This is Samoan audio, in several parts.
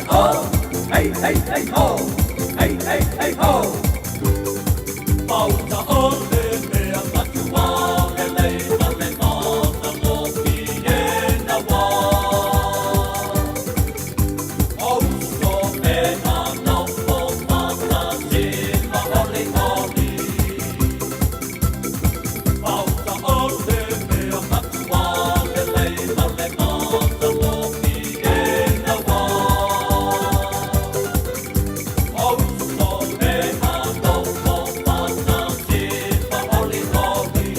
ho, hey hey hey ho, hey hey hey ho. Pauta o le mea matua lelei ma le matagofie na wā. O uso e nā nofo matasi ma holiholi. Pauta o le mea matua lelei ma le matagofie na wā. O uso e nā nofo matasi ma holiholi.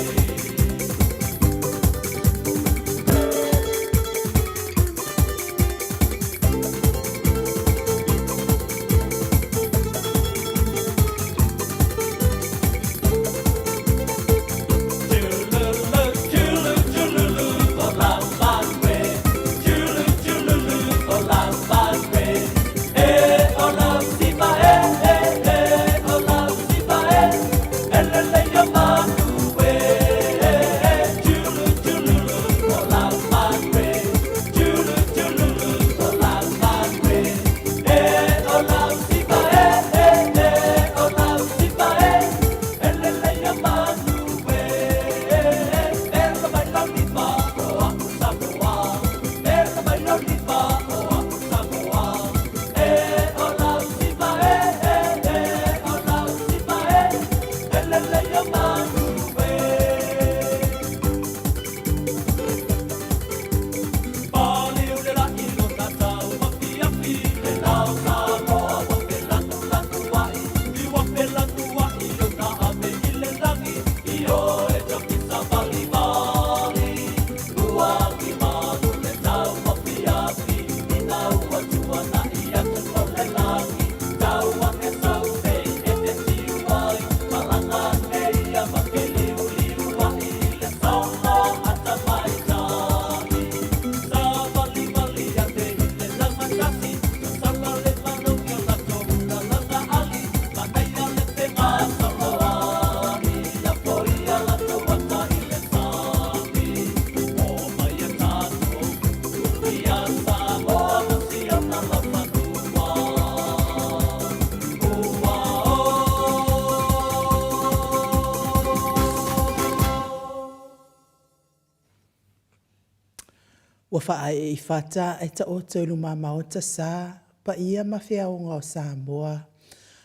Ua faaee i fata ae taoto i luma maota sa, paia ma feaoga o Samoa,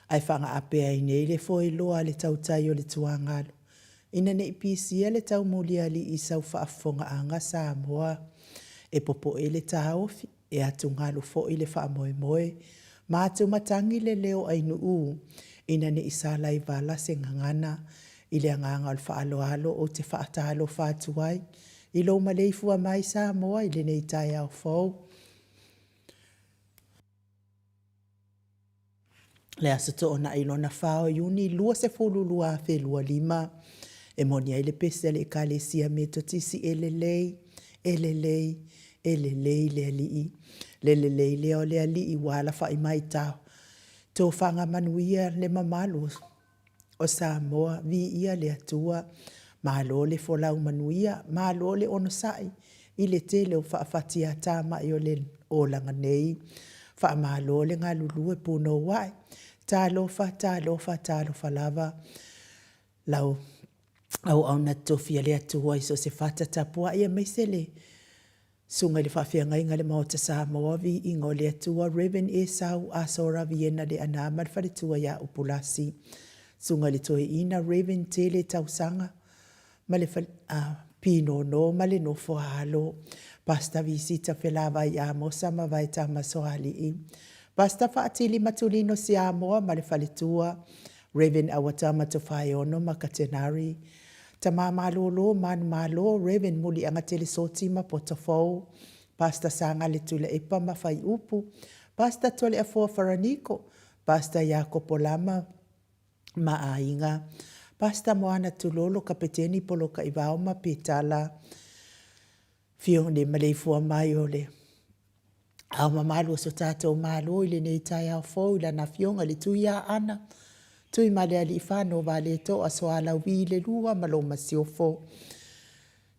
ae faagaape ai nei le foiloa a le tautai o le tuagalu, ina ne i pisia le taumulialii i sau faafofogaaga Samoa. E popoe le taofi, e atugalu foi le faamoemoe, ma atumatagi le leo ainuu, ina ne i salaivala se gagana. I le agaga o le faaaloalo ou te faatalofa atu ai i lou maleifua mai Samoa i lenei taeao fou. Le Aso Toonai lona 4 o Iuni 2025, e moni ai le pese a le Ekalesia Metotisi e lelei, e lelei, e lelei le Alii. Le lelei lea o le Alii ua alafai mai ta tofaga manuia le mamalu o Samoa, viia le Atua, malo le folau manuia, malo le onosai i le tele o faafatiatamai o le olaga nei. Faamalo le galulue punouai. Talofa, talofa, talofa lava lau auauna totofi a le Atua i so o se fata tapuai aemaise le Susuga i le Faafeagaiga le Maota Samoa, Viiga o le Atua, Rev. Esau Asora Viena Leaana ma le faletua ia Upulasi. Susuga i le Toeaina Rev. Tele Tausaga ma le Pinono ma le nofo a alo. Pastor Visita Felavai Amosa ma Vaetama Soalii. Pastor Faatili Matulino Siamoa ma le faletua. Rev. Awatama Tofaeono ma Katenari. Tama malolo, manumalo, Rev. Muliagatele Soti ma Potofou, Pastor Sagale Tuilaepa ma Faiupu, Pastor Toleafoa Faraniko, Pastor Iakopo Lama ma Aiga, Pastor Moana Tulolo, Kapeteni Polokaivao ma Petala Fione maleifua mai o le Ao mamalu o so tatou Malo i lenei taeao fou i lana Afioga i le Tui Aana, Tuimalealiifano Valetoa Soalauvi le Lua ma lou Masiofo,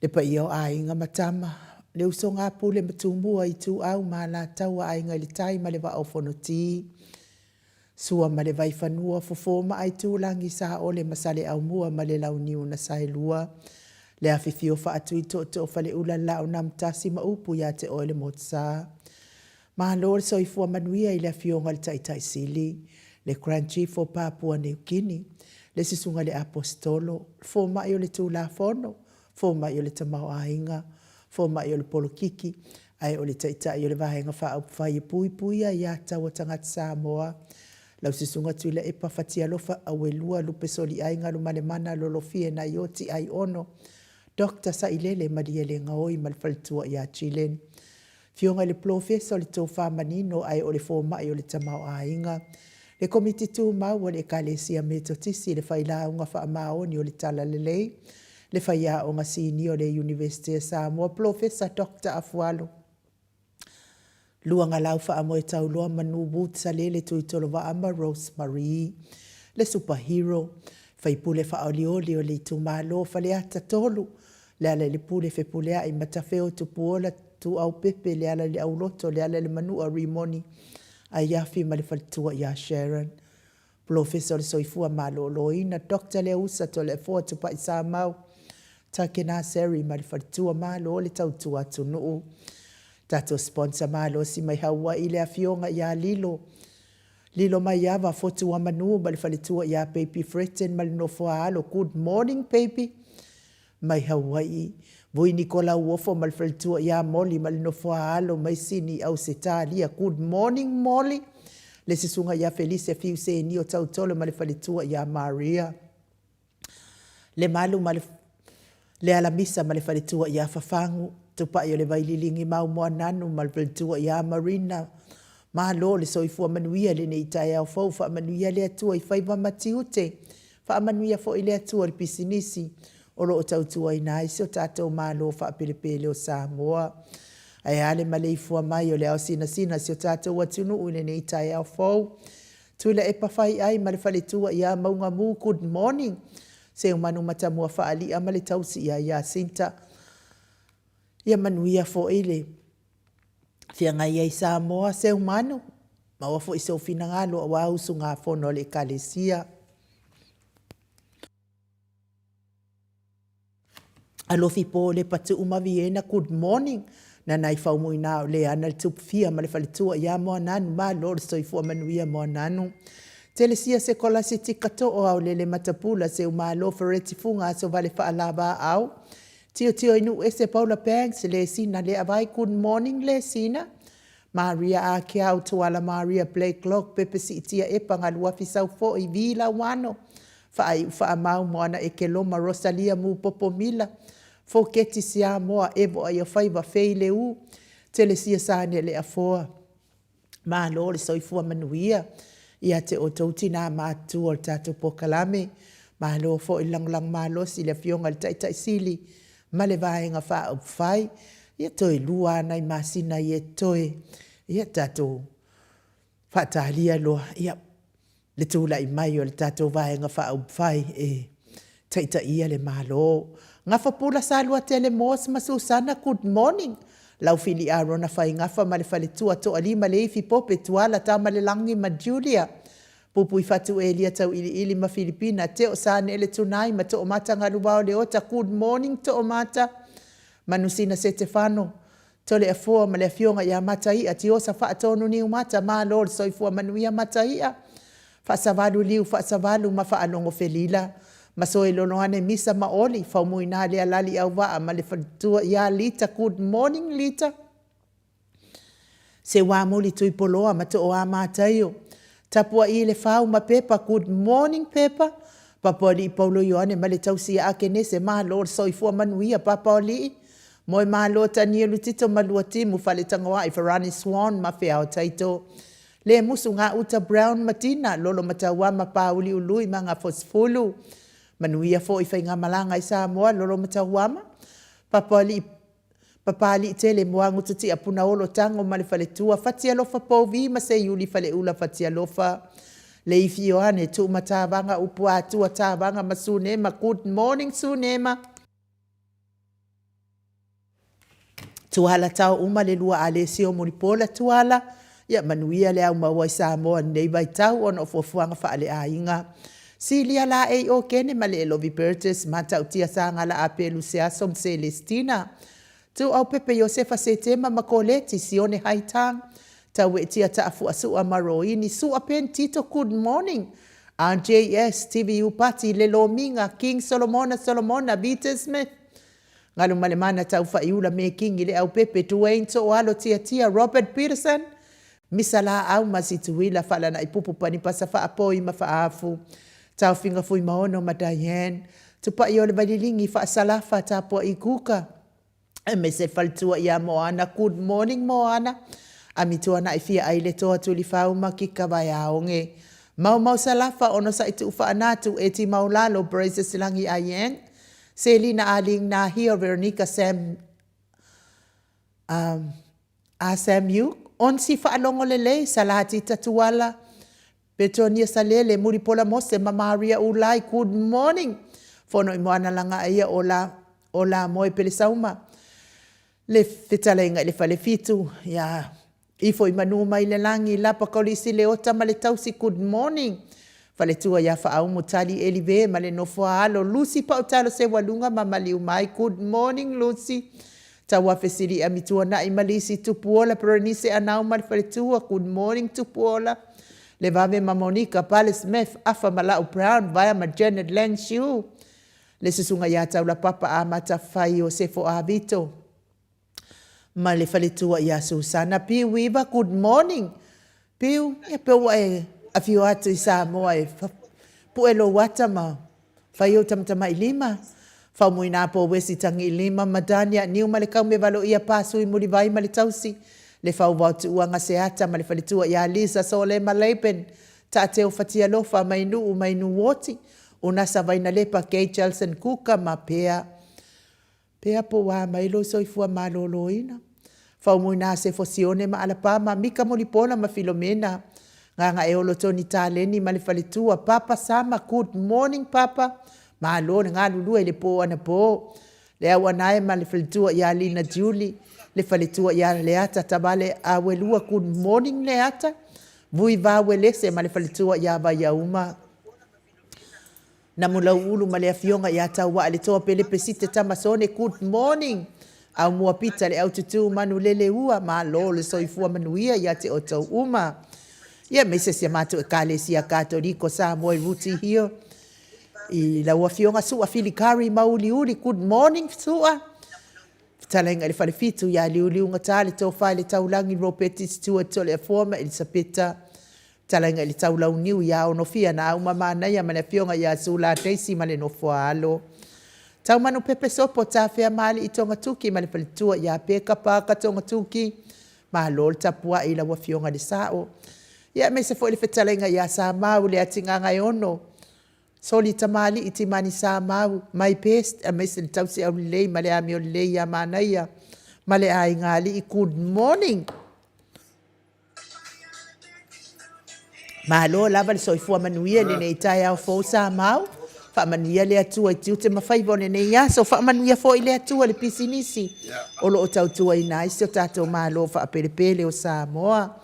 le paia o aiga ma tama. Le usoga a Pule ma Tumua, Ituau ma Alataua, Aiga i le Tai ma le Vaa o Fonoti, Sua ma le Vaifanua, Fofo ma Aitulagi, Saole ma Saleaaumua ma le Launiu na Saelua, le afifio o Faatui Tootoo o Faleula le Laau na Amotasi ma upu ia te oe le Motusa. Malo le soifua manuia i le Afioga i le Taitai Sili, le Grand Chief o Papua Niu Kini, le Susuga i le Aposetolo, le Fomai o le Tulafono, Fomai o le Tamaoaiga, Fomai o le Polokiki, ae o le Taitai o le Vaega Faaupufai e Puipuia Aia Tatau a Tagata Samoa, lau Susuga Tuilaepa Fatialofa Auelua Lupesoliai Galumalemana Lolofie Naioti Aiono Doctor Sailele Malielegaoi ma le faletua ia Jillian. Afioga i le Polofesa o le Tofa Manino ae o le Fomai o le Tamaoaiga, le Komiti Tumau a le Ekalesia Metotisi, le Failauga Faamaoni o le Talalelei, le Faiaoga Sinia o le Iunivesite a Samoa, Polofesa Doctor Afualo Luagalau Faamoetauloa Manu Wood Salele Tuitolovaa ma Rose Marie, le Super Hero, Faipule Faaolioli o le Itumalo o Faleata 3, Lealailepule Fepuleai Matafeo Tupuola Tuuaupepe Lealaileauloto Lealailemanua Rimoni Aiafi ma le faletua ia Sharon. Polofesa o le Soifua Maloloina Doctor Leausa Toleafoa Tupai Samau Takena Seri ma le faletua Malo le tautua atunuu. Tatou sponsor malosi mai Hawaii le afioga ia Lilo Lilo Maiava Fotuamanu ma le faletua ia Baby Fretton ma le nofo a alo Good morning baby mai Hauai'i, Vui Nikola Uofo ma le faletua ia Molly ma le nofo a alo mai Sini Ausetalia, Good morning Molly, le susuga ia Felise Fiu Senio Tautolo ma le faletua ia Maria Lemalu ma le le Alamisa ma le faletua ia Fafagu, Tupai o le Vaililigi Mau Moananu ma le faletua ia Marina. Malo le soifua manuia i lenei taeao fou, faamanuia le Atua i faiva ma tiute. Faamanuia foi le Atua i le pisinisi o lo o tautuaina ai si o tatou Malo faapelepele o Samoa. Ae a le maleifua mai o le ao sinasina si o tatou atunuu i lenei taeao fou. Tuilaepa Faiai ma le faletua ia Maugamu, good morning. Seumanu Matamua Faali'a ma le tausi ia Iasinta. Ia manuia foi le feagai ai Samoa, Seumanu, maua foi sou finagalo aua usugafono a le Ekalesia. Alofi po le Patuu ma Viena, good morning. Nanai Faumuina o Leana le Tupufia ma le faletua ia Moananu, malo le soifua manuia Moananu. Telesia Sekolasi Tika Too Aolele Matapula Seumalo Fereti Fuga Asovale Faalava Au Tiotio i Nuu Ese Paula Banks Lesina Leavai Good morning Lesina Maria Akeau Tuala Maria Blake Lok Pepe Siitia Epa Galuafi Saufoi Vi Lauano Faaiu Faamau Moana Ekeloma Rosalia Mupopo Mila Foketi Siamoa Evo Aiofaiva Fei Leu Telesia Sane Leafoa Malo le soifua manuia ia te outou tinā matutua o le tatou polokalame. Malo foi le lagolago malosi i le Afioga i le Taitai Sili ma le Vaega Faaupufai. Ia toe lua lava nai masina ia e totoe, ia tatou faatalia loa ia le tulai mai o le tatou Vaega Faaupufai e taitaia le Malo. Gafapula Saluatele Moss ma Susana, good morning. Laufili Arona Faigafa ma le faletua Toalima Leifi Pope Tuala Tamalelagi ma Julia Pupuifatu Elia Tauiliili ma Filipina Teo Sanele Tunai ma Toomata Galuvao Leota, good morning Toomata. Manusina Setefano Toleafoa ma le Afioga ia Mataia Tiosa Faatonu Niumata, malo le soifua manuia Mataia. Faasavalu Liu Faasavalu ma Faalogo Felila ma Soeloloane Misa ma Oli Faumuina Lealali Auvaa ma le faletua ia Lita, good morning Lita. Seuamuli Tuipoloa ma Tooa Mataio Tapua'i le Fau ma Pepa, good morning Pepa. Papaoalii Paulo Ioane ma le tausi ia Akenese, malo le soifua manuia Papaoalii. Moemalo Tanielu Tito ma Luatimu Faletagoai Farani Swan ma Feao Taito. Lemusu Gauta Brown ma Tina Lolo Matauama Pāuli Ului ma Gafosifulu. Manuia foi faigamalaga i Samoa Lolo Matauama. Papaoalii Papaliitele Moagututia Punaolo Tago ma le faletua Fatialofa Pouvi ma Seiuli Faleula Fatialofa Leifi Ioane Tuumatavaga Upuatua Tavaga ma Sunema Good morning Sunema. Tuala tao uma le lua Alesio Mulipola Tuala, ia manuia le au maua i Samoa i lenei vaitau ona o fuafuaga faaleaiga. Silia Laei Okene ma le Elovi Burgess, Matautia Sagala Apelu Seaso ma Selesitina. Tuuaupepe Iosefa Setema ma Koleti Sione Haitang, Tauetia Taafuasua ma Roini Sua Pen Tito Good morning. RJS TVU Pati Le Lomiga King Solomona Solomona Vita Smith Galumalemana Taufaiula Mekingi Leaupepe Duane Tooalo Tiatia Robert Peterson Misa Laau ma Situila Faalanaipupu Panipasa Faapoi ma Faaafu Taofiga Fuimaono ma Diane Tupai o le Vaililigi Faasalafa Tapuai Kuka aemaise le faletua ia Moana Good morning Moana Amituanai Fia ai le Toa Tulifau ma Kika Vaeaoge Maumau Salafa Onosai Tuufaanatu Eti Maulalo Braces Lagi Aieng Selina Aling Nahio Veronica Sam um, a Sam Yuk Onsi Faalogo Lelei Salatita Tuala Petonia Salele Mulipola Mose ma Maria Ulai Good morning Fono i moana langa ia o la o la moe pele sauma le fetalaiga i le falefitu ia ifo i manu mai le lagi lapa kolisi le ota ma le tausi good morning faletua ia Faaumu Tali Elive ma le nofo a alo Lucy Pautalo Seualuga ma maliu mai good morning Lucy Tauafe Sili Amituanai ma Lisi Tupuola Berenice Anau ma le faletua good morning Tupuola Le Vave ma Monica Pale Smith Afa ma Lau Brown Vaea ma Janet Langshu Le susuga ia Taulapapa Amata Fai Iosefo Avito ma le faletua ia Susana Piu Iva good morning Piu ia pe ua e afio atu i Samoa e pue lou ata ma fai ou tamatamailima Faumuina po Wesi Tagiilima ma Dania Niu ma le Kaume Valoia Pasui Mulivai ma le Tausi le Fauvao Tuuaga Seata ma le faletua ia Lisa Sole ma Laban Taateo Fatialofa mai Nuu mai Nuuoti Unasa Vainalepa Gay Jelson Kuka ma Pea Pea po ua mai lou soifua malōlōina. Faumuina Sefo Sione ma Alapama, Mika Mulipola ma Filomena, Gagaeolo Toni Taleni ma le faletua, Papa Sama, good morning Papa, malo le galulue i le pō anapō. Le Auanae ma le faletua ia Lina Julie, le faletua ia Leata Tavale Awelua, good morning Leata, Vui Vauelese ma le faletua ia Vaiauma. Namulauulu ma le afioga ia Tauaa le Toa Pele Pesite Tamasone good morning Aumua Pita le Aututu Manu Lele Ua malo le soifua manuia ia te outou uma ia aemaise si a matou Ekalesia Katoliko Samoa i Ruti Hill i lau afioga Sua Filikari Mauliuli good morning Sua Fetalaiga i le Falefitu ia Liuliugata le Tofa i le Taulagi Ropeti Stewart Toleafoa ma Elisapeta Talaiga i le Taulauniu ia Onofia na auma manaia ma le afioga ia Sula Daisy ma le nofoa alo. Taumanu pepe sopo tafea maalii Togatuki ma le faletua ia Peka Parker Togatuki. Malo le tapuai i lau afioga i le Sao. Ia aemaise foi le fetalaiga ia Samau le Atigagaeono. Soli tamalii Timani Samau, my best aemaise le tausi aulelei ma le amio lelei ia Manaia ma le aiga alii. Good morning. Malo lava le soifua manuia i lenei taeao fou Samau. Faamanuia le Atua i tiute ma faiva o lenei aso. Faamanuia foi le Atua i le pisinisi o lo o tautuaina ai si o tatou Malo faapelepele o Samoa.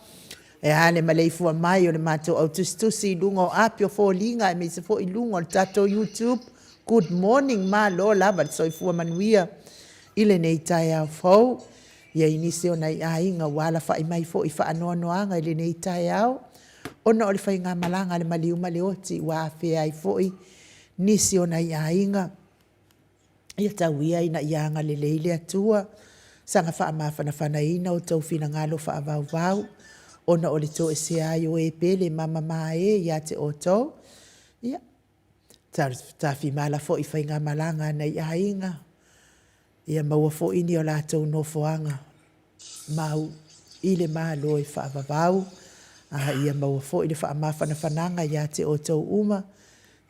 E a le maleifua mai o le matou au tusitusi i luga o api o foliga aemaise foi i luga o le tatou YouTube. Good morning, malo lava le soifua manuia i lenei taeao fou. I ai nisi o nai aiga ua alafai mai foi i faanoanoaga i lenei taeao ona o le faigamalaga a le maliu ma le oti ua afea ai foi nisi o nai aiga. Ia tau ia ina ia agalelei le Atua, saga faamafanafanaina outou finagalo faavauvau ona o le toesea ai o e pele ma mama e ia te outou. Ia, tafimala foi i faigamalaga a nai aiga, ia maua foi ni o latou nofoaga mau i le Malo e faavavau, a ia maua foi le faamafanafanaga ia te outou uma,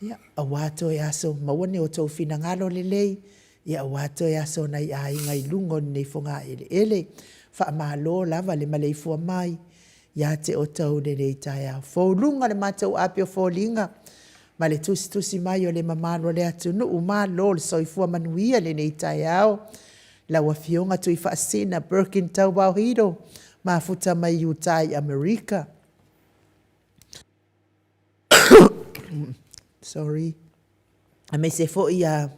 ia, aua toe aso, maua ni outou finagalo lelei, ia aua toe aso o nai aiga i luga o lenei fogaeleele. Faamalo lava le maleifua mai ia te outou i lenei taeao fou. Luga o le matou api o foliga ma le tusitusi mai o le mamalu o le atunuu, malo le soifua manuia i lenei taeao. Lau Afioga Tuifaasisina Birkin Tauvao Hiro, mafuta mai i Utah i Amerika. Sorry. Aemaise foi ia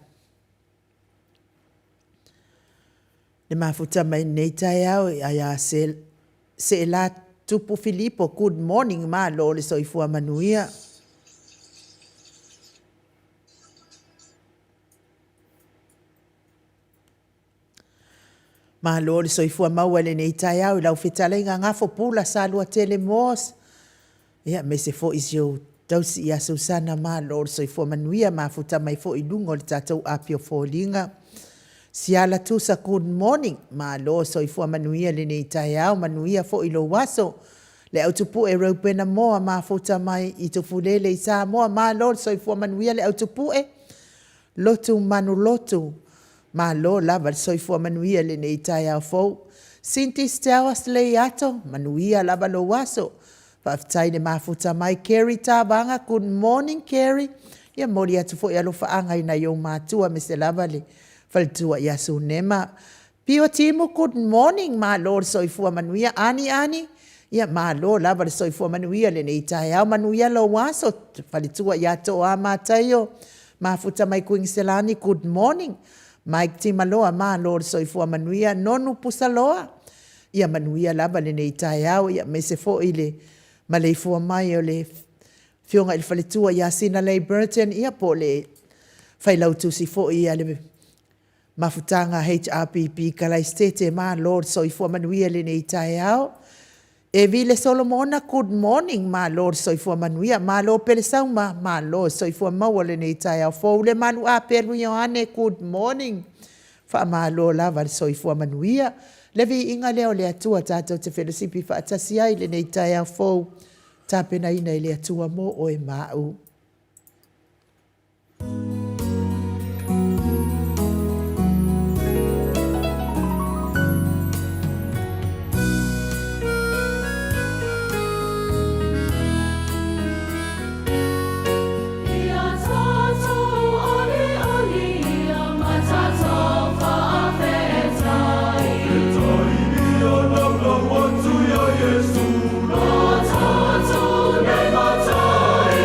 le mafuta mai lenei taeao ia Seela Tupu Filipo. Good morning, malo le soifua manuia. Malo le soifua maua i lenei taeao i lau fetalaiga Gafo Pula Saluatele Moss, ia aemaise foi si ou tausi ia Susana, malo le soifua manuia, mafuta mai foi i luga o le tatou api o foliga. Siala Tusa, good morning, malo soifua manuia i lenei taeao, manuia foi lou aso. Le Autupue Reupena Moa, mafuta mai i Tufulele i Samoa, malo le soifua manuia le Autupue. Lotu Manulotu, malo lava le soifua manuia i lenei taeao fou. Cindy Stowers Leiato, manuia lava lou aso. Faafetai le mafuta mai. Kerry Tavaga, good morning Kerry. Ia momoli atu foi alofaaga i nai ou matua aemaise lava le faletua ia Sunema. Pio Timu, good morning, malo le soifua manuia. Ani Ani, ia malo lava le soifua manuia i lenei taeao, manuia lou aso. Faletua ia Toa Mataio, mafuta mai Kuiniselani, good morning. Mike Timaloa, malo le soifua manuia. Nonu Pusaloa, ia manuia lava lenei taeao, aemaise foi le maleifua mai o le Afioga i le Faletua ia Sinalei Burton, ia po o le Failautusi foi a le Mafutaga HRPP i Kalaisete, malo le soifua manuia i lenei taeao. Evile Solomona, good morning, malo le soifua manuia, malo Pelesauma, malo le soifua maua i lenei taeao fou. Lemalu Apelu Ioane, good morning, faamalo lava le soifua manuia. Le viiga lea o le Atua tatou te felosipi faatasi ai i lenei taeao fou, tapenaina e le Atua mo oe ma au. Ia tatou aliali ia ma tatou faafetai. Ia laulau atu ia Iesu. Lo tatou nei matai.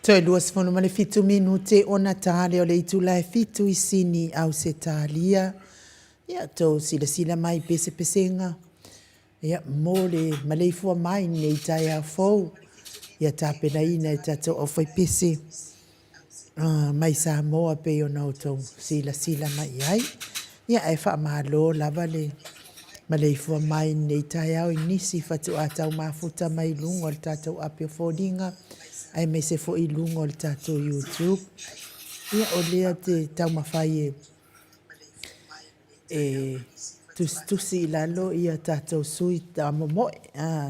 Toe 27 minute ona ta lea o le itula e 7 i Sini, Ausetalia. Ia, tou silasila mai i pesepesega, ia, mo le maleifua mai i lenei taeao fou, ia tapenaina e tatou aufaipese mai Samoa pei ona outou silasila mai i ai. Ia, ae faamalo lava le maleifua mai i lenei taeao i nisi faatoa tau mafuta mai i luga o le tatou api o foliga, aemaise foi i luga o le tatou YouTube. Ia, o lea te taumafai e e tusitusi i lalo ia tatou sui momoe,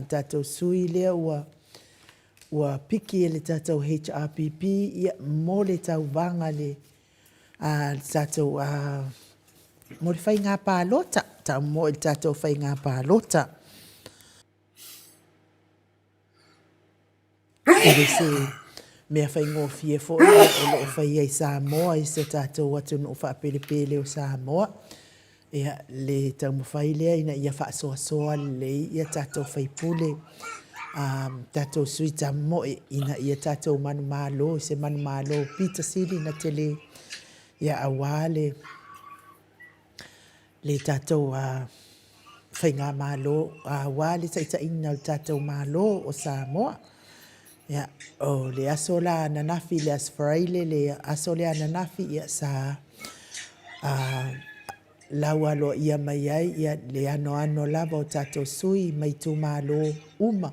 tatou sui lea ua ua piki e le tatou HRPP ia mo le tauvaga le a le tatou mo le faiga palota, taumoe i le tatou faiga palota. E le se mea faigofie foi o lo o faia i Samoa i si o tatou atunuu faapelepele o Samoa. Ia, le taumafai lea ina ia faasoasoa lelei ia tatou sui usufono, tatou sui tamomoe ina ia tatou manumalo i se manumalo pito sili ona tele, ia aua le le tatou Faigamalo, aua le taitaiina o le tatou Malo o Samoa. Ia, o le aso la ananafi, le aso Faraile, le aso lea ananafi, ia sa lau aloaia mai ai ia le anoano lava o tatou sui mai itumalo uma.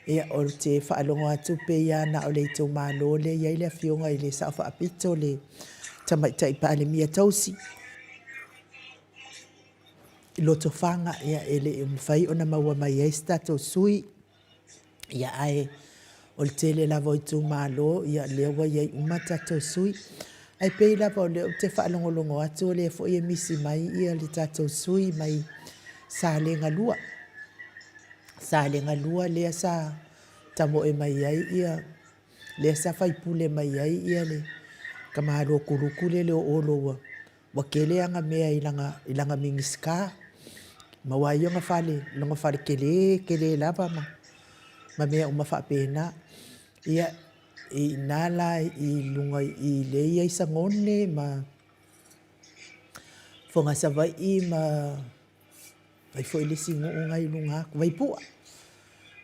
Ia, ou te faalogo atu pei lava na o le itumalo lea e i ai le Afioga i le Sao Faapito, le Tamaitai Palemia tausi i Lotofaga, ia e le i mafai ona maua mai ai se tatou sui, ia ae o le tele lava o itumalo, ia lea ua i ai uma tatou sui. Ae pei lava o lea ou te faalogologo atu o lea foi e misi mai le tatou sui mai Salega 2. Salega 2 lea sa tamoe mai ai ia, lea sa faipule mai ai ia le tamaloa kuluku lea o Olo ua ua tele ana mea i lana, i lana Minisita. Maua ai ona fale, lona fale tele tele lava ma, ma mea uma faapena. Ia, i ina la i luga i lea e i ai Sagone ma Fogaa Savaii ma ai foi le isi nuu na e i luga atu, Vaipua.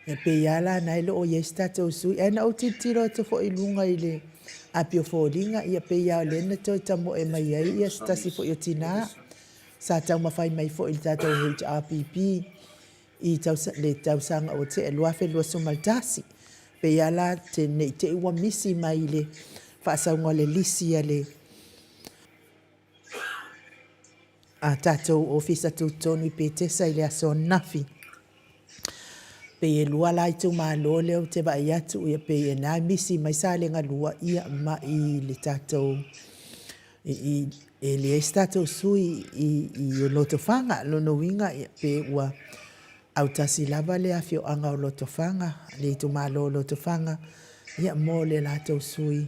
E pei lava la na e le o i ai se tatou sui. Ae na ou tilotilo atu foi i luga i le api o foliga, ia pei lava o lea na toe tamoe mai ai ia se tasi foi o tina sa taumafai mai foi i le tatou HRPP i le tausaga ua tea 2021. Pei lava la ne i te i ua misi mai i le faasauga o le lisi a le a tatou Ofisa Tutotonu i Petesa i le aso ananafi. Pei e lua la itumalo lea ou te vaai atu, ia pei e na misi mai Salega 2 ia ma i le tatou i, i, e leai se tatou sui i, i Lotofaga. Lona uiga ia, pe ua autasi lava le afioaga o Lotofaga, le itumalo o Lotofaga, ia mo le latou sui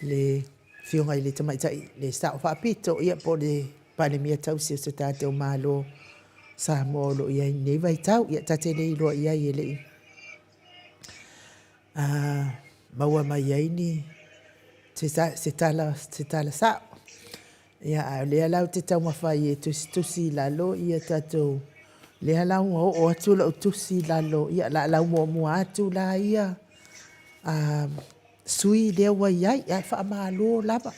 le Afioga i le Tamaitai, le Sao Faapito, ia po o le Palemia tausi o se tatou Malo Samoa o lo o i ai i lenei vaitau. Ia ta te le iloa i ai e le i maua mai ai ni se, se, tala, se tala sao. Ia, a o lea la ou te taumafai e tusitusi i lalo ia tatou, lea la ua oo atu lau tusi i lalo, ia la lau muamua atu la ia sui lea ua i ai, ae faamalo lava.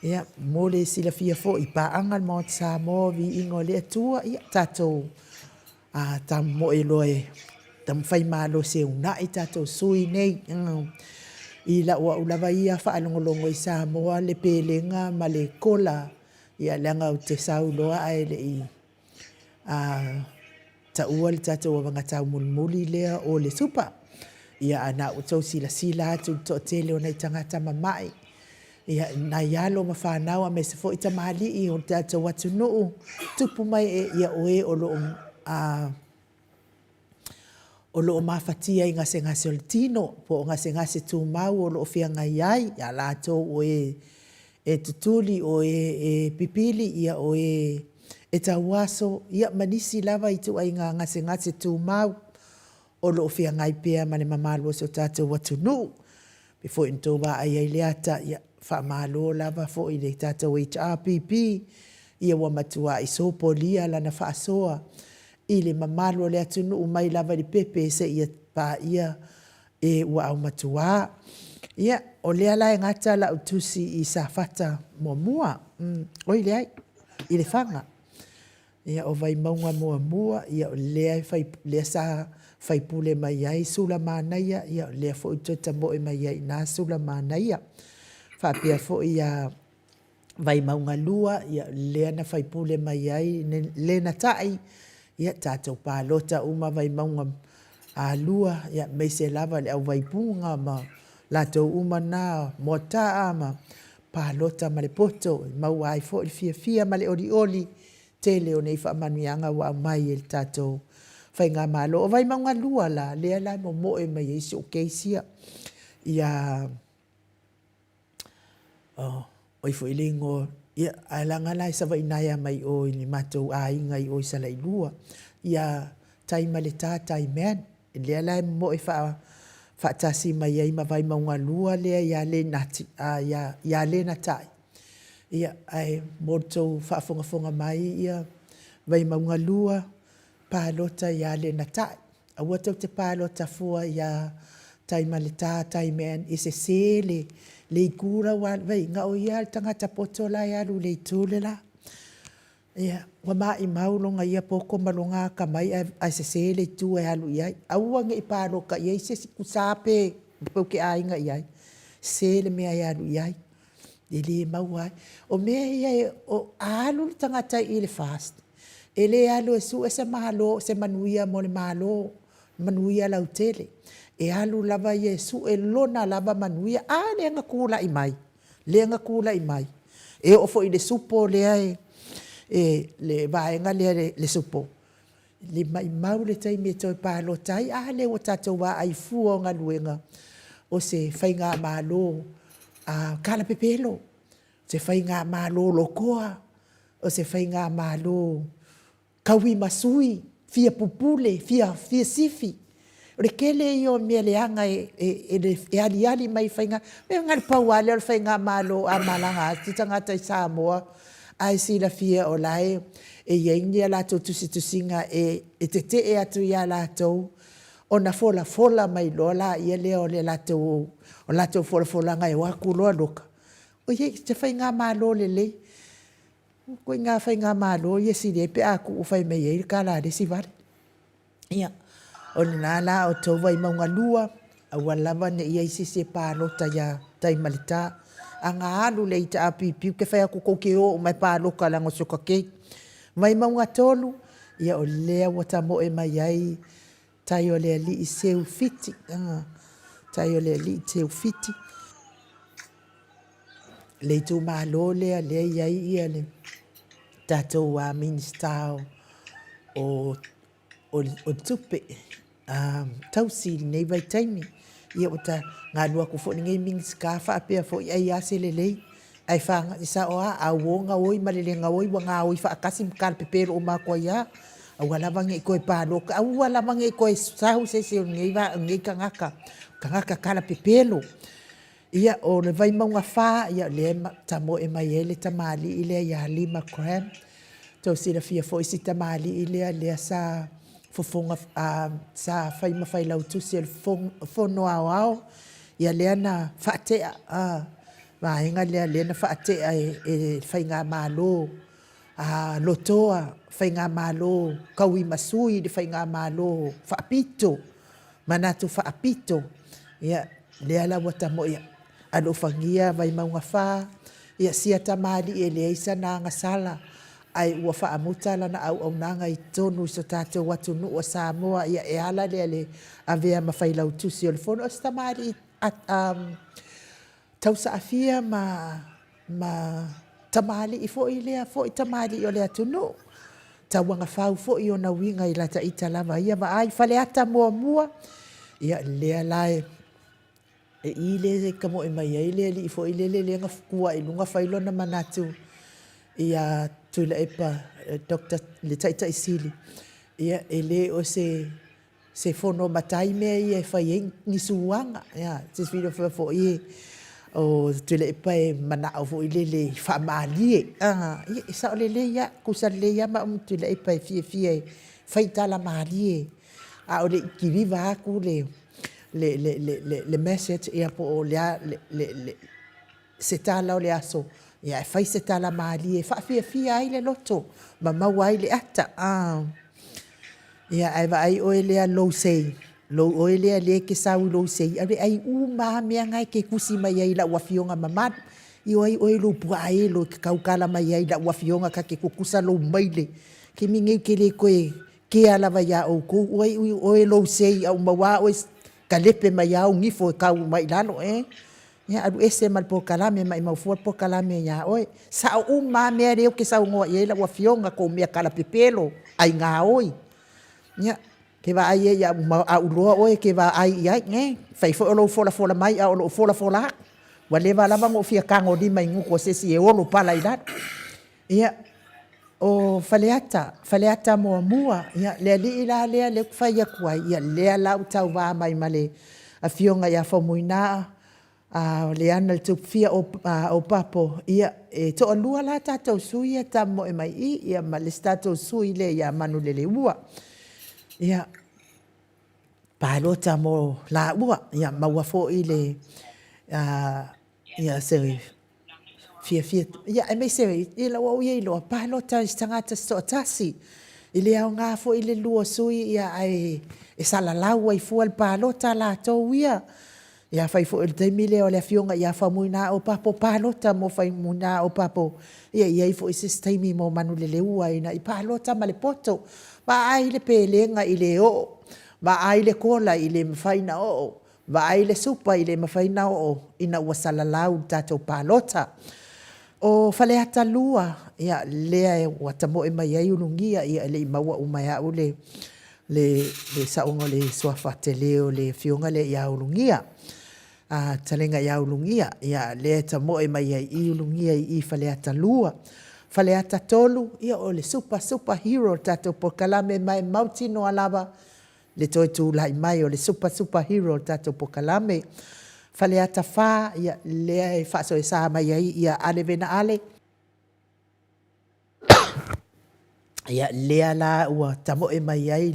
Ia, mo le silafia foi, paaga le Maota Samoa, viiga o le Atua, ia tatou tamomoe loa e taumafai malosi e uunai tatou sui nei. I lau au lava ia faalogologo i Samoa le pelega ma le kola, ia leaga ou te sau loa ae le i taua le tatou avagatau mulimuli lea o le supa. Ia a na ua outou silasila atu i le toatele o nai tagata mama'i, ia nai alo ma fanau aemaise foi tamalii o le tatou atunuu, tupu mai e, ia o e o lo o o lo o mafatia i gasegase o le tino po o gasegase tumau o lo o feagai ai ia latou o e e tutuli, o e e pipili, ia o e e tauaso, ia ma nisi lava ituaiga gasegase tumau o lo o feagai pea ma le mamalu o si o tatou atunuu. Pei foi ona outou vaai ai i le ata, ia, faamalo lava foi i le tatou HRPP, ia ua matuai sopolia lana faasoa i le mamalu o le atunuu mai lava i le pepe seia paia e ua aumatua. Ia, o lea la e gata lau tusi i Safata 1, oi leai, i Lefaga. Ia, o Vaimauga 1, ia o lea, e lea sa faipule mai ai Sulamanaia, ia o lea foi ua toe tamoe mai ai i ina Sulamanaia. Faapea foi ia Vaimauga 2, ia o lea na faipule mai ai Lenatai, ia tatou palota uma Vaimauga 2, ia aemaise lava le au Vaipuna ma latou uma na, Moataa ma palota ma le poto e maua ai foi le fiafia ma le olioli tele o nei faamanuiaga ua aumai e le tatou Faigamalo. O Vaimauga 2 la, lea la e momoe mai ai si ou case ia, ia o ai foi le igoa, ia, ae leaga la e Savaii mai o i le matou aiga i o i Salailua, ia Taimaleta Taimane, lea la e momoe faatasi mai ai ma Vaimauga 2 lea ia Lenati, a, ia Lenatai. Ia, ae mo le tou faafogafoga mai ia Vaimauga 2, palota ia Lenatai. Aua tou te palota fua ia Taimaleta Taimane, e sese le itu la ua alu, vaai na o ia lava le tagata poto la e alu i le itu le la. Ia, ua maumau lona ia poto ma lona atamai ae sese le itu e alu i ai. Aua ne i paloka i ai se isi, tusa lava pe tou te aiga i ai, sese le mea e alu i ai, e le maua ai. O mea ia, a alu le tagata i le FAST, e le alu e sue se malo, se manuia mo le Malo, manuia lautele. E alu lava ia e sue lona lava manuia. A lea na tulai mai, lea na tulai mai, e oo foi i le SUPO lea, le vaega lea le SUPO, e maumau le taimi e toe palota ai. A lea ua tatou vaai i fua o galuega o se faigamalo talapepelo, se faigamalo lotoa, o se faigamalo tauimasui, fia pupule, fia sifi. O le tele ia o mea leaga e aliali mai i faiga, na o le pau lava lea o le faigamalo a malaga atu tagata i Samoa ae silafia o la e i ai ni a latou tusitusiga e tetee atu ia latou, ona folafola mai loa lea o le latou folafolaga e o atu loa loka, oi se faigamalo lelei. O ituaiga faigamalo ia e sili ai pe a tuu fai mai ai le tala a le isi vale. Ia, o lena la outou Vaimauga 2, aua lava ne i i ai se isi e palota ia Taimaleta. A na alu i le HRPP, ou te fai atu tou te o uma e palota leaga o si ota kei. Vaimauga 3, ia o lea ua tamoe mai ai Tai o le Alii Seu Fiti, Tai o le Alii Seu Fiti, le itumalo lea lea e i ai le tatou Minisita o Tupe tausi i lenei vaitaimi. Ia ua ta alu atu foi lenei Minisita faapea foi ai lava se lelei, ae e sao lava, a uo gaoi ma le le gaoi ua gaoi faatasi ma talapepelo uma atu ai lava. Aua lava ne i toe palota, aua lava ne i toe sau se isi o lenei tagata, tagata talapepelo. Ia, o le Vaimauga 4, ia lea e tamoe mai ai le tamalii lea ia Lima Graham. Tou silafia foi si tamalii lea, lea sa fofoga, sa fai ma failautusi o le Fono Aoao, ia lea na faatea, vaega lea lea na faatea e le faigamalo lotoa, faigamalo tauimasui, le faigamalo faapito, manatu faapito, ia, lea la ua tamoe, alofagia Vaimauga 4, ia sia tamalii e leai sana agasala, ae ua faamuta lana auaunaga i totonu o si o tatou atunuu o Samoa, ia e ala lea i le avea ma Failautusi o le Fono. O se tamalii tausaafia ma tamalii foi lea foi tamalii o le atunuu, tauagafau foi ona uiga i lata ita lava ia vaai. Faleata 1, ia lea la e i lea e tamoe mai ai le alii foi lele lea na tu ae i luga fai lona manatu ia Tuilaepa Dr. le Taitai Sili, ia e le o se se fono matai mea ia e fai ai ni suaga. Ia, te silafia foi e o Tuilaepa e manao foi lele e faamalie. Ia, e sao lelei lava, tutusa lelei lava maua ma Tuilaepa e fiafia e fai tala malie, a o le i kiliva atu le message ia po o le a se tala o le aso, ae fai se tala malie e faafiafia ai le loto ma maua ai le ata. Ia, ae vaai oe lea lou sei, oe lea e te sau i lou sei, alu e ai uma lava mea na e te tusi mai ai i lau afioga mamalu. Ia o ai oe i lou puaa elo e te tautala mai ai i lau afioga ta te tutusa lou maile. O le taimi lenei ou te le toe kea lava ia outou, o ai oe lou sei a ua maua lava oe talepe mai lava ou nifo e tau mai i lalo ea. Ia alu ese ma le polokalame, maumau fua le polokalame ia oe. E sao uma lava mea lea ou te saunoa i ai lau afioga, tou mea talapepelo, ai gaoi. Ia, e te vaai i ai a ou iloa oe e te vaai i ai, e fai foi o lou folafola mai a o lou folafola atu. Ua leva lava ona ou fia tagolima i gutu o se isi e olo pala i lalo. Ia, o Faleata, Faleata 1, ia le alii la lea ou te fai atu ai, ia lea la ua tauva mai ma le afioga ia Faumuina Leanna Letupufi'a Opapo, ia e toalua la tatou sui ia e tamomoe mai i i, ia ma le isi tatou sui lea ia Manuleleua. Ia, palota mo laua, ia maua foi le se fiafia, ia aemaise i lau au ia iloa, palota i se tagata se toatasi. E le aoga foi le lua o sui ae salalau ai fua le palota a latou ia. Ia afai foi o le taimi lea o le afioga ia Faumuina Opapo palota mo Faumuina Opapo, ia e i ai foi se isi taimi mo Manuleleua ina ia palota ma le poto. Vaai le pelega i le oo, vaai le kola i le mafai ona oo, vaai le supa i le mafai ona oo ina ua salalau le tatou palota. O Faleata 2, ia lea ua tamoe mai ai Ulugia, ia e le i maua uma e au le saoga o le suafa tele o le afioga lea ia Ulugia, le fetalaiga ia Ulugia, ia lea e tamoe mai ai i i Ulugia i Faleata 2. Faleata 3, ia o le super super hero o le tatou polokalame ma e mautinoa lava le toe tulai mai o le super super hero o le tatou polokalame. Faleata 4, ia lea e faasoesa mai ai Ale Vena Ale, ia lea la ua tamoe mai ai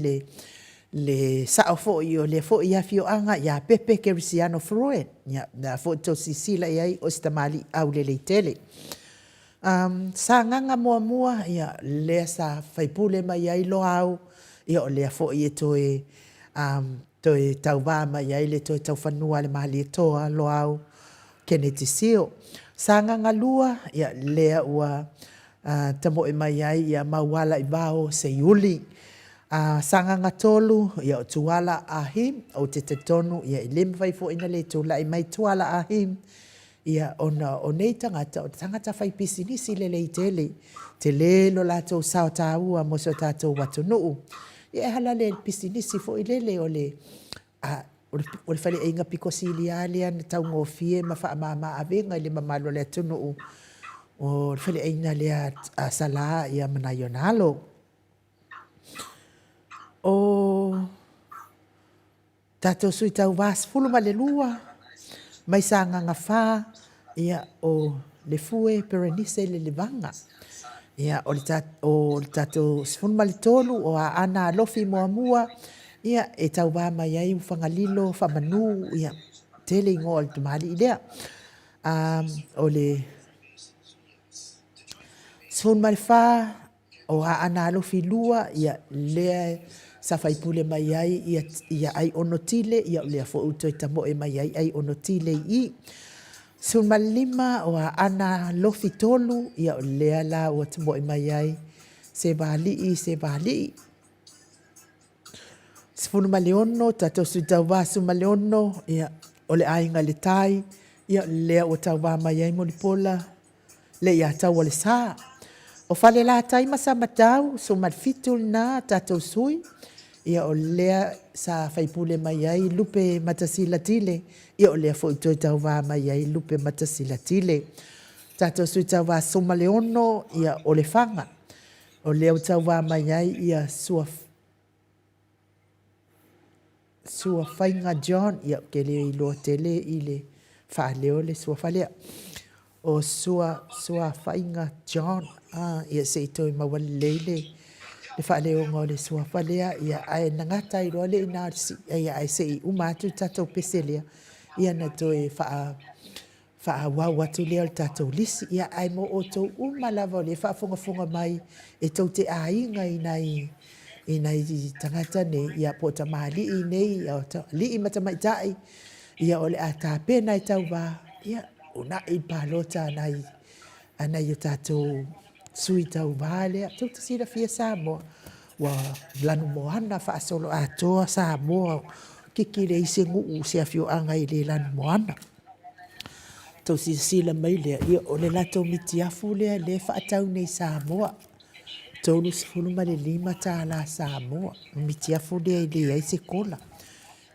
le sao foi o lea foi afioaga ia Pepe Kerisiano Fruit. Ia o le a foi le tou silasila i ai, o si tamalii aulelei tele. Sagaga 1, ia lea sa faipule mai ai Loau, ia o lea foi e toe toe tauva mai ai le toe taufanua a le Malietoa Loau Keneti Sio. Sagaga 2, ia lea ua tamoe mai ai ia Maualaivao Seiuli. Sagaga 3, ia o Tuala Ah Him, ou te talitonu e le mafai foi ona le tulai mai Tuala Ah Him, ia ona o nei tagata o tagata faipisinisi lelei tele, tele lo latou sao taua mo si o tatou atunuu. Ia e ala lea i le pisinisi foi lele o le o le faleaiga pito sili lava lea ona taugofie ma faamama avega i le mamalu o le atunuu, o le faleaiga lea a Sala ma nai ona alo. O tatou sui tauva 12 mai Sagaga 4, ia, o Lefue Perenise Lelevaga. Ia, o le tatou 13 o Aana Alofi 1, ia, e tauva mai ai Fagalilo Faamanu, ia, tele igoa o le tamalii lea. O le 14 O Aana Alofi 2, ia, lea sa faipule mai ai ia, ia Aiono Tile, ia o lea foi ua toe tamoe mai ai Aiono Tile i i. 15 o Aana Alofi 3, ia o lea la ua tamoe mai ai Sevalii Sevalii. 16, tatou sui tauva 16, ia, o le Aiga i le Tai, ia lea ua tauva mai ai Mulipola Leiataualesa. O Falelatai ma Samatau, 17 lena tatou sui, ia o lea sa faipule mai ai Lupe Matasila Tile, ia o lea foi ua toe tauva mai ai Lupe Matasila Tile. Tatou sui tauva 16, ia o Lefaga, o lea ua tauva mai ai ia Sua. Suafaiga John, ia ou te le iloa tele i le faaleo le suafa lea. O Sua, Suafaiga John, a, ia se i toe maua lelei le, le faaleoga o le suafa lea, ia, ae na gata ai loa le ina o le sii, ia, ae se i uma atu le tatou pese lea, ia na toe faa, faaauau atu lea o le tatou lisi. Ia, ae mo outou uma lava o lea e faafogafoga mai e tou te aiga i nai, i nai tagata nei, ia po o tamalii nei, o alii ma tamaitai, ia o le a tapena e tauva, ia, uunai le palota a nai, a nai o tatou sui tauva lea. Tou te silafia Samoa, ua lanumoana faasoloatoa Samoa, toeitiiti leai se nuu, se afioaga e le lanumoana. Tou silasila mai lea, ia o le latou mitiafu lea lea e faatau nei i Samoa, $35 Samoa, le mitiafu lea e leai se kola.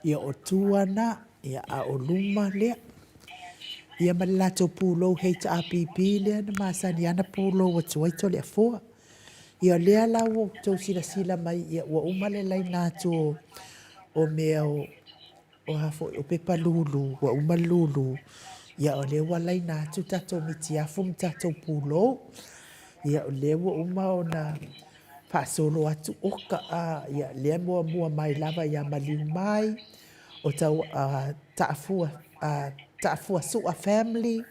Ia o tua na, ia a o luma lea. Ia ma le latou pulou HRPP lea na masani lava ona pulou atu ai Toleafoa. Ia o lea la ua outou silasila mai, ia ua uma le laina atu o mea o o a foi, o pepa lulu, ua uma le lulu, ia o lea ua laina atu tatou mitiafu ma tatou pulou. Ia o lea ua uma ona faasolo atu oka, a, ia lea e muamua mai lava ia maliu mai, o tau, a, Taafua, a, Taafua Sua family,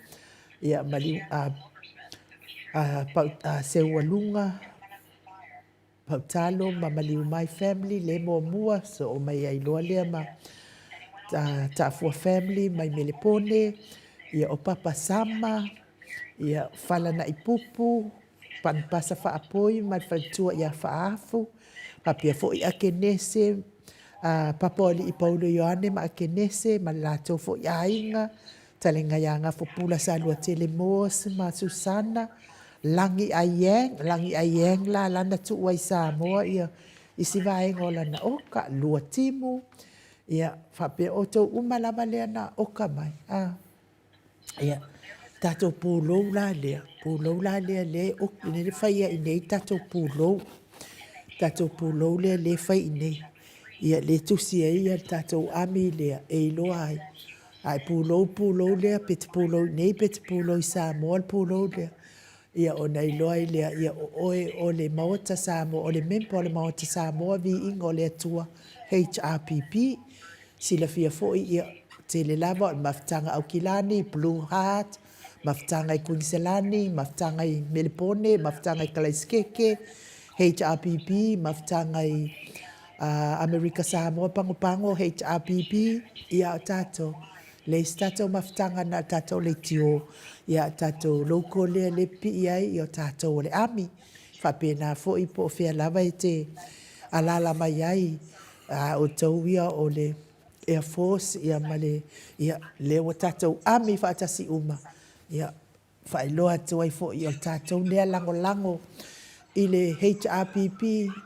ia maliu, a, a, pau, a, Seualuga, Pautalo ma Maliu Mai family le muamua soo mai ai loa lea ma Taafua family mai Melepone, ia o Papa Sama, ia Falana'ipupu, Panipasa Faapoi ma le faletua ia Faaafu, faapea foi Akenese, Papa o Alii Paulo Ioane ma Akenese ma le latou foi aiga, Talega ia Gafopula Saluatele Moores ma Susana, Lagi Aieng, Lagi Aieng la lana tuu ai i Samoa ia isi vaega o lana oka, lua timu, ia faapea outou uma lava lea na oka mai. A, ia, tatou pulou la lea, pulou la lea lea e fai ai nei tatou pulou, tatou pulou lea lea e fai i inei. Ia lea e tusi ai le tatou army lea e iloa ai A e pulou le pulou lea, pe te pulou i inei pe te pulou i Samoa le pulou lea, ia ona iloa ai lea, ia o oe o le Maota Samoa, o le member o le Maota Samoa, Viiga o le Atua, HRPP. Silafia foi, ia, tele lava o le mafutaga Aukilani, Blue Heart, mafutaga i Kuiniselani, mafutaga i Melepone, mafutaga i Kalaisikeke, HRPP, mafutaga i Amerika Samoa Pagopago, HRPP, ia o tatou, leai se tatou mafutaga na o le tatou leitio, ia o tatou local lea lea e pipii ai, ia o tatou o le army. Faapena foi po o fea lava e te alaala mai ai, a outou ia o le Air Force ia ma le, ia lea ua tatou army faatasi uma, ia faailoa atu ai foi o le tatou lea lagolago i le HRPP,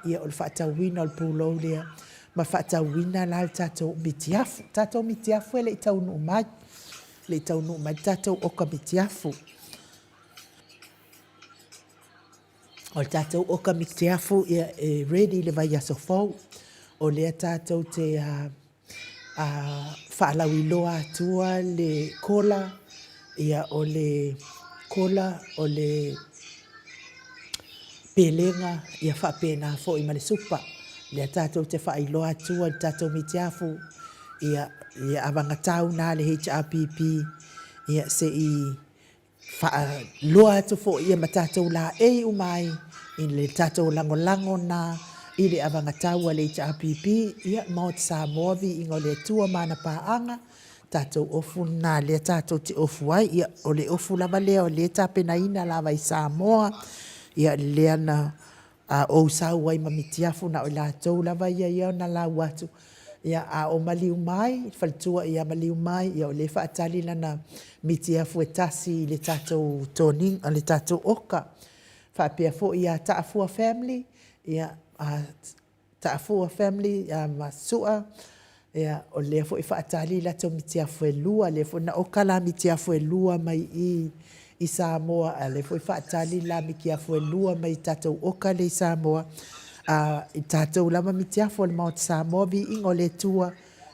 ia o le faatauina o le pulou lea, ma faatauina la le tatou mitiafu. O tatou mitiafu e le i taunuu mai, e le i taunuu mai le tatou oka mitiafu. O le tatou oka mitiafu ia e ready i le vaiaso fou. O lea tatou te uh, faalauiloa atua le kola, ia o le kola, o le pelega, ia faapena foi ma le supa. Lea tatou te faailoa atua i le tatou mitiafu, ia, ia avagatau na le HRPP, ia se i faailoa atu foi ia ma tatou laei uma ai i le tatou lagolago na i le avagatau a le HRPP, ia Maota Samoa, viiga o le Atua ma ana paaga, tatou ofu lena lea tatou te ofu ai. Ia, o le ofu lava lea o lea e tapenaina lava i Samoa, ia lea na a ou sau ai ma mitiafu, na o i latou lava ia ia ona lau atu. Ia, a o maliu mai, le faletua ia maliu mai, ia o lea e faatali lana mitiafu e tasi i le tatou toniga, le tatou oka. Faapea foi ia Taafua family, ia, a Taafua family ma Sua, ia, o lea foi e faatali latou mitiafu e lua, lea foi na oka la mitiafu e lua mai i i Samoa, a o lea foi e faatali la mitiafu e lua mai tatou oka lea i Samoa, a i tatou lava mitiafu o le Maota Samoa, viiga o le Atua,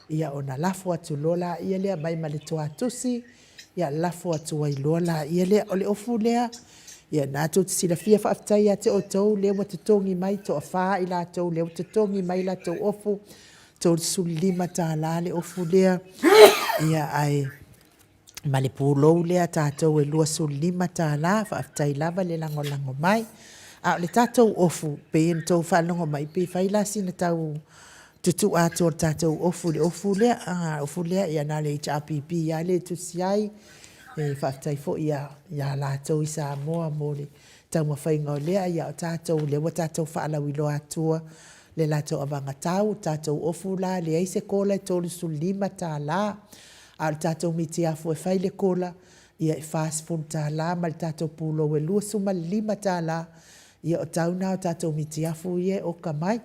Ia ona lafo atu loa laia lea aumai ma le toatusi, ia lafo atu ai loa laia lea. O le ofu lea, ia na tou te silafia, faafetai ia te outou lea ua totogi mai, toafa i latou lea ua totogi mai latou ofu, $35 le ofu lea, ia ae ma le pulou lea a tatou e $25. Faafetai lava le lagolago mai. A o le tatou ofu, pei ona outou faalogo mai, pei e fai la sina tau tutu'a atu o le tatou ofu i le ofu lea. O le ofu lea, ia na o le HRPP lava lea e tusi ai. E faafetai foi ia latou i Samoa mo le taumafaiga o lea, a o tatou o lea ua tatou faalauiloa atua le latou avagatau. O le tatou ofu la e leai se kola e $35, a o le tatou mitiafu e fai le kola, ia e $40 ma le tatou pulou e $25. Ia o tau na o tatou mitiafu ia e oka mai.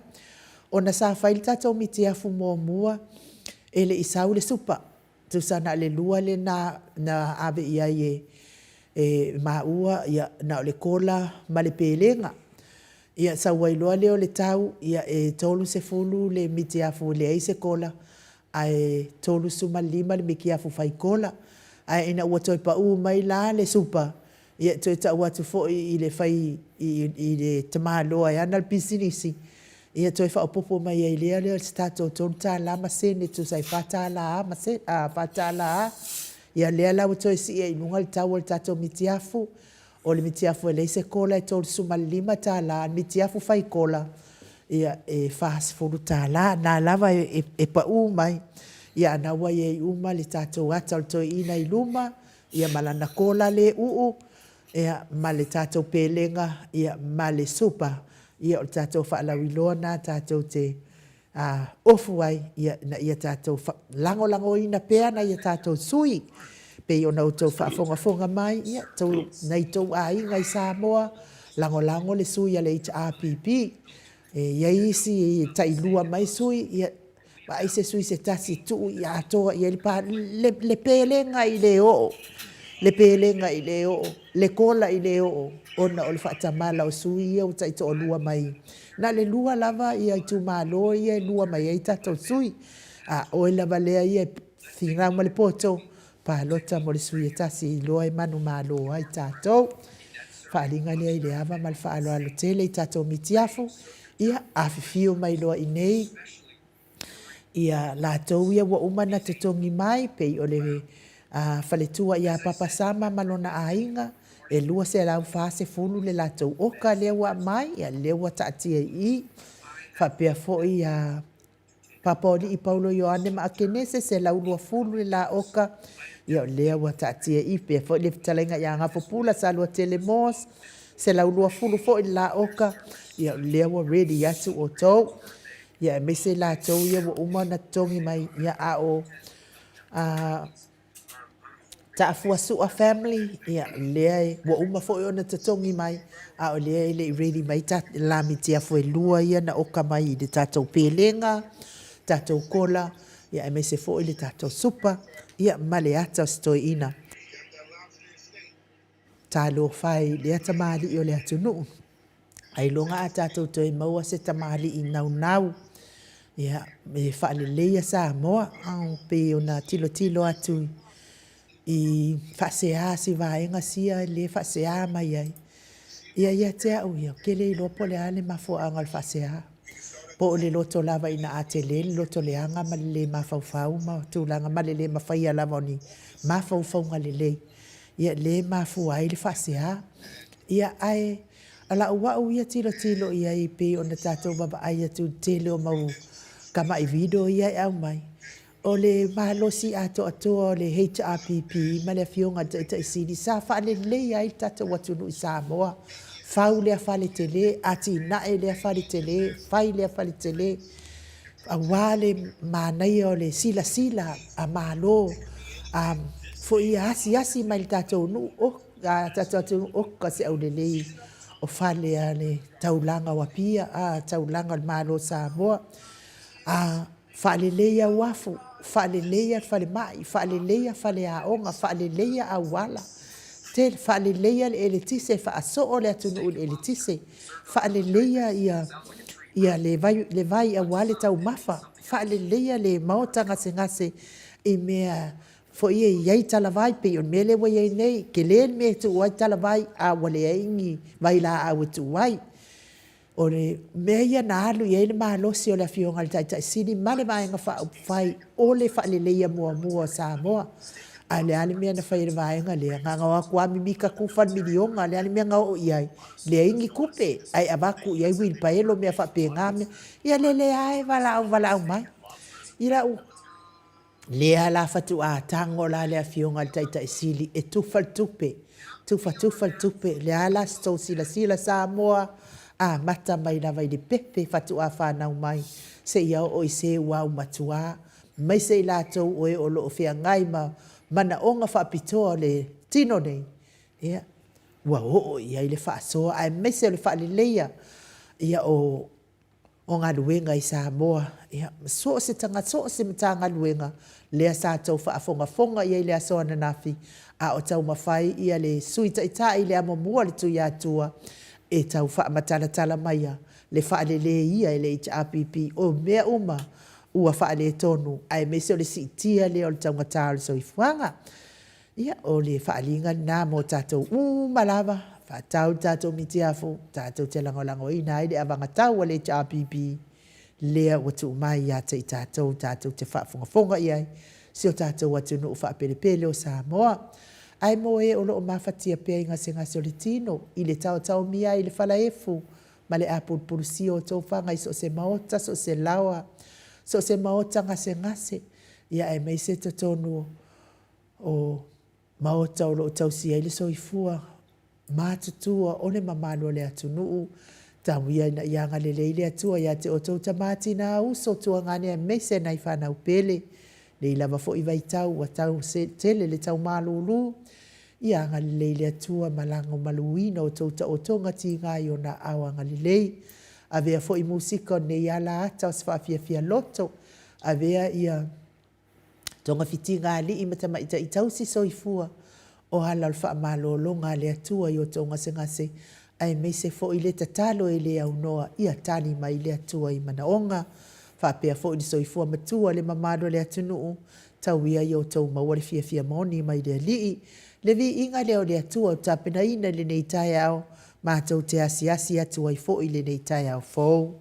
Ona sa fai le tatou mitiafu muamua e le i sau le supa, tusa na o le lua lena na ave i ai e maua na o le kola ma le pelega. Ia sau ai loa lea o le tau, ia e $30 le mitiafu e leai se kola, ae $35 le mitiafu fai kola. Ae ina ua toe pau mai la le supa, ia e toe tau atu foi i le fai i le tamaloa e ana le pisinisi, ia toe faaopoopo mai ai lea o se tatou $3 ma sene tusa e $4 lava. Ia lea la ua toe sii ai i luga le tau o le tatou mitiafu. O le mitiafu e leai se kola e $35, a o le mitiafu fai kola, ia e $40. O lena lava e pau mai, a o lena ua i ai uma le tatou ata o le toeaina i luma ma lana kola lea e uu ma le tatou pelega ma le supa. Ia o le tatou faalauiloa lena tatou te ofu ai ina ia tatou lagolagoina pea nai a tatou sui usufono. E pei ona outou faafogafoga mai, ia, nai outou aiga i Samoa, lagolago le sui usufono a le HRPP. E i ai isi e tailua mai sui, ia vaai se sui se tasi e tuu i atoa i ai le le pelega i le oo, le pelega i le oo, le kola i le oo, ona o le faatamala o sui ia ua taitoalua mai. Na o le lua lava itumalo ia e lua mai ai tatou sui. A o oe lava lea ia e finau ma le poto, palota mo le sui e tasi e iloa e manumalo ai tatou. Faaaliga lea i le ava ma le faaaloalo tele i tatou mitiafu, ia afifio mai loa i inei ia latou ia ua uma ona totogi mai, pei o le faletua ia Papa Sama ma lona aiga, e $240 le latou oka lea ua aumai, ia lea ua taatia i i. Faapea foi ia Papaolii Paulo Ioane ma Akenese, $120 le la oka, ia o lea ua taatia i i. Faapea foi le fetalaiga ia Gafopula Saluatele Moss, $120 foi le la oka, ia o lea ua ready atu outou. Ia aemaise latou ia ua uma ona totogi mai, ia a o Taafuasua family, ia lea ua uma foi ona totogi mai, a o lea e le i ready mai la mitiafu e lua ia na oka mai i le tatou pelega, tatou kola, ia aemaise foi le tatou supa, ia ma le ata o si toeaina. Talofa e i lea tamalii o le atunuu. Ailoga a tatou toe maua se tamalii naunau ia, e faaleleia Samoa. E pei ona tilotilo atu i faasea si vaega sia lea e faasea mai ai. Ia, ia te au ia, ou te le iloa po o le a le mafuaaga o le faasea. Po o le loto lava ina a tele le loto leaga ma le le mafaufau ma tulaga ma le le mafaia lava o ni mafaufauga lelei, ia lea e mafua ai le faasea. Ia, ae o lau au ia tilotilo i ai pei ona tatou vaavaai atu i le tele o mau tamai video ia e aumai, o le malosi atoatoa o le HRPP ma le Afioga i le Taitai Sili sa faaleleia ai le tatou atunuu i Samoa, fau lea fale tele, atinae lea fale tele, fai lea fale tele, aua le manaia o le silasila a Malo foi ia asiasi mai i le tatou nuu, tatou atunuu, oka se aulelei o fale a le taulaga o Apia, taulaga o le Malo o Samoa. Faaleleia uafu, faaleleia falemai, faaleleia faleaoga, faaleleia auala, tele, faaleleia le eletise, faasoo le atunuu i le eletise, faaleleia ia le vai, le vai aua le taumafa. Faaleleia le maota gasegase i mea foi e i ai talavai, pei o le mea lea ua i ai nei, tele le mea e tuu ai talavai, a ua leai ni vailaau e tuu ai. O le mea ia na alu i ai le malosi o le Afioga i le Taitai Sili ma le Vaega Faaupufai, o le faaleleia muamua o Samoa. A o le a le mea na fai e le vaega lea? Na ona o atu lava mimita tufa le miliona, o le a le mea na oo i ai? Leai ni tupe, ae avatu i ai uilipaelo ma mea faapena. Ia lele lava e valaau valaau mai. I lau lea la faatoa tago la le Afioga i le Taitai Sili e tufa le tupe, tufa tufa le tupe. O le a la se tou silasila Samoa? Amata mai lava i le pepe faatoa fanau mai seia oo i se ua aumatua, aemaise i latou o e o lo o feagai ma manaoga faapitoa o le tino nei, ia, ua oo i ai le faasoa, aemaise o le faaleleia o galuega i Samoa, ma so o se tagata, so o se Matagaluega lea sa outou faafogafoga i ai i le aso ananafi a o taumafai le Sui Taitai, le Amomua a le Tuiatua e tau faamatalatala maia le faaleleia e le HRPP o mea uma ua faaletonu, aemaise o le siitia lea o le taugata o le soifuaga. Ia, o le faaaliga lena mo tatou uma lava, faatau le tatou mitiafu tatou te lagolagoina ai le anavatau a le HRPP lea ua tuu mai ia te i tatou tatou te faafogafoga i ai i si o tatou atunuu faapelepele o Samoa. Ae mo e o lo o mafatia pea i gasegase o le tino, i le taotaomia ai i le falaefu ma le apulupulusia o outou faga i so o se maota, so o se laoa, so o se maota gasegase, aemaise totonu o maota o lo o tausia ai le soifua matutua o le mamalu o le atunuu. Tau ia ina ia agalelei le Atua ia te outou tama, tina, uso, tuagane aemaise nai fanau pele. I lenei lava foi vaitau ua tele le tau malulu, ia agalelei le Atua ma lagomaluina outou taotoga tiga i ona aao agalelei. Avea foi musika o lenei ala ata o se faafiafia loto, avea ia togafitiga a alii ma tamaitai tausi soifua o ala o le faamalologa a le Atua i o outou gasegase, aemaise foi le tatalo e le aunoa ia tali mai le Atua i manaoga. Faapea foi le soifua matua i le mamalu o le atunuu, tau ia ia outou maua le fiafia moni mai le Alii. Le viiga lea o le Atua ua tapenaina i lenei taeao, matou te asiasi atu ai foi i lenei taeao fou.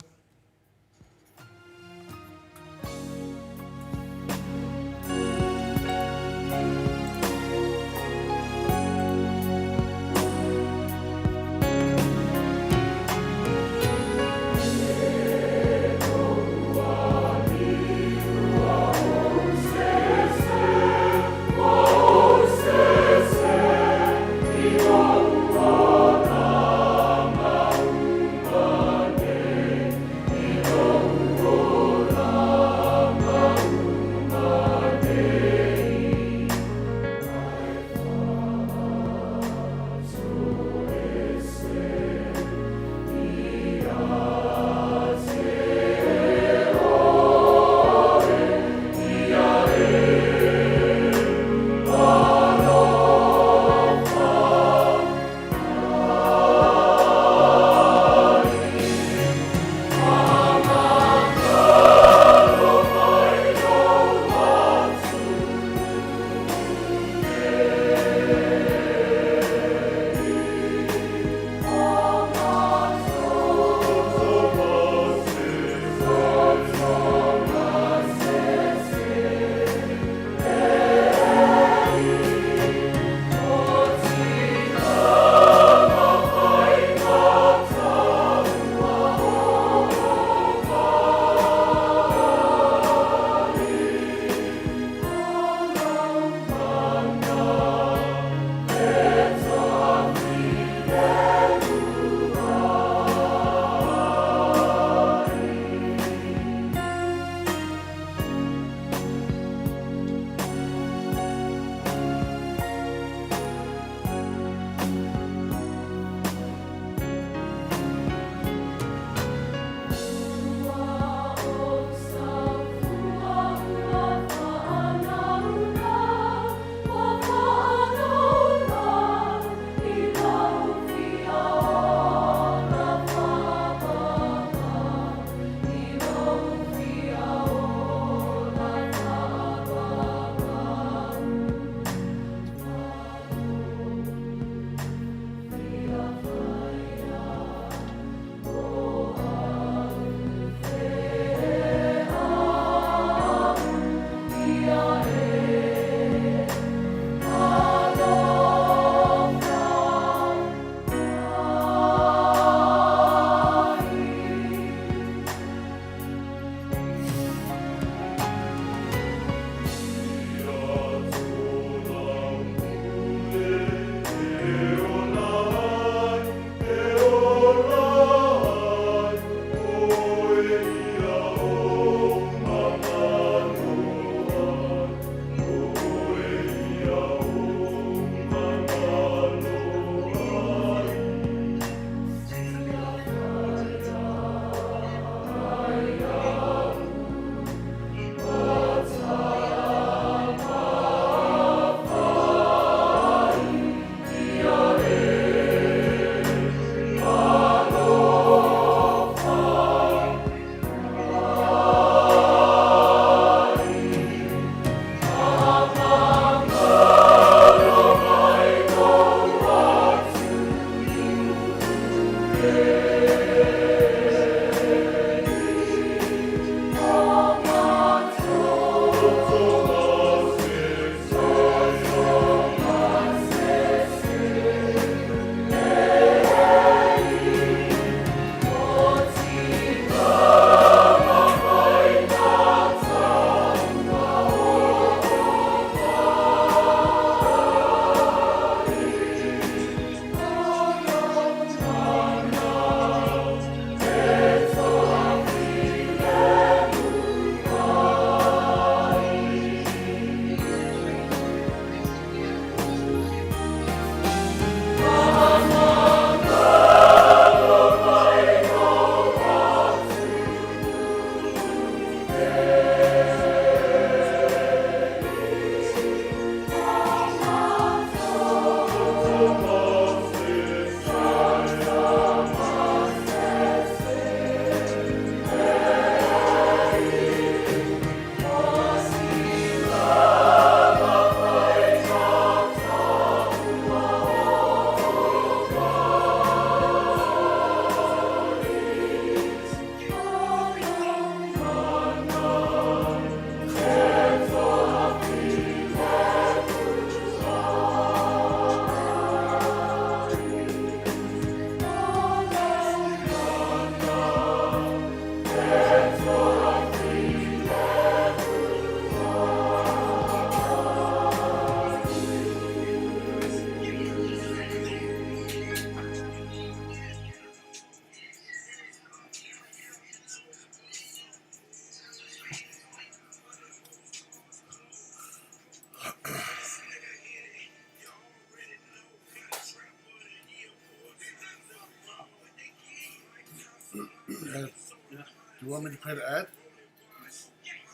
You want me to play the ad?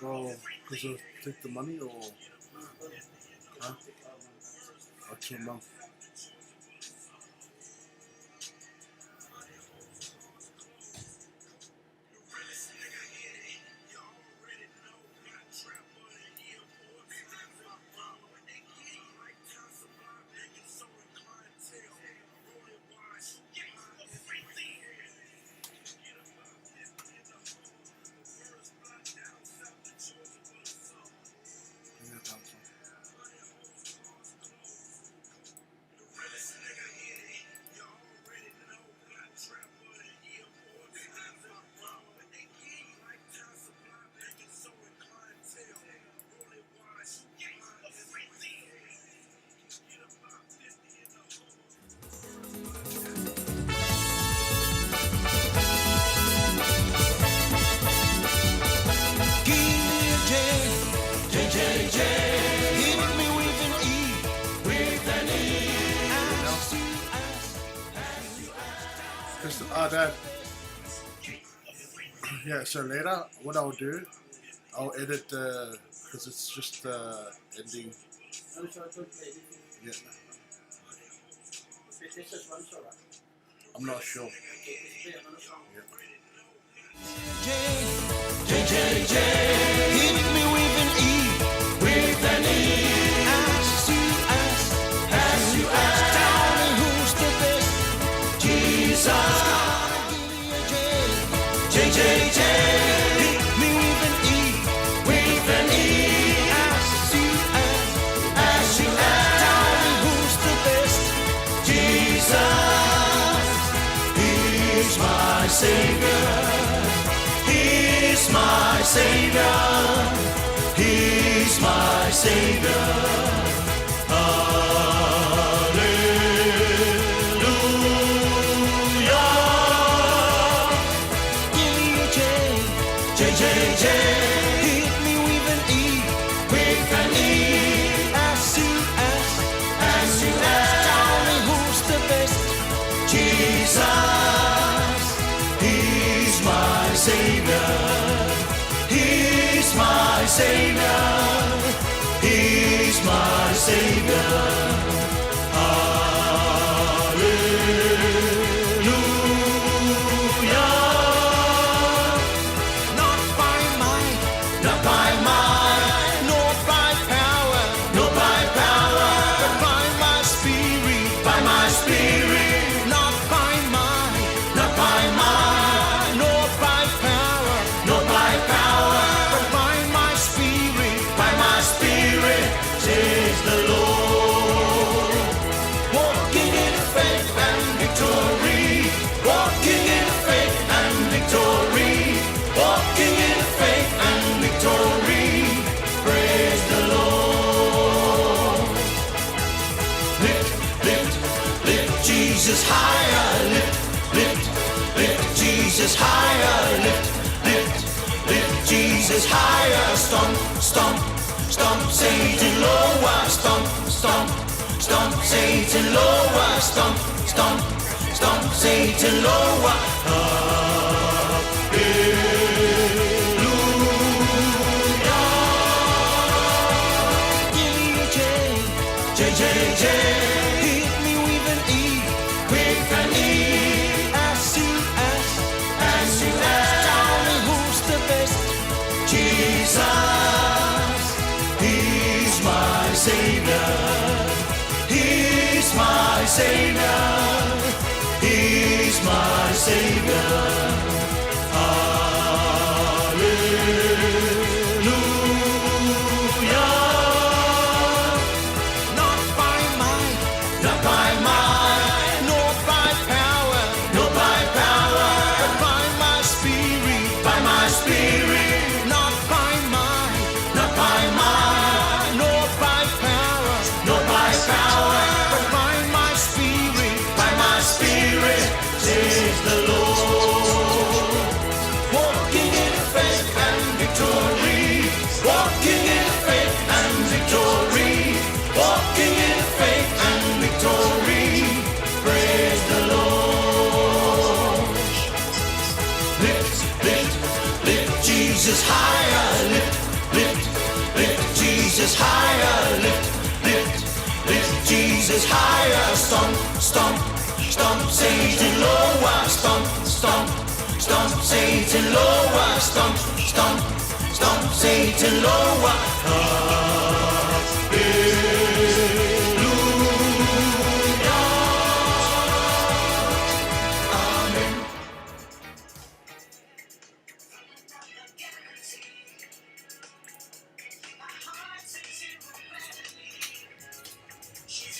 Well, because it'll take the money or huh? Or to a month. Yeah, thousand. Give me a J, J, J, J. Hit me with an E, with an E. As you ask, Because that yeah. So later, what I'll do, I'll edit the because it's just the ending. Yeah, I'm not sure. Yeah. J, J, J, J. Hit me with an E, with an E. As you ask, as you ask, tell me who's the best. Jesus. Give me a J, J, J, J. Hit me with an E, with an E. As you ask, as you ask, tell me who's the best. Jesus, He's my Savior. He's my Savior. He's my Savior. Hallelujah. Give me a J, J, J, J. Hit me with an E, with an E. As you ask, as you ask, tell me who's the best. Jesus, He's my Savior. He's my Savior. He's my Savior. Hallelujah. Not by might, not by might, nor by power, nor by power, but by my spirit, by my spirit. Not by might, not by might, nor by power, nor by power, but by my spirit, by my spirit, says the Lord. Walking in faith and victory, walking in faith and victory, walking in faith and victory. Praise the Lord. Lift, lift, lift Jesus higher. Lift, lift, lift Jesus higher. Lift, lift, lift Jesus higher. Stomp, stomp, stomp Satan lower. Stomp, stomp, stomp Satan lower. Stomp, stomp, stomp Satan lower. Hallelujah. Give me a J, J, J, J. Hit me with an E, with an E. As you ask, as you ask, tell me who's the best. Jesus, He's my Savior. He's my Savior. He's my Savior. Hallelujah. Not by might, not by might, nor by power, nor by power, but by my spirit, by my spirit. Not by might, not by might, nor by power, nor by power, but by my spirit, by my spirit, says the Lord. Stomp, stomp, stomp, Satan lower. Stomp, stomp, stomp, Satan lower. Stomp, stomp, stomp, Satan lower.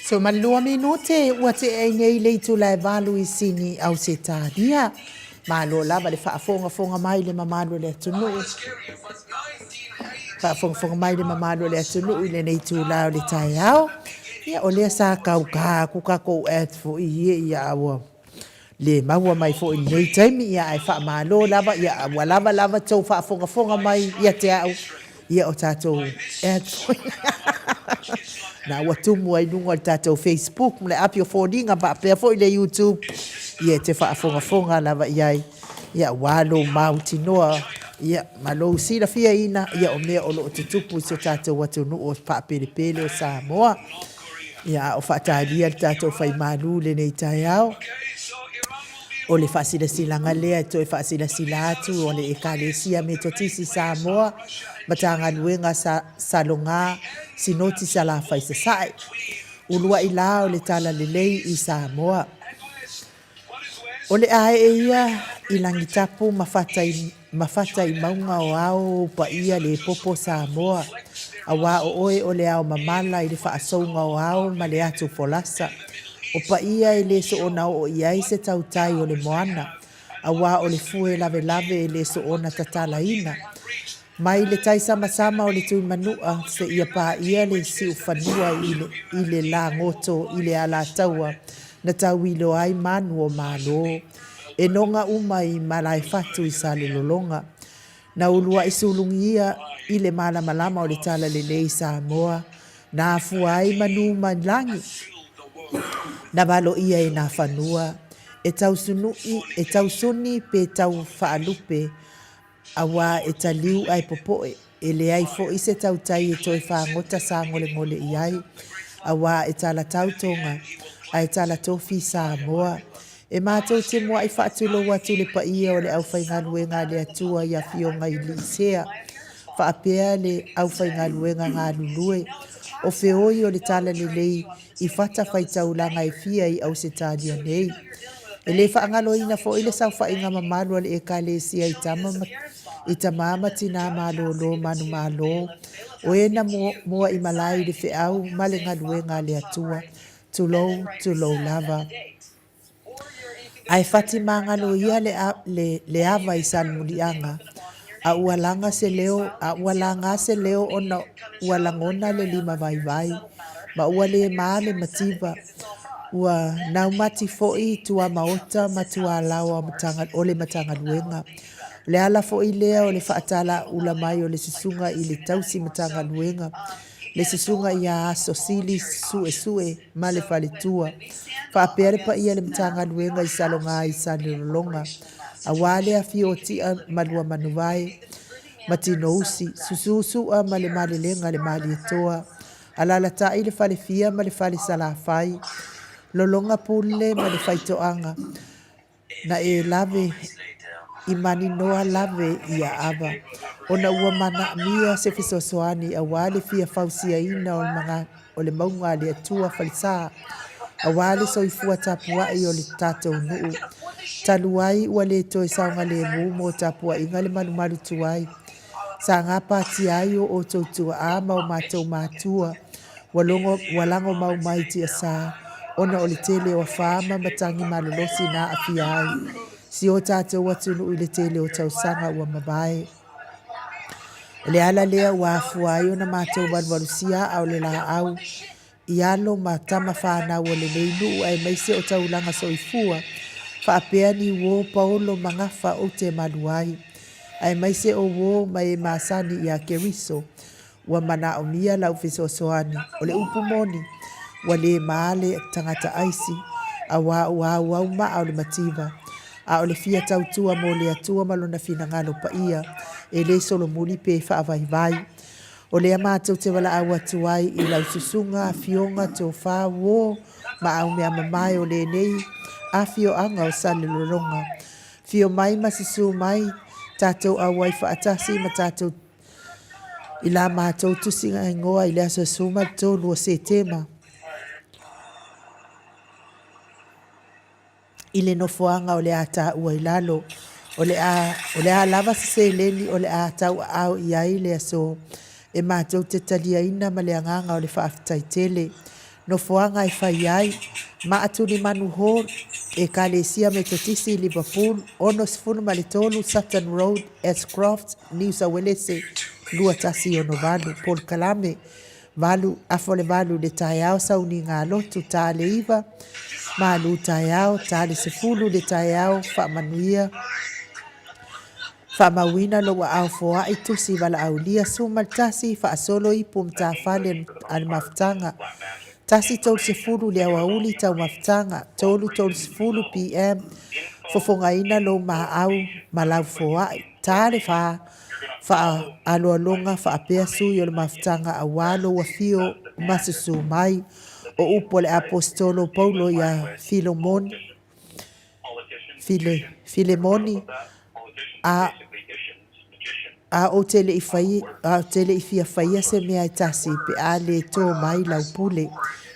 So ma le 2 minute ua tea ai nei le itula e 8 i Sini, Ausetalia. Malo lava le faafogafoga mai le mamalu o le atunuu. Faafogafoga mai le mamalu o le atunuu i lenei itula o le taeao. Ia o lea sa tauta atu tatou ad foi ia, ia a ua le maua mai foi i lenei taimi, ia ae faamalo lava, ia ua lava lava tou faafogafoga mai ia te au, ia o tatou ads foi na ua tumu ai i luga o le tatou Facebook ma le api o foliga faapea foi le YouTube, ia e te faafogafoga lava i ai, ia aua lou mautinoa, ia ma lou silafiaina, ia o mea o lo o tutupu i so tatou atunuu o faapelepele o Samoa. Ia, a o faatalia le tatou faimalu i lenei taeao, o le faasilasilaga lea e toe faasilasila atu o le Ekalesia Metotisi Samoa, Matagaluega sa Salogā, Sinoti Salafai Sasae, uluai la o le Talalelei i Samoa. O le a ee ia i Lagitapu ma fata i, ma fata i mauga o ao ou paia le popo Samoa, aua o oe o le ao mamala i le faasouga o ao ma le atu folasa. O paia e le soona oo i ai se tautai o le moana, aua o le fue lavelave e le soona tatalaina. Mai le tai samasama o le Tuimanua seia paia le siufanua i le, i le lagoto i le Alataua na tauilo ai manu o Malo e noga uma i Malaefatu i Salelologa. Na uluai sulugia i le malamalama o le Talalelei i Samoa, na afua ai manu mai lagi, na valoia e nā fanua, e tausunu'i, e tausuni pe tau faalupe, Aua e taliu ae popoe, e leai foi se tautai e toe fagota sagolegole i ai, aua e talatau Toga, ae talatofi Samoa. E matou te muai faatulou atu le paia o le aufaigaluega a le Atua i Afioga i Lisea, faapea le aufaigaluega galulue o feoi o le Talalelei i fatafaitaulaga e fia i Ausetalia nei. E le faagaloina foi le saofaiga mamalu a le Ekalesia i tama ma i tamā ma tinā malōlō manumalo, o e na muaimalae i le feau ma le galuega a le Atua. Tulou, tulou lava. Ae fati magalo ia le, le, le ava i Salemuliaga, a ua laga se leo, a ua laga se leo ona ua lagona le lima vaivai, ma ua le ma le mativa. Ua naumati foi i tuamaota ma tualaoa o le Matagaluega. O le ala foi lea o le faatalaula mai o le susuga i le tausi Matagaluega, le susuga ia Aso Sili Suesue ma le faletua, faapea le paia le Matagaluega i Salogā i Salelologa, aua le afio o Tia ma Luamanuvae, ma Tinousi, Susu Su'a ma le Malelega le Malietoa, alalatai le Falefia ma le Fale Salafai, Lologa Pule ma le Faitoaga, Na e lawe i maninoa lawe ia ava, ona ua manaʻmia se fesoasoani aua le fia fausiaina o le mauga a le Atua falesa, aua le soifua tapuai o le tatou nuu. Talu ai ua le toe saogalemu mo tapuaiga le malumalu tuai, sa gapatia ai o outou tuaa ma o matou matua, Ua logo, ua lago mau mai tiasa, ona o le tele o afā ma matagi malolosi na aafia ai si o tatou atunuu i le tele o tausaga ua mavae. O le ala lea ua afua ai ona matou valuvalusia aa o le laau i alo ma tama fanau o lenei nuu aemaise o taulaga soifua, faapea ni uo paolo ma gafa ou te malu ai, aemaise o uo ma e masani iā Keriso. Ua manaomia lau fesoasoani. O le upu moni, ua le ma le tagata aisi, aua ua auau maa o le mativa, a o le fia tautua mo le Atua ma Lona finagalo paia, e le solomuli pe faavaivai. O lea matou te valaau atu ai i lau susuga, afioga, tofa, uo ma aumeamamae o lenei afioaga o Salelologa. Afio mai ma susu mai, tatou auai faatasi ma tatou i la matou tusiga igoa i le aso 13 o Setema i le nofoaga o le a taua i lalo. O le a, o le a lava se seleni o le a tauaao i ai le aso e matou te taliaina ma le agaga o le faafetai tele. Nofoaga e fai ai, Maatulimanu Hall, Ekalesia Metotisi i Liverpool, 63 Sutton Road, Ashcroft, Niu Sauelese, 2168. Polokalame, 8 afa o le 8 i le taeao, sauniga lotu, ta le 9, malu taeao, ta le 10 i le taeao, faamanuia, Faamauina lou aao foai, tusi valaaulia, 11, faasolo ipu matafale a le mafutaga, 1:30 i le aoauli taumafataga, 3:30 PM, fofogaina lou maau ma lau foai, ta le 4, faaaloaloga faapea sui o le mafutaga aua lou afio ma susu mai. O upu a le Aposetolo Paulo ia Filomoni, File, Filemoni, a, a ou te le i fai, a ou te le i fia faia se mea e tasi pe a le tō mai lau pule,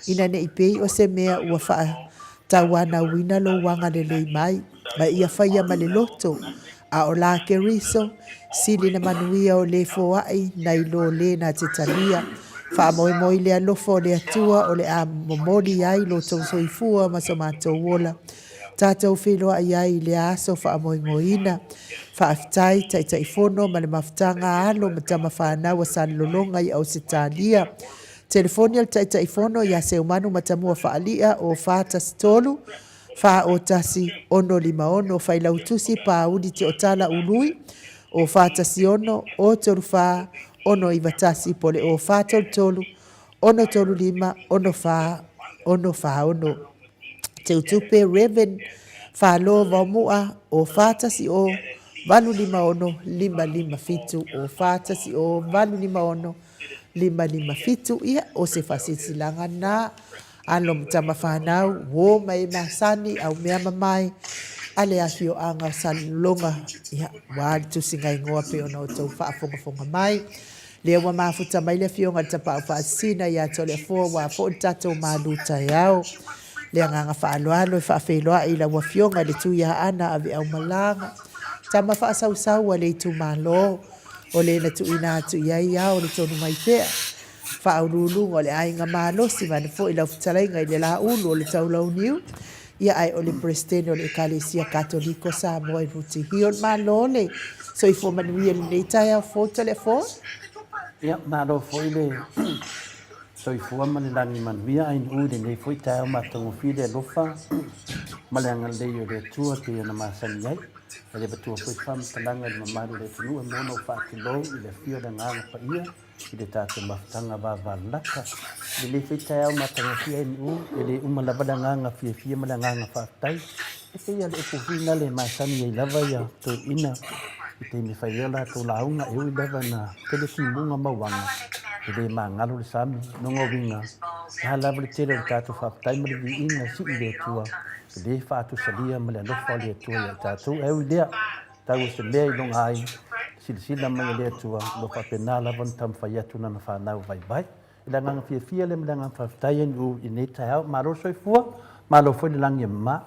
ina ne i pei o se mea ua faatauanauina lou agalelei mai, a ia faia ma le loto, a o la Keriso, sili na manuia o le foai nai lo le na te talia. Faamoemoe i le alofa o le Atua o le a momoli ai lo tou soifua ma so matou ola. Tatou feiloai ai i lea aso faamoemoeina. Faafetai Taitaifono ma le mafutaga alo ma tama fanau a Salelologa i Ausetalia. Telefoni a le Taitaifono ia Seumanu Matamua Faalia o 413 401 656 Failautusi Pauli Teotala Ului o 416 034 691 po o le 0433 635 64 646. Teutupe Rev. Falo Vaomua o 410 856 557 o 410 856 557. Ia, o se faasilasilaga lena alo ma tama fanau, uo ma e masani, au mea mamae a le afioaga o Salelologa. Ia, ua le tusiga igoa pei ona outou faafogafoga mai. Lea ua mafuta mai le afioga i le Tapaau Faasisina ia Toleafoa ua foi le tatou malu taeao. Le agaga faaaloalo e faafeiloai i lau afioga i le Tuiaana Aveaumalaga, tama faasausau a le itumalo o le na tuuina atu i ai ao le tonu mai pea. Faauluuluga o le aiga malosi vaeane foi lau fetalaiga i le Laulu o le Taulauniu, ia ae o le Peresetene o le Ekalesia Katoliko Samoa i Rooty Hill. Malo le soifua manuia i lenei taeao fou Toleafoa. Ia, malo foi le soifua ma le lagi manuia ainuu i lenei foi taeao matagofie le alofa ma le agalelei o le Atua pei ona masani ai. E le avatua foi se faamatalaga i le mamalu o le atunuu e mo ona ou faatulou i le afio o le Agaga Paia i le tatou mafutaga vavalalata. I lenei foi taeao matagofie ANU, e le uma lava le agaga fiafia ma le agaga faafetai. E pei lava o le upu foi lena e masani ai lava ia toeaiina i taimi e fai ai a latou lauga, e ui lava ina tele timuga ma uaga, e le magalo le sami. O lona uiga, e a lava le tele o le tatou faafetai ma le viiga e sii i le Atua, e le faatusalia ma le alofa o le Atua ia i tatou. Ae ui i lea, Tau o se mea i loga ai, silasila mai e le Atua, o lo o faapena lava ona taumafai atu lana fanau vaivai. I le agaga fiafia lea ma le agaga faafetai NU i lenei taeao. Malo le soifua, malo foi le lagi e mama.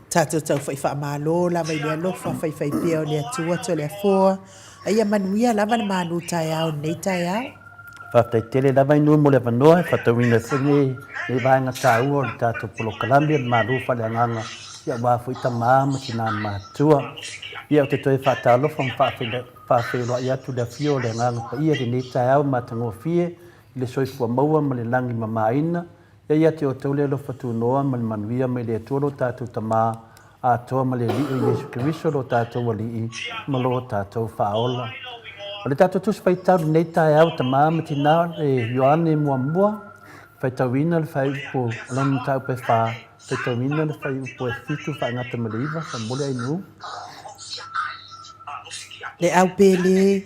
Tatou taufai faamalo lava i le alofa faifaipea o le Atua Toleafoa. A ia manuia lava le malu taeao i lenei taeao. Faafetai tele lava Inua mo le avanoa e faatauina ai foi lenei vaega taua o le tatou polokalame o le Malu Faaleagaga aua foi tama ma tina matutua. Ia ou te toe faatalofa ma faafeiloai atu i le afio o le Agaga Paia i lenei taeao matagofie i le soifua maua ma le lagi mamaina. Ia ia te outou le alofa tunoa ma le manuia mai le Atua lo tatou Tama atoa ma le Alii o Iesu Keriso lo tatou Alii ma lo tatou Faaola. O le tatou Tusi Faitau i lenei taeao, Tama ma Tina, e Ioane Muamua, faitauina le faaiupu o lana mataupu e fa, faitauina le faaiupu e fitu faagata ma le iva, faamolemole Ainuu. Le au pele.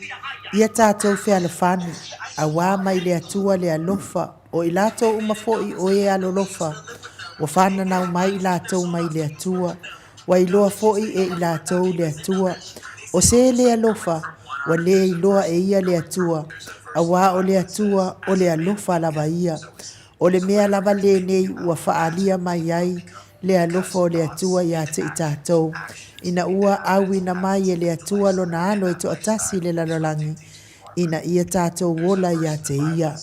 Ia tatou fealofani, auā mai le Atua le alofa, o i latou uma foi o e alolofa, ua fananau mai i latou mai le Atua, ua iloa foi e i latou le Atua. O se le alofa, ua le iloa e ia le Atua, auā o le Atua o le alofa lava ia. O le mea lava lenei ua faaalia mai ai le alofa o le Atua ia te i tatou, ina ua auina mai e le Atua Lona Alo e toatasi i le lalolagi, ina ia tatou ola ia te Ia.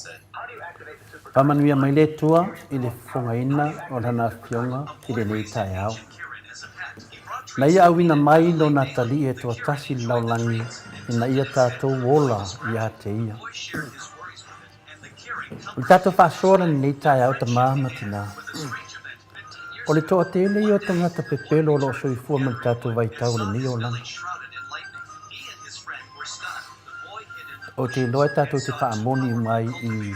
Faamanuia mai le Atua i le fofogaina o Lana Afioga i lenei taeao. Na Ia auina mai Lona Atalii e toatasi i le lalolagi ina ia tatou ola ia te Ia. O le tatou faasoa lenei taeao tama ma tina. O le toatele ia o tagata pepelo o lo o soifua ma le tatou vaitau o lenei olaga. Ou te iloa e tatou te faamoni uma ai i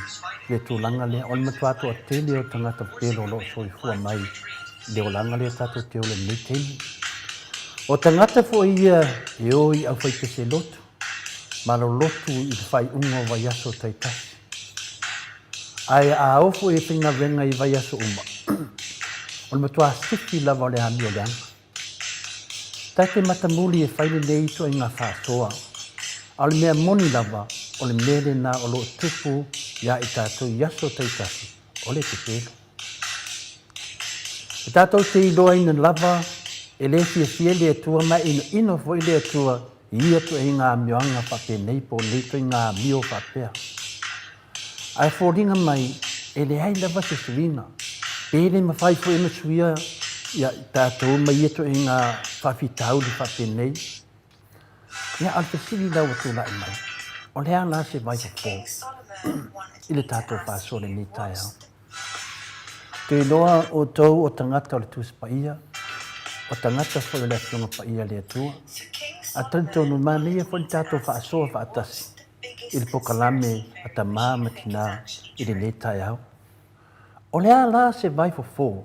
le tulaga lea, o le matua toatele o tagata pepelo o lo o soifua mai i le olaga lea tatou te ola i lenei taimi. O tagata foi ia e o i aufaipese lotu, malolotu i le faaiuga o vaiaso taitasi. Ae a oo foi e faigaluega i vaiaso uma, o le matua sifi lava o le amio leaga. Ta te matamuli e fai lenei ituaiga faasoa, a o le mea moni lava, o le mea lena o lo o tupu iā i tatou i aso taitasi, o le pepelo. E tatou te iloaina lava e le fiafia le Atua ma e inoino foi le Atua i ia ituaiga amioaga faapenei po o nei ituaiga amio faapea. Ae foliga mai e leai lava se suiga, pe le mafai foi ona suia ia i tatou ma ia ituaiga faafitauli faapenei. Ia, a o le fesili la ua tulai mai, o le a la se vaifofo i le tatou faasoa i lenei taeao? Te iloa outou o tagata o le Tusi Paia, o tagata foi o le Afioga Paia a le Atua, a talitonu manaia foi le tatou faasoa faatasi i le pokalame a tamā ma tinā i lenei taeao. O le a la se vaifofo?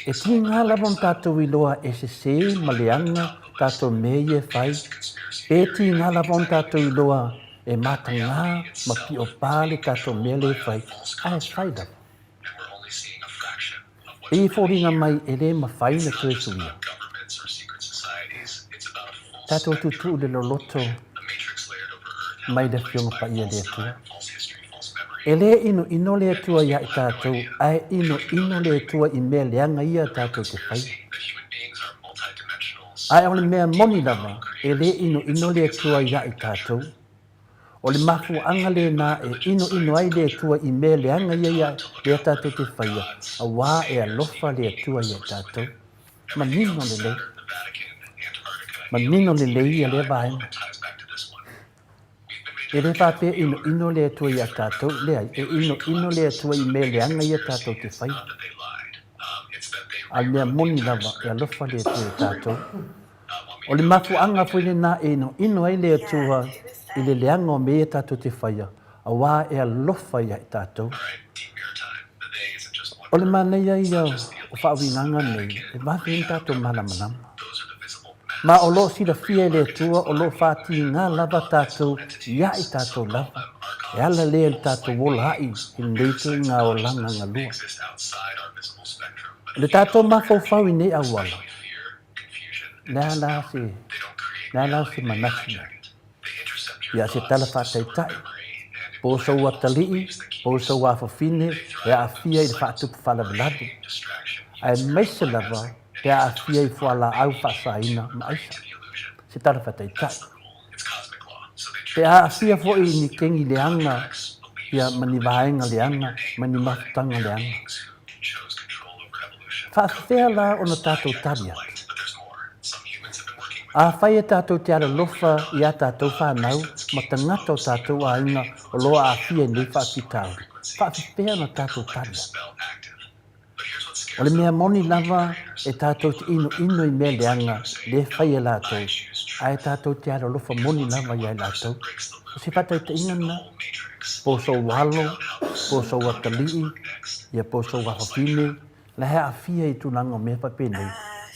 E tiga lava ona tatou iloa e sese ma leaga tatou mea ia e fai, pe tiga lava ona tatou iloa e mataga ma piopā le tatou mea lea e fai, ae fai lava. Pei e foliga mai e le mafai ona toe suia. Tatou tuutuu i le loloto mai le Afioga Paia a le Atua. E le inoino le Atua iā i tatou, ae inoino le Atua i mea leaga ia tatou te faia. Ae o le mea moni lava, e le inoino le Atua iā i tatou. O le mafuaaga lena e inoino ai le Atua i mea leaga ia lea tatou te faia, auā e alofa le Atua iā i tatou. Manino lelei. Manino lelei ia lea vaega. E le faapea inoino le Atua iā tatou, leai, e inoino le Atua i mea leaga ia tatou te faia. A o le mea moni lava, e alofa le Atua iā tatou. O le mafuaaga foi lena e inoino ai le Atua i le leaga o mea ia tatou te faia, auā e alofa ia i tatou. O le manaia ia o faauigaga nei, e vave ai ona tatou malamalama. Ma o lo o silafia e le Atua o lo o faatiga lava tatou ia i tatou lava, e ala lea i le tatou ola ai i lenei ituaiga olaga galua. O le tatou mafaufau i nei auala, le a la se, le a la se manatu i ai? Ia se tala faataitai, po o sou atalii, po o sou afafine e aafia i le faatupu faalavelave, aemaise lava pe a aafia i fualaau faasaina ma aisa. Se tala faataitai. Pe a aafia foi i ni kegi leaga ia ma ni vaega leaga ma ni mafutaga leaga. Faafefea la ona tatou tali atu? Afai e tatou te alolofa i a tatou fanau ma tagata o tatou aiga o lo o aafia i nei faafitauli, faafefea ona tatou tali atu? O le mea moni lava e tatou te inoino i mea leaga le fai e latou, ae tatou te alolofa moni lava ia i latou. O se faataitaiga lena, po o sou alo, po o sou atalii, ia po o sou afafine, la e aafia i tulaga o mea faapenei.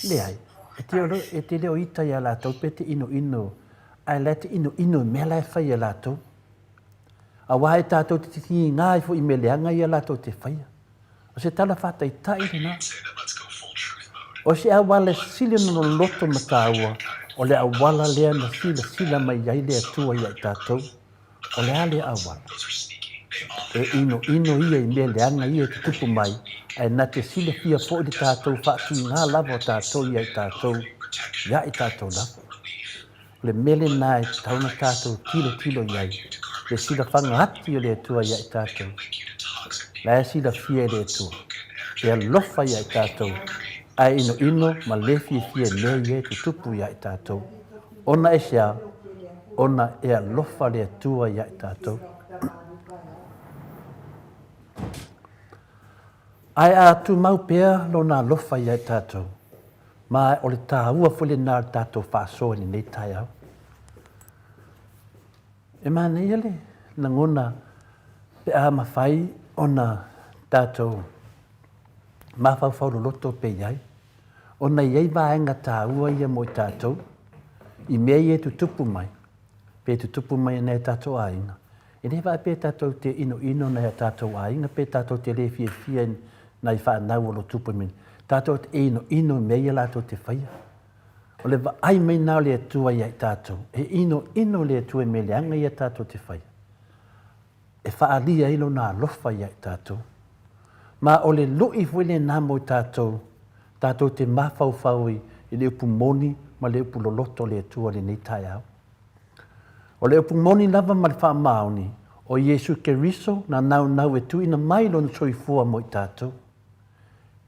Leai, e te, e te le o ita ia latou pe te inoino. Ae la e te inoino i mea la e fai e latou. Aua e tatou te tigiga ai foi i mea leaga ia latou te faia. O se tala faataitai lena. O se auala e sili ona loloto ma taua, o le auala lea na silasila mai ai le Atua ia i tatou. O le a lea auala? E inoino ia i mea leaga ia e tutupu mai, ae na te silafia foi le tatou faatuiga lava o tatou ia i tatou, ia i tatou lava. O le mea lena e tatau ona tatou tilotilo i ai, le silafaga ati o le Atua ia i tatou. La e silafia e le Atua, e alofa ia i tatou, ae inoino ma le fiafia i mea ia e tutupu ia i tatou. Ona aisea? Ona e alofa le Atua ia i tatou. Ae a tumau pea Lona alofa ia i tatou, Ma o le taua foi lena o le tatou faasoa i lenei taeao. E manaia le lagona pe a mafai ona tatou mafaufau loloto pe i ai, ona e i ai vaega taua ia mo i tatou i mea ia e tutupu mai, pe tutupu mai e nai o tatou aiga. E le faapea tatou te inoino nai o tatou aiga pe tatou te le fiafia i nai fanau o lo o tupu mai nei. Tatou te inoino i mea ia latou te faia. O le vaai mai na o le Atua ia i tatou, e inoino le Atua i mea leaga ia tatou te faia, e faaalia ai Lona alofa ia i tatou. Ma o le lui foi lena mo i tatou, tatou te mafaufau i le upu moni ma le upu loloto o le Atua i lenei taeao. O le upu moni lava ma le faamaoni, o Iesu Keriso na naunau e tuuina mai Lona soifua mo i tatou.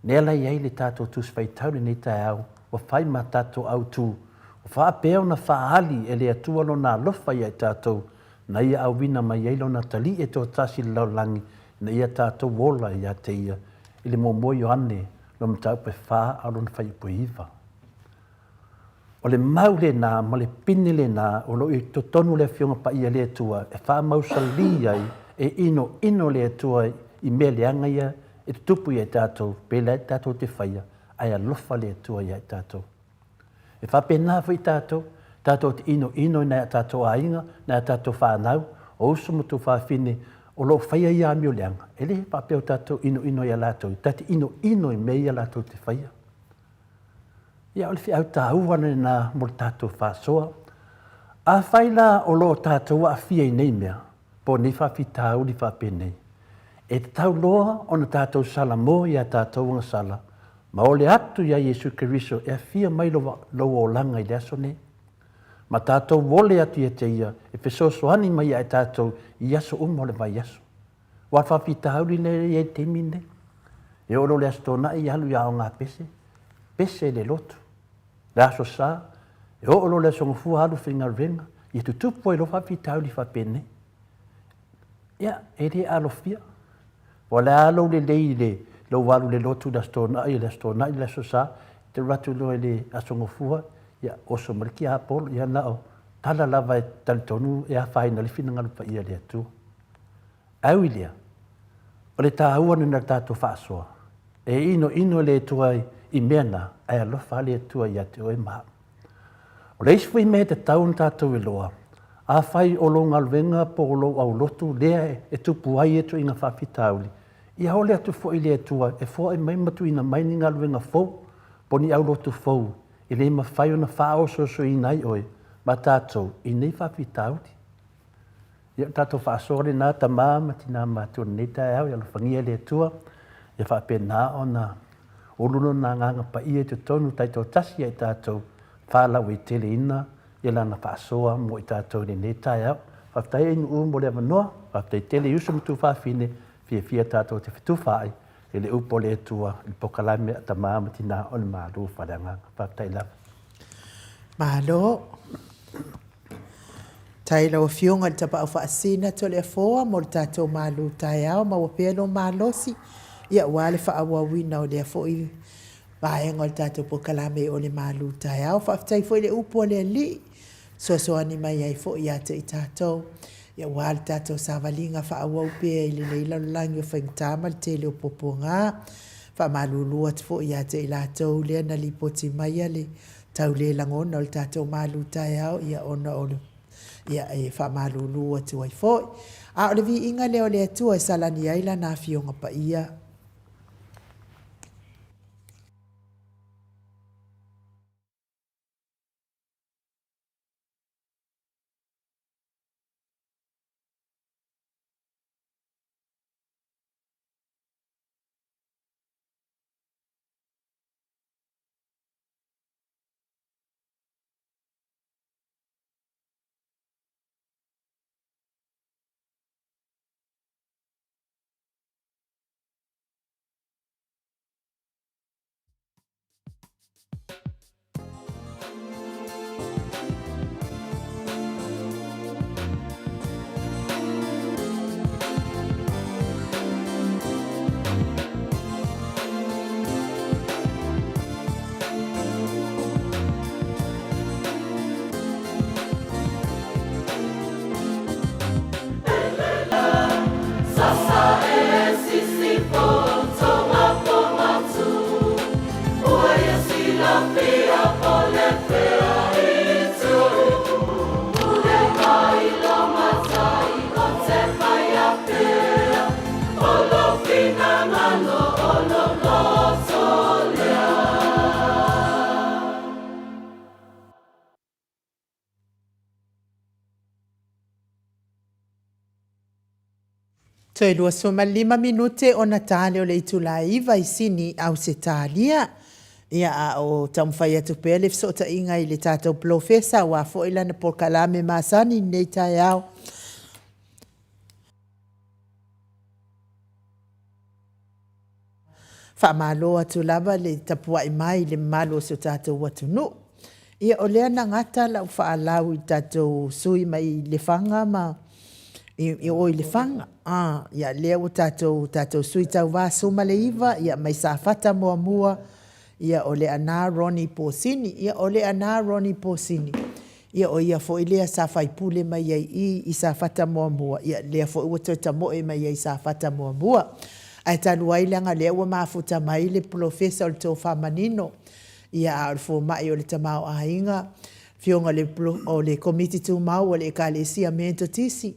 Mea la i ai le tatou Tusi Faitau lenei taeao, ua fai ma tatou autu, ua faapea ona faaali e le Atua Lona alofa ia i tatou, na Ia auina mai ai Lona Atalii e toatasi i le lalolagi, ina ia tatou ola ia te Ia, i le muamua Ioane, lona mataupu e fa a o lona fuaiupu e iva. O le mau lena ma le pine lena o lo o i totonu o le Afioga Paia le Atua e faamausalī ai, e inoino le Atua i mea leaga ia e tutupu ia i tatou, pēlā e tatou te faia, ae alofa le Atua ia i tatou. E faapena foi tatou, tatou te inoino i nai a tatou aiga, nai a tatou fanau, o uso ma tuafafine o lo o faia ia amio leaga, e le faapea o tatou inoino ia latou, ta te inoino i mea ia latou te faia. Ia, o le feau taua lena mo le tatou faasoa. Afai la o lo o tatou aafia i nei mea, po o nei faafitauli faapenei, e tatau loa ona tatou salamo i a tatou agasala ma ole atu iā Iesu Keriso e afia mai lou olaga i le aso nei. Ma tatou ole atu ia te Ia e fesoasoani mai ia i tatou i aso uma o le vaiaso. Aua le faafitauli lea e i ai i le taimi lenei. E oo loa i le Aso Toonai alu i Aoga Pese, pese le lotu. Le Aso Sa, e oo loa i le Aso Gafua alu faigaluega, ia tutupu ai loa faafitauli faapenei. Ia, e le alofia. Ua le a lou lelei i le lou alu i le lotu i le Aso Toonai, le Aso Toonai, le Aso Sa, e te alu atu loa i le Aso Gafua, ia oso mai le tiapolo, ia na o tala lava e talitonu e afaina ai le finagalo paia o le Atua. Ae ui lea, o le taua lena o le tatou faasoa, e inoino le Atua i mea na, ae alofa lava le Atua ia te oe ma au. O le isi foi mea e tatau ona tatou iloa, afai o lou galuega po o lou aulotu lea e tupu ai ia ituaiga faafitauli, ia ole atu foi i le Atua e foai mai ma tuuina mai ni galuega fou po o ni aulotu fou e le mafai ona faaosoosoina ai oe ma tatou i nei faafitauli. Ia o tatou faasoa lena tama ma tina matua i lenei taeao, ia alofagia e le Atua, ia faapena ona ulu lona agaga paia i totonu taitoatasi ia i tatou, faalauaiteleina ia lana faasoa mo i tatou i lenei taeao. Faafetai Ainuu mo le avanoa, faafetai tele i uso ma tuafafine, fiafia tatou te fetufaai i le upu a le Atua i le polokalame a tama ma tina o le Malu Faaleagaga. Faafetai lava. Malo. Faafetai i lau Afioga i le Tapaau Faasina Toleafoa mo le tatou malu taeao, maua pea lou malosi aua le faaauauina o lea foi vaega o le tatou polokalame o le malu taeao. Faafetai foi i le upu a le Alii, fesoasoani mai ai foi ia te i tatou aua le tatou savaliga faaauau pea i lenei lalolagi o faigata ma le tele o puapuaga. Faamalulu atu foi ia te i latou lea na lipoti maia le tau le lagona o le tatou malu taeao ona o le. Ia, e faamalulu atu ai foi. A o le viiga lea o le Atua e salani ai Lana Afioga Paia. Toe 25 minute ona ta lea o le itula e 9 i Sini, Ausetalia. Ia, a o taumafai atu pea le fesootaiga i le tatou polofesa aua foi lana polokalame masani i lenei taeao. Faamalo atu lava le tapuai mai i le mamalu o si o tatou atunuu. Ia, o lea na gata lau faalau i le tatou sui mai Lefaga ma i o i Lefaga. Ah, ia, lea ua tatou, tatou sui tauva 19, ia, mai Safata muamua, ia, o Leaana Ronnie Posini. Ia, o Leaana Ronnie Posini, ia, o ia foi lea sa faipule mai ai i i Safata muamua, ia, lea foi ua toe tamoe mai ai i Safata muamua. Ae talu ai leaga lea ua mafuta mai le polofesa o le tofa manino, ia, a o le fomai o le tamaoaiga, afioga i le, o le Komiti Tumau a le Ekalesia Metotisi,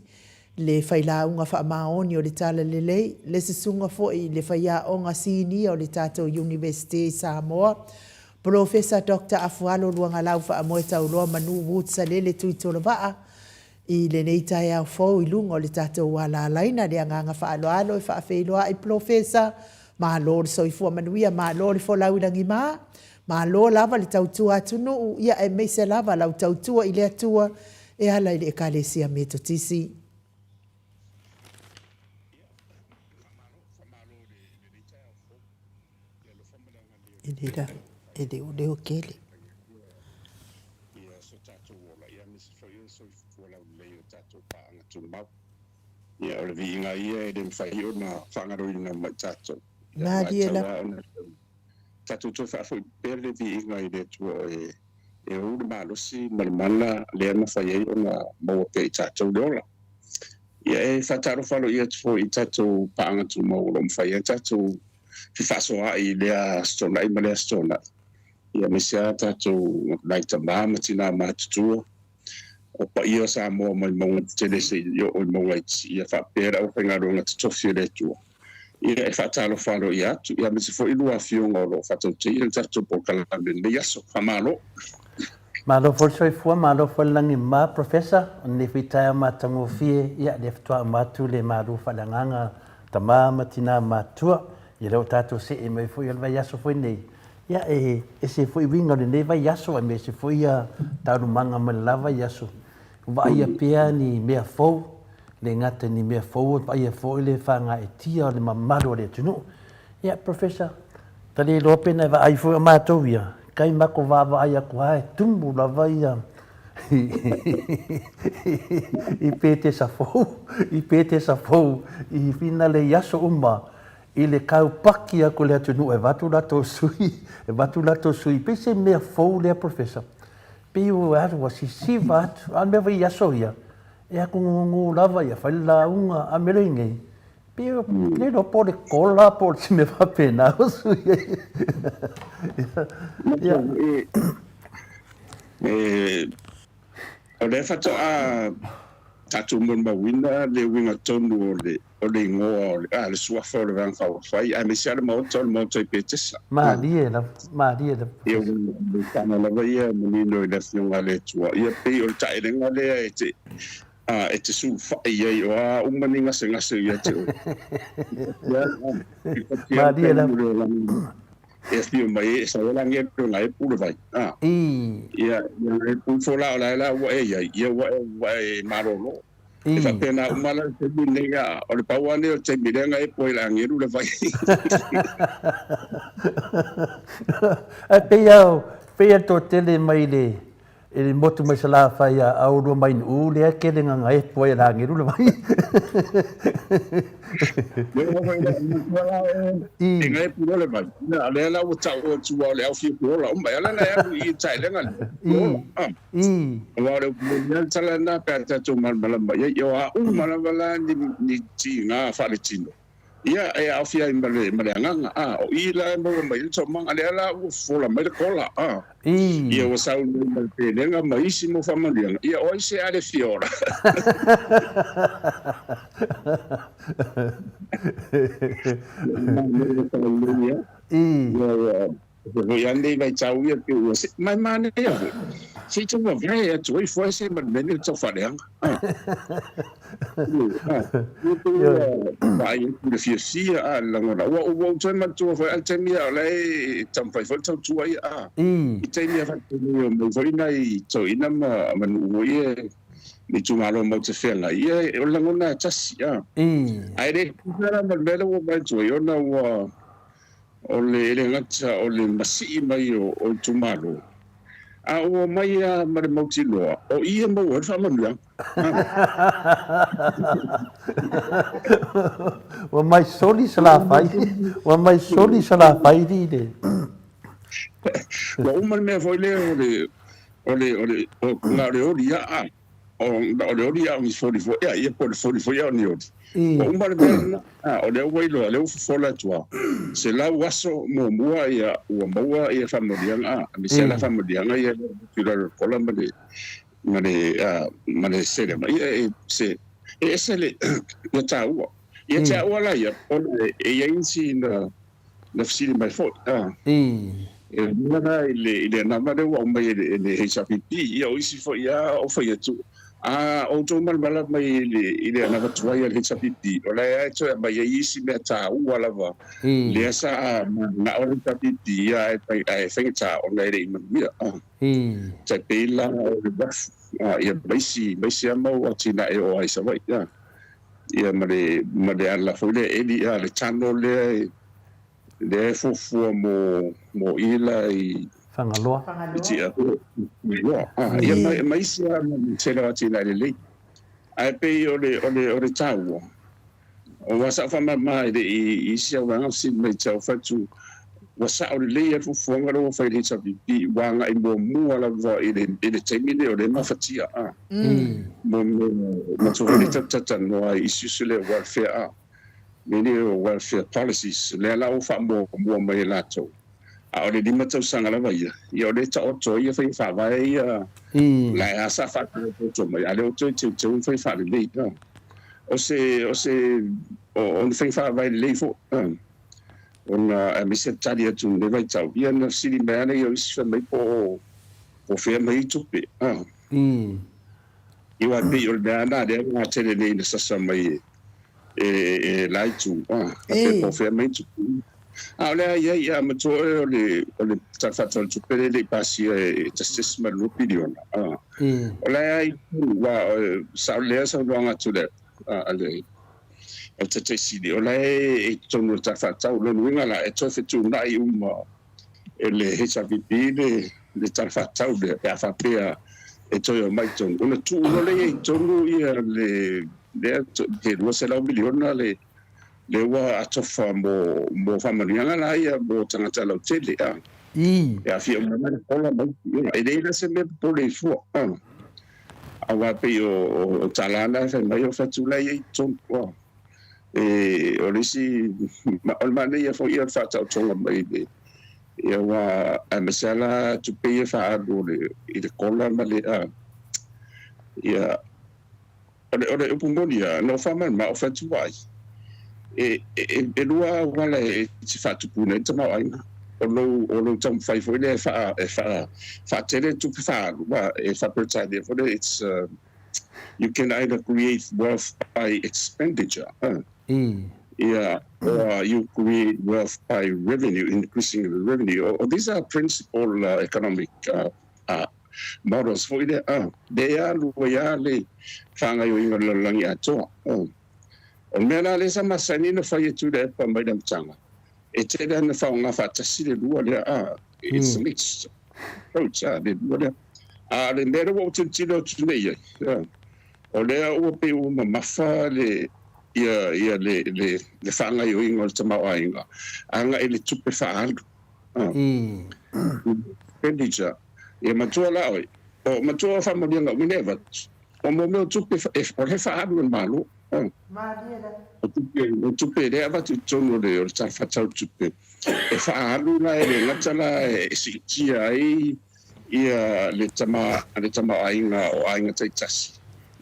le failauga faamaoni o le Talalelei, le susuga foi i le faiaoga sinia o le tatou Iunivesite i Samoa, Polofesa Doctor Afualo Luagalau Faamoetauloa Manu Woods Salele Tuitolovaa, i lenei taeao fou i luga o le tatou alalaina. Le agaga faaaloalo e faafeiloai Polofesa, malo le soifua manuia, malo le folau i lagima, malo lava le tautua atunuu, ia aemaise lava lau tautua i le Atua e ala i le Ekalesia Metotisi. E le la, e le o leo kele. Ia so tatou ola, ia aemaise foi o le soifua laulelei o tatou paaga tumau. Ia o le viiga ia e le mafai ona faagaloina ma i tatou. Ia Malie ma e lava. tatau lava ona tatou toe faafoi pea le viiga i le Atua e e ou le malosi ma le mana lea e mafai ai ona maua pea i tatou le ola. Ia e faatalofa aloaia atu foi i tatou paaga tumau o lo o mafai ai tatou fefaasoaai i lea Aso Toonai ma lea Aso Toonai, ia aemaise lava tatou nai tama ma tina matutua, o paia o Samoa mai mauga tetele seia oo i mauga iti, ia faapea le aufaigaluega totofi a le Atua. Ia e faatalofa aloaia atu, ia aemaise foi lua afioga o lo o faatautaia le tatou polokalame i lenei aso. Faamalo. Malo foi le soifua, malo foi le lagi mama Professor, o lenei foi taeao matagofie, ia lea faatoa uma atu le malu faaleagaga tama ma tina matutua, ia lea ua tatou see mai foi o le vaiaso foi nei, ia e ese foi uiga o lenei vaiaso aemaise foi ia taualumaga mai le la vaiaso, vaaia pea ni mea fou, le gata i ni mea fou, vaaia foi le fagaetia o le mamalu o le atunuu. Ia Professor, ta le iloa pe na e vaai foi o matou ia, kai matou vaavaai atu lava e tumu lava ia i petesa fou, i petesa fou i finale i aso uma i le taupaki atu i le atunuu e avatu latou sui, e avatu latou sui, pei se mea fou lea Professor. Pei ua alu ua sisiva atu, a o le mea foi i aso ia, e atugugu lava ia fai le lauga, a o le mea lea i nei, pei e le iloa po o le kola po o se mea faapena ua sui ai. Ia. E, O lea faatoa tatou molimauina le uiga tonu o le o le igoa o le a le suafa o le Vaega Faaupufai aemaise lava le Maota o le Maota i Petesa. Malie lava, malie lava. Ia o le tala lava ia e manino i le Afioga a le Atua, ia pei o le taelega lea e te a e te sulufai ai o a uma ni gasegase ia te oe. Malie lava. E afio mai ai e sau ai le agelu na e pule vai. A. Ia, ia e pule fo la o la e la ua e iai, ia ua e, ua e malolo. E faapena uma la le taimi lenei, a o le pau lava lenei o le taimi lea na e pue ai le agelu le vai. Ae pei a, pei a toatele mai le, I le motu mai Salafai a Aurua mai Nu'u lea e kele gagaepu ai e le agelu le vai. I gaepu loa le vai. Ia, lea la ua ta'u atu aua o le au fia ola uma. E ala ona e alu i taelega lea. I. Aua o le upu moni lava le tala lena pe a tatou malamalama i ai. Ia o a uma lava la ni tiga faaletino. Ia, e aofia ai ma le, ma le agaga, a, o i la e maua mai ai le taumaga, lea la ua fofola mai le kola, a. Ia, ua sau nei ma le pelega ma isi mau faamanuiaga, ia, o ai se a le fia ola? Ia, ia, Foi lava lenei vaitau ia pei ua se mai manaia foi. Se i tau vavae atu ai foe se ma le mea lenei o le tau faaleaga. Ah. Ah. Vaai atu le fiafia a le lagona. Ua ua ou toe manatua foi a le taimi a o la e taumafai foi le tautua ia a. I taimi a faapena o mai foi nai toeaiina ma ma nuu foi ia le itumalo matou te feagai ia o le lagona e tasi a. Ae le tusa la ma le mea lea ua vaai atu ai ona ua O le, e le gata o le masii mai o itumalo, a ua omai lava ma le mautinoa, o i e maua ai le faamanuiaga. Ua mai soli Salafai, ua mai soli Salafai i le. Ua uma le mea foi lea o le, o le, o le, o, na o le oli aa. O le oli a o ni foli foi a ia po o le foli foi a o ni oli. Ua uma le mea lena, a o lea ua iloa, lea ua fofola atu a 100 aso muamua ia ua maua ia faamanuiaga a, aemaise lava la faamanuiaga ia i lalo o le kola ma le ma le ma le selema ia e se e ese le ia taua. Ia te au la ia ona e i ai nisi na na fesili mai foi a. E uiga la i le i le anava lea ua aumai e le e le HRPP, ia o isi foi lava o fai atu, a outou malamalama mai i le i le anava tuai a le HRPP, o la e lava e toe aumai ai isi mea taua lava lea sa mananao le HRPP ia ae ae faigata ona e le i manuia. Tai pei la o le uafu, ia ma isi ma isi lava mau atinae o ai Savaii, ia ma le ma le ala foi lea eli, le tunnel lea e Lea e fuafua mo mo i la i Fagaloa. I tia Fagaloa. Ah, ia ma ma isi lava ma tele o atinae lelei. Ae pei o le o le o le taua, aua sa ou faamama i le i isi au vaega fesili mai te au fai atu, ua sao lelei lava le fuafuaga lea ua fai e le HRPP, ua agai muamua lava i le i le taimi lenei o lea e mafatia a. Mo mea matua foi lea tatou talatalanoa ai i issues lea o welfare a. Mea o welfare policies, lea la ua faamuamua mai e latou, a o le 5 tausaga lava ia, ia o lea e taoto ai ia faiga faavae ia, la e a sa faataototo mai, a o lea ua toe teuteu ma fai faalelei. O se, o se, o ni faiga faavae lelei foi, ona aemaise le tali atu i lenei vaitau, ia na fesili mai lava lea o isi fai mai po o, po o fea mai ai tupe. Ia aua e pei o le mea lava lena lea ua tele nei ina sasa mai e e la itu, a faapea po o fea mai tupe. A o le a i ai, a matua oe o le o le Tala Faatatau o le Tupe lea e le i pasia e 1.2 piliona, a o la e a i tonu, aua sao lelei lava saunoaga atu le a le Taitai Sili, o la e i totonu o le Tala Faatatau. O lona uiga la, e toe fetuunai uma e le HRPP le le Tala Faatatau lea pe a faapea e toe omai i totonu, ona tuu loa lea i totonu ia le lea pe $200 miliona le lea ua atofa mo mo faamanuiaga la ia mo tagata lautele a. E aafia uma ai le kola ma isi ia. E leai la se mea popole i fua a. Aua pei o o tala la e fai mai o fatu la e i ai i totonu a. E o le isi o le manaia foi ia o le faataotoga mai le ia aua aemaise lava la tupe ia faaalu o le i le kola ma le a. Ia, o le upu moni lava, na ou faamalamalama, ou fai atu ai, e lua auala e te faatupuina ai le tamaoaiga. O lou, o lou taumafai foi lea e faa, e faa, faatele le tupe faaalu, aua e faa-Peretania foi lea, it's, you can either create wealth by expenditure, ia, or you create wealth by revenue, increasing the revenue. These are principal economic models foi lea, lea alu ai lava le faagaoioiga o le lalolagi atoa. O le mea la lea sa masani ona fai e Tuilaepa mai le amataga, e tele lava ina faaaoga faatasi le lua lea, it's a mixed approach le lua lea. A o le mea lea ua ou tilotilo atu nei i ai, o lea ua pei ua mamafa le ia ia le le le faagaoioiga o le tamaoaiga agai i le tupe faaalu. Expenditure. Ia matua la oe, o matua o faamanuiaga uma nei e avatu, o mo mea o tupe o lea e faaalu e le Malo. O tupe, o tupe lea e avatu i totonu o le o le Tala Faatatau o le Tupe, e faaalu la e le gata la e siitia ai ia le tama le tamaoaiga o aiga taitasi,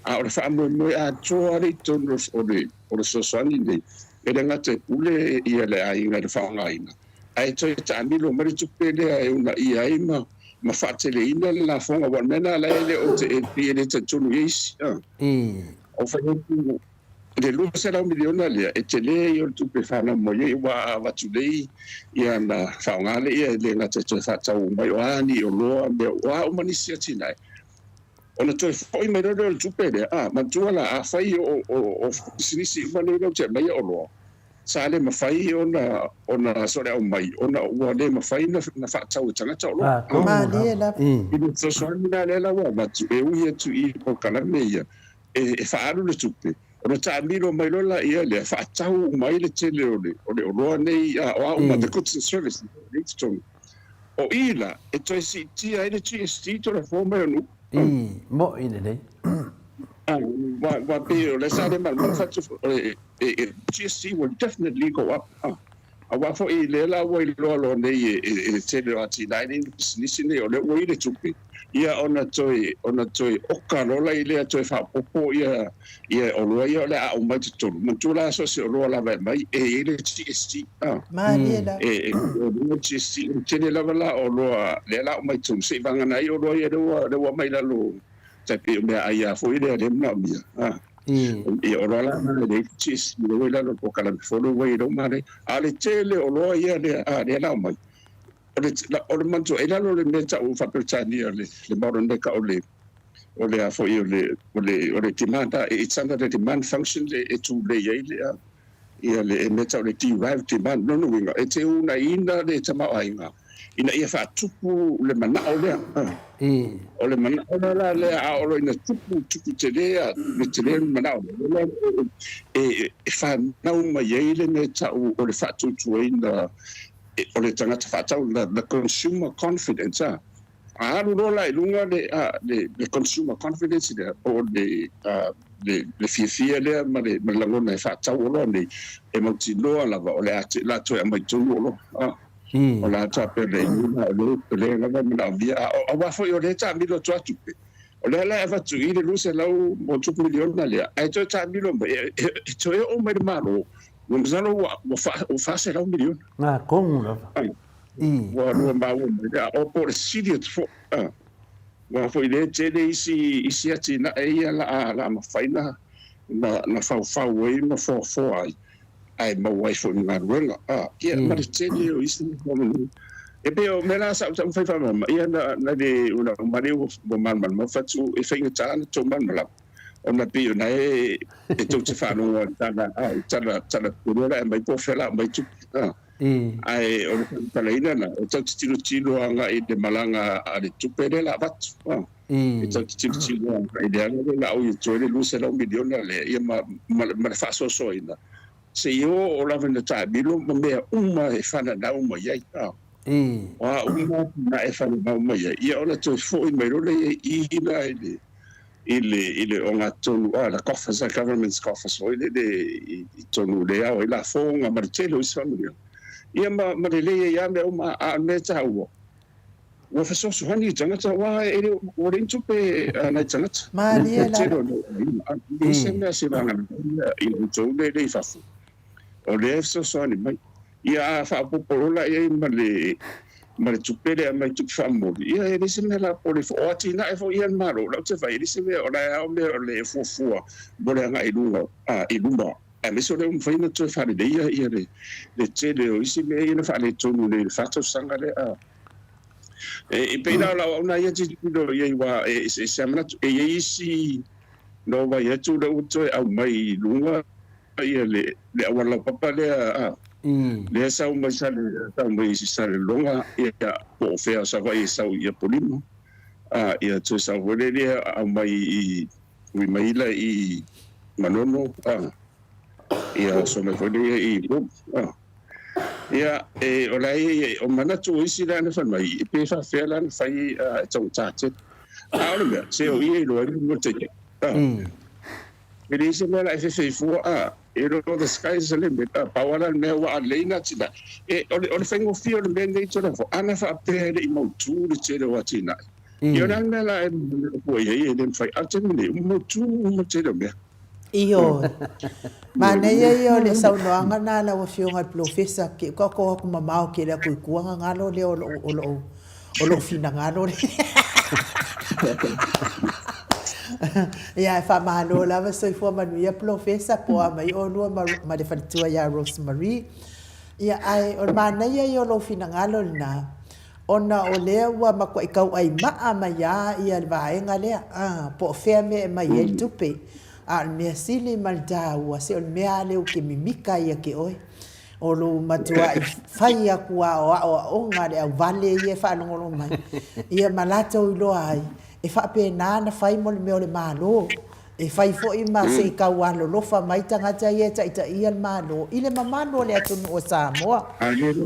a o le faamoemoe atoa lea i totonu o le o le fesoasoani lenei, e le gata e pule ia le aiga i le faaaogaina, ae toe taamilo mai le tupe lea e uunaia ai ma ma faateleina le lafoga, aua o le mea lena la e le o te e pei e le talitonu i ai isi. O fai atu le $200 miliona lea, e tele ia o le tupe e fanau mai ai, aua a avatu nei ia ona faaaoga lea e le gata e toe faatau mai o a ni oloa, mea, o a uma nisi atinae, ona toe foi mai loa lea o le tupe lea. A, manatua la, afai o pisinisi uma nei lea ou te aumaia oloa, sa le mafai ona ona soleau mai ona ua le mafai na faatau e tagata oloa. Malie lava. I le fesoasoani la lea la ua avatu e ui atu i polokalame ia e faaalu le tupe, ona taamilo mai loa laia lea faatau uma ai le tele o le o le oloa nei, o a uma, the goods and services lea i totonu. O i la e toe siitia ai le GST Tulafono mai o Nuu. I moʻi lelei. Ua pei o lea sa le malamalama fatu GST will definitely go up. Aua foi lea la ua iloa loa nei e le tele o atinae nei ma pisinisi nei o lea ua i le tupe, ia ona toe ona toe oka loa la i lea toe faaopoopo ia ia oloa ia o le a aumai i totonu. Manatua la so o se oloa lava e aumai e i ai le GST. Malie lava. E i ai le GST, o le tele lava la o oloa lea la aumai i totonu seivagana ai oloa ia lea ua aumai i lalo tai pei o meaai lava foi lea lea e manaomia. Ia oloa la na e leai se GST lea ua i lalo o le polokalame fou lea ua i ai lou manaia. A o le tele o oloa ia lea a lea la aumai, o le o le manatua e i lalo o le mea e tau faa-Peretania le le modern lea o le o le a foi o le o le o le demand a it's under the demand function le e tulei ai le a ia le mea tau le derived demand. Lona uiga, e te uunaina le tamaoaiga ina ia faatupu le manao lea. O le manao lea la lea a oo loa ina tupu, tupu tele a le tele le manao lea, e fanau mai ai le mea tau o le faatuatuaina o le tagata faatau, the consumer confidence. A alu loa la i luga le consumer confidence lea, po o le fiafia lea ma le lagona e faatau oloa nei, e mautinoa lava o le a la toe aumai tonu oloa. O le a faapea le iuga o lea lava e manaomia. Aua foi o lea e taamilo atu lava tupe, o lea la e avatu i le $200 miliona lea, ae toe taamilo mai, e toe oo mai i le Malo, ua masalo ua $400 miliona. Ngā kongu lava. Ua lua maua mai lea, o po o le sili atu foi. Aua foi lea e tele isi isi atinae ia la a mafai na na faufau ai ma foafoa ai, ae maua ai foi ma galuega. Ia ma le tele o isi mea. E pei o mea la sa ou taumafai faamalamalama, ia na na le na uma lea ua malamalama fatu e faigata ona tou malamalama ona pei o na e e tou te faalogo i tala tala tala pele la e aumai po o fea la aumai tupe. Ae o le faamatalaina la, e tatou te tilotilo agai i le malaga a le tupe lea la avatu. E tatou te tilotilo agai i le ala lea la oi atu ai le $200 miliona lea, ia ma le faasoasoaina, seia oo lava ina taamilo ma mea uma e fananau mai ai. O a uma atinae e fananau mai ai, ia ona toe foi mai loa lea i i la i le i le i le ogatotonu a the coffers a government's coffers foi lele i totonu o le ao ai lafoga ma le tele o isi faamanuiaga ia ma ma lelei ai lava mea uma. A o le mea taua, Ua fesoasoani i tagata aua e le ua leai ni tupe a nai tagata. Malie Le tele lava. o nai aiga, a e leai se mea se lagalaga i la outou lea i fafo, o lea e fesoasoani mai. Ia a faaopoopo loa la i ai ma le ma le tupe lea e aumai tupe faamomoli, ia e leai se mea la popole foi. O atinae foi ia a le Malo, o lau te vaai, e leai se mea, o la e ao mea o le fuafua mo le agai i luga, i luma, aemaise o lea ua mafai ona toe faaleleia ia le tele o isi mea ia na faaletonu nei i le fa tausaga lea. E pei la o lau auauna ia tilotilo i ai aua e eseese lava manatu. E i ai isi na ou vaai atu lea ua toe aumai i luga ia le auala laupapa lea a, lea e sau mai Sale, sau mai Salelologa ia po o fea o Savaii e sau i Apolima, a, ia toe sau foi lea lea aumai i Uimaila i Manono, a, ia sau mai foi lea i Upolu, a. Ia, e, o la e, o manatu o isi la na fai mai, pe faafefea la na fai e taugata tele. A o le mea, se o ia i loa ai le taitai. A, e leai se mea la e fefe ai fua, a, you know, the sky is the limit. A, pau lava la le mea ua alei na atinae. E, o le, o le faigofie o le mea lenei Tulafono, ana faapea e le i mautu le tele o atinae. Ia, o le a le mea la e manao i ai e le mafai, a o le taimi lenei, ua mautu uma le tele o mea. Ioe. Manaia ia o le saunoaga na a lau Afioga i le Polofesa, ke ka ko aku mamao kele aku i kuaga galo lea o lou, o lou, o lou finagalo lea. Ia, e faamalo lava soifua manuia Polofesa, po o a mai olua ma, ma le faletua ia Rosemarie. Ia, ae o le manaia ia o lou finagalo lena, Ona o lea ua matuai tauai maa mai a ia le vaega lea, a, po o fea mea e mai ai le tupe. A o le mea sili ma le taua, se o le mea a lea ou te mimika ai ia te oe. O lou matuai fai atu a o aoaoga a le auvale ia e faalogologo mai, ia ma latou iloa ai, e faapena ona fai mo le mea o le Malo. E fai foi ma se i tau alolofa mai tagata ia e taitaia le Malo i le mamalu o le atunuu o Samoa.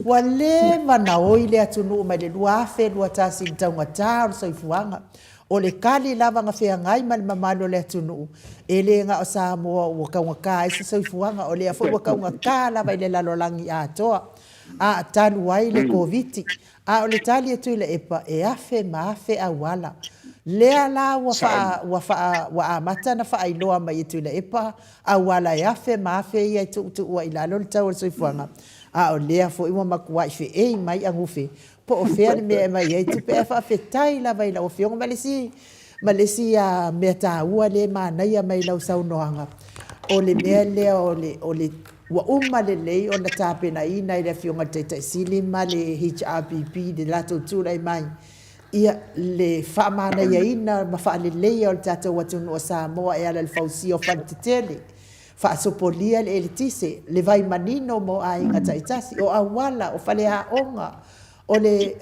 Ua leva na oi le atunuu mai le 2021 i le taugata o le soifuaga. O le kali lava na feagai ma le mamalu o le atunuu, e le na o Samoa ua taugata ai se soifuaga, o lea foi ua taugata lava i le lalolagi atoa. A talu ai le Koviti, A o le tali a Tuilaepa, e afe ma afe auala. Lea la ua faa, ua faa, ua amata ona faailoa mai e Tuilaepa auala e afe ma afe ia e tuutuua i lalo le tau o le soifuaga, a o lea foi ua matuai feei mai agufe po o fea le mea e aumai ai tupe. Ae faafetai lava i lau Afioga ma le isi, ma le isi mea taua lea e manaia mai lau saunoaga, o le mea lea o le, o le Ua uma lelei ona tapenaina e le Afioga i le Taitai Sili ma le HRPP le latou tulai mai ia le faamanaiaina ma faaleleia o le tatou atunuu o Samoa e ala i le fausia o faletetele, faasopolia le eletise, le vai manino mo aiga taitasi, o auala, o faleaoga, O le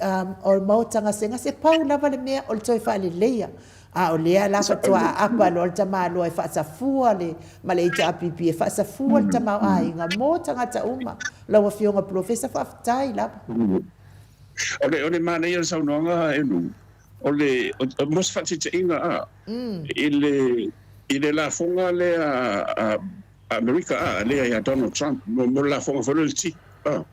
maota gasegase, pau lava le mea o le toe faaleleia. A o lea la faatoa aapa loa le tamaloa e faasafua le, ma le HRPP e faasafua le tamaoaiga mo tagata uma. Lau Afioga Polofesa, faafetai lava. O le, o le manaia o le saunoaga e Lu, o le, mo se faataitaiga a, i le, i le lafoga lea a Amerika a, lea ia Donald Trump, mo, mo le lafoga foi lea o le tip a.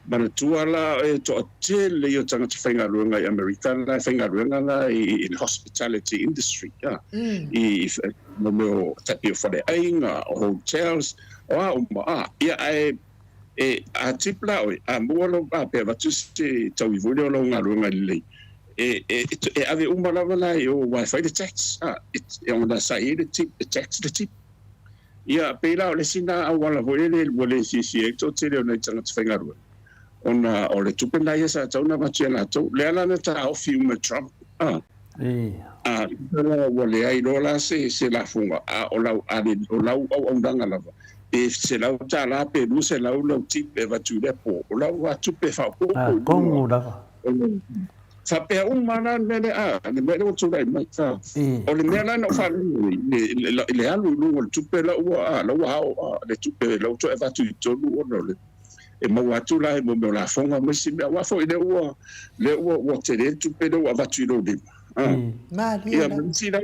Manatua la e toatele ia o tagata faigaluega i Amerika la e faigaluega la i le hospitality industry a, i mo mea o tapi o faleaiga, o hotels, o a uma a, ia ae e a tip la oe, a maua lou a pe avatu se taui foi lea o lau galuega lelei, e e e ave uma lava la i o aua e fai le tax a, e ona sa i ai le tip, e tax le tip. Ia, pei la o le isi na auala foi lele ua le fiafia ai le toatele o nai tagata faigaluega, ona o le tupe lena ia sa tatau ona avatu ia latou. Lea la na taofi uma e Trump, a, a la ua leai loa la se, se lafoga, a o lau, a le, o lau auaunaga lava, pe $100 pe $200 lau tip e avatu i lea po, o lau lava tupe faaopoopo i luga o le. Faapea uma la le mea lea, a, le mea lea ua tulai mai. A, o le mea la na ou faalogo ai, i le, i le alu i luga o le tupe la ua, a, la ua ao, a, le tupe la ua toe avatu i totonu ona o le, e maua atu la i mea o lafoga ma isi mea, aua foi lea ua, lea ua, ua tele le tupe lea ua avatu i lou lima. A, Malie ia, ma lava. isi la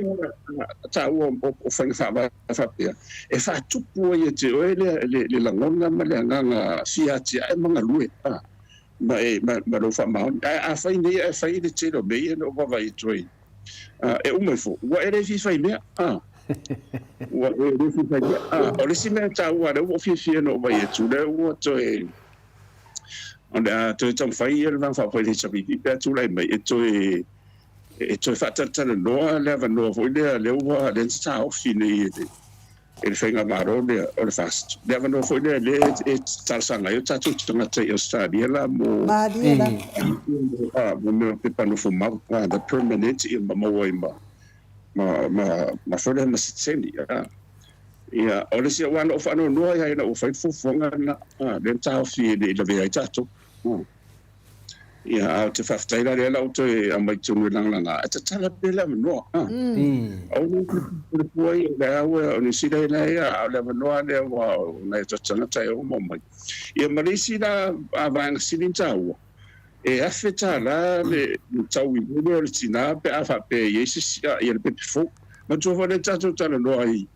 taua o, o faiga faavae faapea, e faatupu ai ia te oe le, le, le lagona ma le agaga fia atiae ma galue. A. ma e ma, ma lou faamaoni. Ae afai nei ae fai le tele o mea ia na ou vaavaai atu ai, e uma ifo, ua e le fia fai mea, a. Ua e le fia fai mea. A, o le isi mea taua lea ua ou fiafia na ou vaai atu, lea ua toe, o le a toe taumafai ia le Vaega Faaupufai a le HRPP pe a tulai mai e toe, e toe faatalatalanoa le avanoa foi lea, lea ua, lea na taofi nei e le, e le faigamalo lea o le FAST, le avanoa foi lea lea e talosaga ai o tatou tagata i Ausetalia la mo Malie la. Mo mea o pepa nofo mau, the permanent ia ma maua ai ma ma ma ma foi lea ma sitiseni. Ia, o le isi aua na ou faanoanoa ai ina ua fai le fuafuaga lena, lea na taofi e le i lavea ai tatou. Ia, a ou te faafetai la lea la ua toe aumai totonu e lagalaga, ae tatala pea le avanoa. Aua ne i pua ia, o lea ua, o Niu Sila la e ia, a o le avanoa lea ua o nai o tatou tagata e oma mai. Ia ma le isi la vaega sili ona taua, e $1,000 le tau i lele o le tina pe a faapea e i ai se isi, ia le pepe fou. Manatua foi lea tatou talanoa ai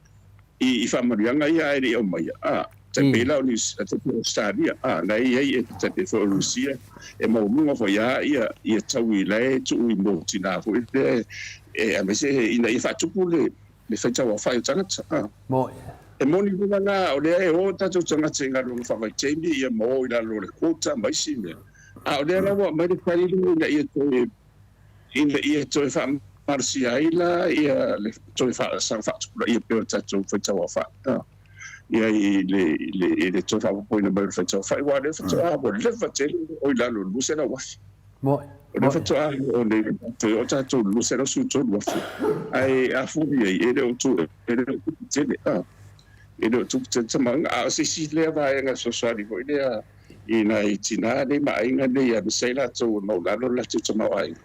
i faamanuiaga ia ae le i aumaia, a, tai pei la o Niu, tai pei o Ausetalia, a, la e i ai, e tai pei foi o Rusia, e maualuga foi lava ia, ia taui la e tuu i mo tina foi lea e aemaise ina ia faatupu le, le faitauaofai o tagata, a. Moe. E moni lava la o lea e o tatou tagata i galuega faavaitaimi ia ma o i lalo o le quota ma isi mea, a o lea la ua aumai le tali lea ina ia toe ina ia toe faamalosia ai la ia le toe saga faatupulaia pea o le tatou faitauaofai ia i le i le i le toe faaopoopoina mai o le faitauaofai aua o lea faatoa ua leva tele o i lalo o le 200,000. Moe. O lea faatoa oo nei toe oo tatou i le 213,000 ae a fua i ai e le o tu e le o tupu tele e le o tupu tele tamaoaiga a o se isi lea vaega fesoasoani foi lea i nai tina nei ma aiga nei aemaise ai latou e maualalo le latou tamaoaiga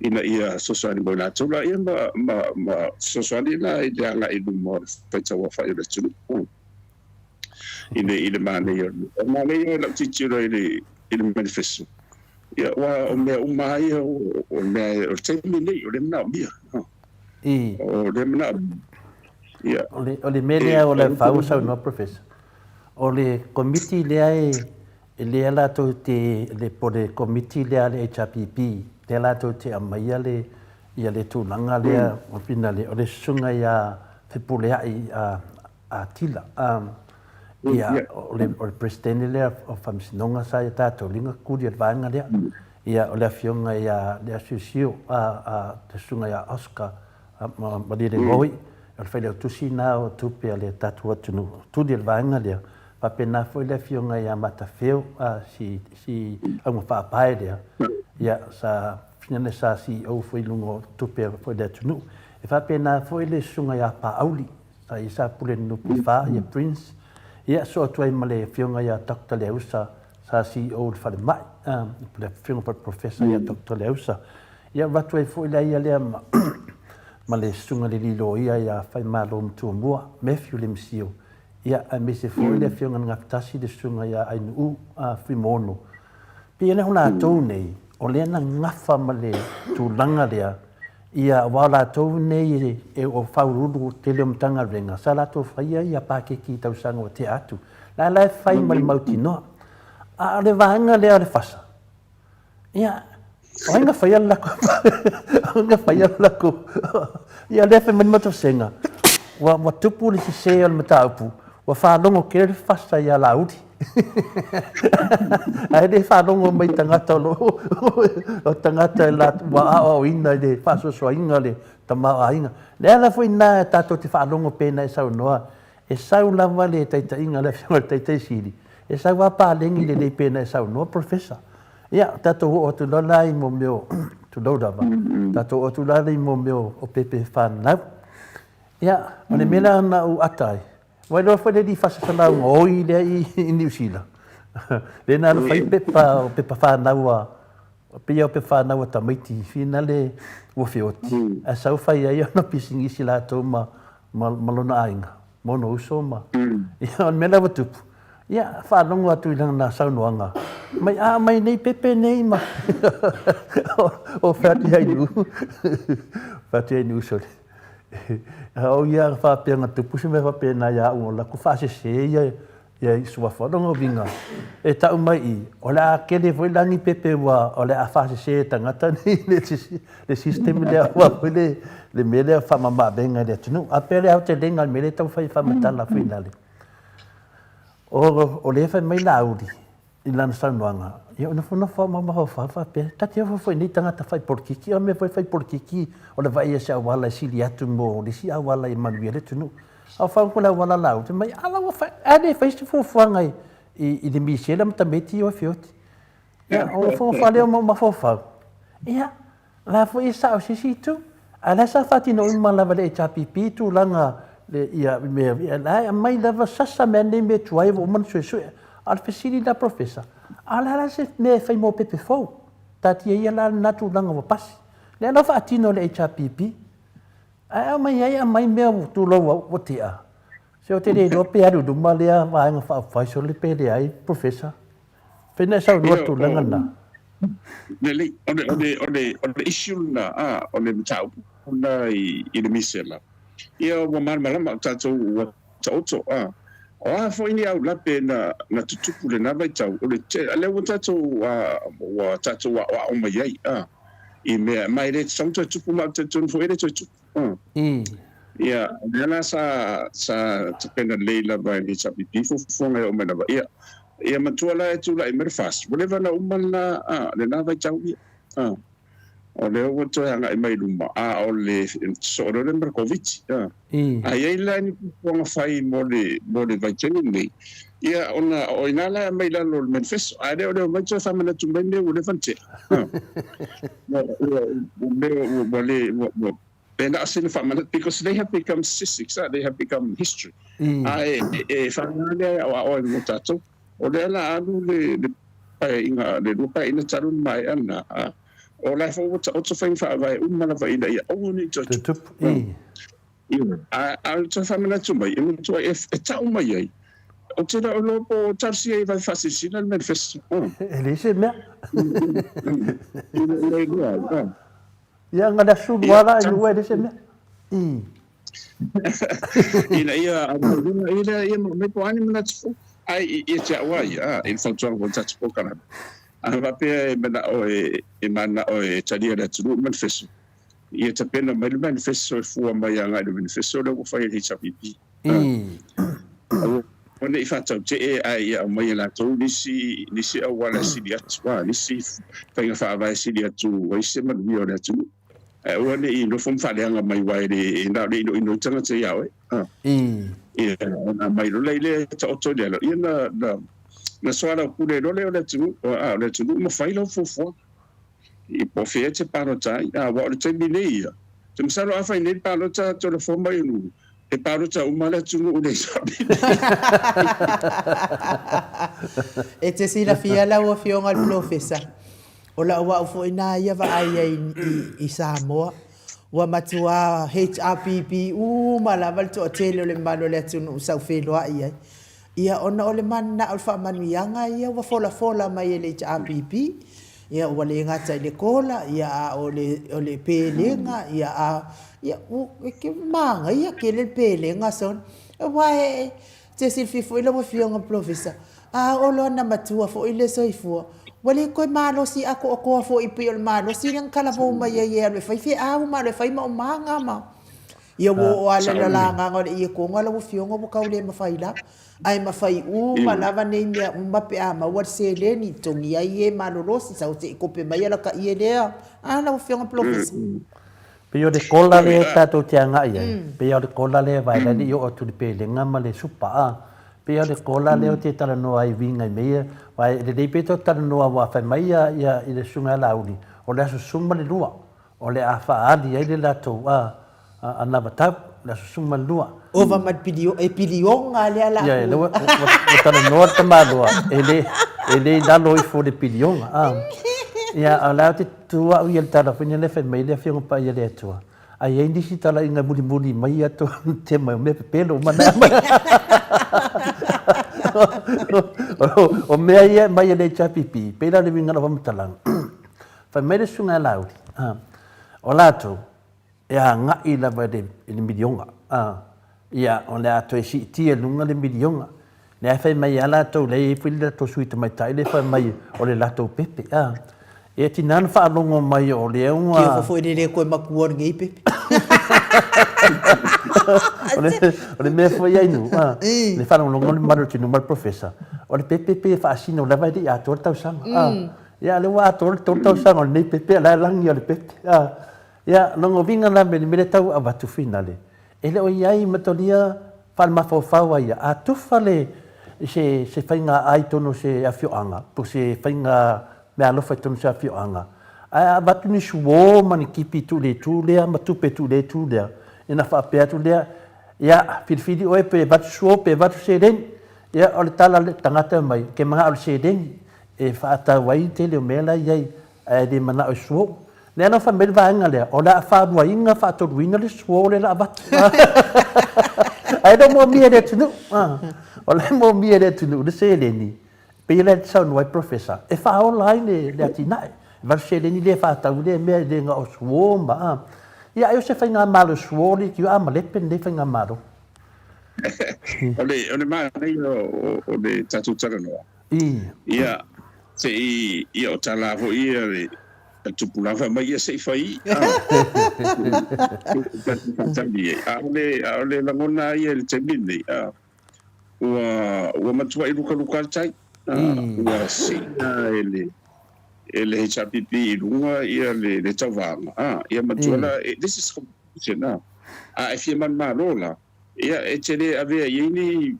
ina ia fesoasoani mo i latou laia ma, ma, ma fesoasoani la i le agai i luma o le faitauaofai o le atunuu i le, i le manaia o le manaia o lau tilotilo i le, i le manifesto. Ia, aua o mea uma lava ia o mea o le taimi lenei o lea e manaomia. O lea e manaomia. Ia. O le mea lea o le fau o saunoa Professor, O le Komiti lea e lea latou te le po le Komiti lea a le HRPP lea latou te aumaia le ia le tulaga lea o finale o le susuga ia Fepuleai a Atila ia o le o le Peresetene lea o Faamasinoga sa ia tatou liga kuli o le vaega lea ia o le afioga ia Leasiusio a le susuga ia Oscar Malielegaoi, o le failautusi lena o tupe a le tatou atunuu, tuli o le vaega lea. Faapena foi le afioga ia Matafeo, si, si auga faapae lea, ia, sa, finale sa CEO foi i luga o tupe foi le atunuu. E faapena foi le susuga ia Paauli, sa ia sa pule i le NPF, ia Prince, ia, soo atu ai ma le afioga ia Doctor Leausa, sa CEO i le falemai, le afioga foi le Professor ia Doctor Leausa. Ia avatu ai foi la ia lea ma, ma le susuga i le alii loia ia Faimalo Matuamua, Matthew Lemisio, ia aemaise foi le afioga i le Gafatasi le susuga ia Ainuu Fuimono. Pei o latou nei, o lea na gafa ma le tulaga lea, ia aua o latou nei e o faauluulu tele o Matagaluega, sa latou faia ia paketi i tausaga ua tea atu. La la e fai ma le mautinoa. A o le vaega lea o le fasa, Ia, o ai na faia le latou, o ai na faia le latou, ia lea fai mai le matou sega, ua, ua tupu le sese o le mataupu, ua faalogo tele le fasa ia Laauli. Ae le faalogo mai tagata o lo o tagata e latou, ua aoaoina i le faasoasoaina o le tamaoaiga. Le ala foi lena tatou te faalogo pei ona e saunoa, e sau lava le taitaiga a le Afioga i le Taitai Sili, e sau lava paleni lelei pei ona e saunoa Professor. Ia, tatou oo atu loa la i mo mea o, tulou lava, tatou oo atu la i mo mea o pepe fanau. Ia, o le mea lea na ou ata ai, ua iloa foi le alii faasasalau gaoi lea i Niu Sila, lea na alu fai pepa, o pepa fanau a, pei lava o pepa fanau a tamaiti finale ua feoti, ae sau fai ai ana pisinisi latou ma ma lona aiga, ma ona uso ma... Ia, o le mea la ua tupu, ia, faalogo atu i lana saunoaga, mai, a aumai nei pepe nei ma... o fai atu ia i le fai atu ia i le uso lea. A o ia faapea na tupu se mea faapena ia au, o la ku faasese ia Ia i suafa. O lona uiga, e tau mai i, o le a kele foi la ni pepe ua o le a faasese e tagata nei le system lea aua foi le le mea lea faamamaavega i le atunuu. A pea le aotelega o le mea lea e taumafai e faamatala foi lale. O lea e fai mai Laauli i lana saunoaga, ia o nofonofo lava ma mafaufau faapea, ta te ofo foi i nei tagata fai polokiki, o mea foi fai polokiki o le vaai o se auala e sili atu mo le isi auala e manuia le atunuu. A o fau le auala Laauli, fai mai, a la ua fai, a le fai se fuafuaga i le misela ma tamaiti o e feoti. Ia, o nofonofo lea ma mafaufau, ia, La foi e sao i se isi itu, ae la sa faatino uma lava e le HRPP tulaga le ia mea ia la e aumai lava sasa mea nei mea tuai ua uma ona suesue. A o le fesili la Professor, a o le a la se mea e fai mo pepe fou? Taatia ia la lena tulaga ua pasi. Lea la ua faatino e le HRPP. Ae aumai ai aumai mea ua tulou au ua tea. Se ou te le iloa pe alu i luma lea Vaega Faaupufai sole pe leai Professor. Pei ona e saunoa i le tulaga lena. Lelei, o le, o le, o le, o le issue lena, a, o le mataupu lena i, i le misela. Ia, ua malamalama o tatou ua taoto, a. O a foi ni aulape na, na tutupu i lena vaitau, o le, lea ua tatou, a, ua tatou aoao mai ai, a, i mea, ma e le tatau ona toe tupu, ma ou te talitonu foi e le toe tupu. Ia, o lea la sa, sa tapena lelei lava e le HRPP fuafuaga e oo mai lava. Ia, ia matua la e tulai mai le FAST, ua leva ona uma lena, a, lena vaitau ia. A, o lea ua toe agai mai i luma, a o le sosoo loa lea ma le Koviti. A, a i ai la ni fuafuaga fai mo le, mo le vaitaimi lenei, ia, ona o i ina la e aumai i lalo o le manifesto, ae le o le omai toe faamanatu mai mea ua leva ona tea. A. Ua le, ua, e na o sina faamanatu, because they have become statistics, they have become history. Ae e faaaoga lea e aoao ai mo tatou. O lea la alu le le paeaiga, le lua paeaiga talu ona maea lena, o la foi ua taoto faiga faavae uma lava ina ia aua ne i toe tupu. A o le toe faamanatu mai, e matua e tau mai ai, ou te le o iloa po o talosia i vave faasilasila le manifesto. E leai se mea. Ia, na o le aso 12 la i lua e leai se mea. Ina ia ina ia mai po o a ni manatu fou. Ae ia te au lava ia, i le fautuaga foi i le tatou polokalame, a faapea e manao e mananao e talia e le atunuu le manifesto, Ia tapena mai le manifesto e fua mai agai i le manifesto lea ua fai e le HRPP. Aua ne i faatautee ae ia aumai e latou nisi nisi auala e sili atu, nisi faiga faavae e sili atu ai se manuia o le atunuu. Ae aua ne i nofo ma faaleaga mai aua e le e na o le inoino ai tagata ia oe. Ia ona aumai loa lea e taoto i le alo, ia na na soalaupule loa lea o le atunuu, o le atunuu ma fai lau fuafuaga. I po o fea e te palota ai. Aua o le taimi nei ia, ou te masalo a fai nei le palota Tolofua mai o Nuu, e palota uma le atunuu i le HRPP. E te silafia lau Afioga i le Polofesa, o lau au foi na ia vaai ai i Samoa, ua matua HRPP uma lava le toatele o le mamalu o le atunuu sa ou feiloai ai. Ia, ona o le mananao o le faamanuiaga ia ua folafola mai e le HRPP, ia ua le gata i le kola, ia a o le, o le pelega, ia a, ia ua, e ke manaia tele le pelega sona. Aua e te silafia foi lau Afioga Polofesa, a oo loa ina matua foi le soifua, ua le toe malosi atoatoa foi pei o le malosi lea na talavou mai ai e alu e fai feau ma alu e fai maumaga ma. Ia ua oo lava le lagaga o le ietoga lau afioga ua tau le mafai lava. Ae mafai uma lava nei mea uma pe a maua le seleni e totogi ai e malolosi sau se i kope mai alakaʻi e lea. A lau afioga Polofesa. Pei o le kola lea tatou te agai ai, pei o le kola lea vae la e le i oo atu i le pelega ma le supa, a. Pei o le kola lea ou te talanoa ai i uiga i mea ia, aua e lelei pea tatou talanoa aua fai mai ia i le Susuga ia Laauli, o le aso 12 O le a faaali ai le latou a anavatau, le aso 12. Ova ma le pilio, e piliona lea la Ia, ua talanoa le tamaloa, e le, e le i lalo ifo o le piliona. A. Ia, a o la ou te tu au ia i le tala foi lea fai mai le Afioga Paia le Atua, a i ai nisi talaiga mulimuli mai ia to te mai o mea pepelo uma na aumai. O mea ia e aumai e le HRPP, pei la o le uiga o lau faamatalaga, Fai mai le Susuga ia Laauli, o latou, e agai lava i le miliona, ia, o le a toe siitia i luga le miliona. Lea e fai mai a latou, lea e i ai foi le latou sui tamaitai lea e fai mai o le latou pepe, a. Ia tina ona faalogo mai o lea ua. Tiofa foi le le toe matua o lenei pepe. O le mea foi Ainu, a, le faalogologo o le mamalu o le atunuu ma le Professor, o le pepe pei e faasino lava e le i atoa le tausaga, a. Ia a o lea ua atoa le 3 tausaga o lenei pepe a o la e lagi lava le pepe, a. Ia, lona uiga la me le mea lea e tau avatu finale, E le o i ai matalia faalemafaofao a ia, a tufa le se se faiga ai tonu o se afioaga, po o se faiga meaalofa i totonu o se afioaga, ae a avatu ni suo ma ni kipi tuu i le itu lea ma tupe tuu i le itu lea, ona faapea atu lea, ia, filifili oe pe avatu suo pe avatu seleni. Ia, o le tala a le tagata e omai, ke manao i le seleni e faatau ai le tele o mea la e i ai, ae le manao i suo. Lea la fai mai le vaega lea, o le a faaluaina, faatoluina le suo lea o le a avatu. Ae le o moomia e le atunuu. O la e moomia e le atunuu le seleni, pei la e saunoa ai Professor, e faaola ai le atinae. E valu seleni lea e faatau lea mea e le na o suo ma... Ia ai o se faigamalo suo le a malepe lenei faigamalo. O le manaia o le tatou talanoa, Ia, se i, ia o tala foi ia le tupulaga fai mai, ia se i fai a. Faatali ai. A o le, a o le lagona ia i le taimi lenei, a, ua, ua matuai lukaluka le tai. A, ua sii e le, e le HRPP i luga ia le, le tauvaga. A, ia matua la, this is competition, a. A e fia manumalo la, ia e te le avea i ai ni,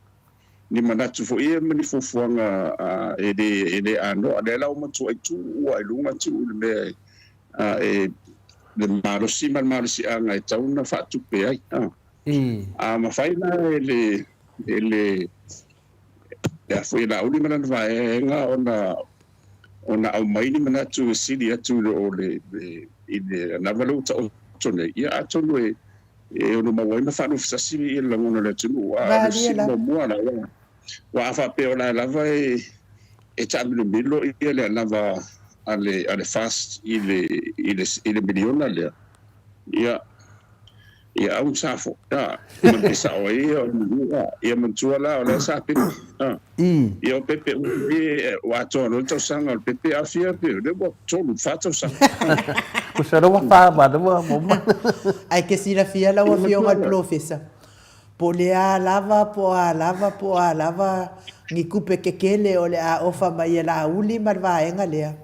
ni manatu foi ia ma ni fuafuaga e le e le anoa. Lea la ua matuai tuu ua i luga tuu i le mea e le malosi ma le malosiaga e tatau ona faatupe ai. A mafai la e le e le a foi e Laauli ma lana vaega ona ona aumai ni manatu e sili atu i lo le i le anava lea ua taoto nei, ia atonu e e ono maua ai ma faaluafesasi le lagona o le atunuu. A o le fesili muamua la, aua a faapea o la e lava e taamilomilo le anava a le FAST i le miliona lea, ia, ia augata foi, a, ma e sao ai ia, ia manatua la o lea sa pepe, a. Ia o pepe ua atoa loa le tausaga o le pepe a fia pe o lea ua 3, 4 tausaga. Tusa lea ua fa ma lea ua uma. Ae ke silafia lau afioga i le polofesa, po o le a lava po o a lava po o a lava ni tupe tetele o le a ofa mai e Laauli ma le vaega lea,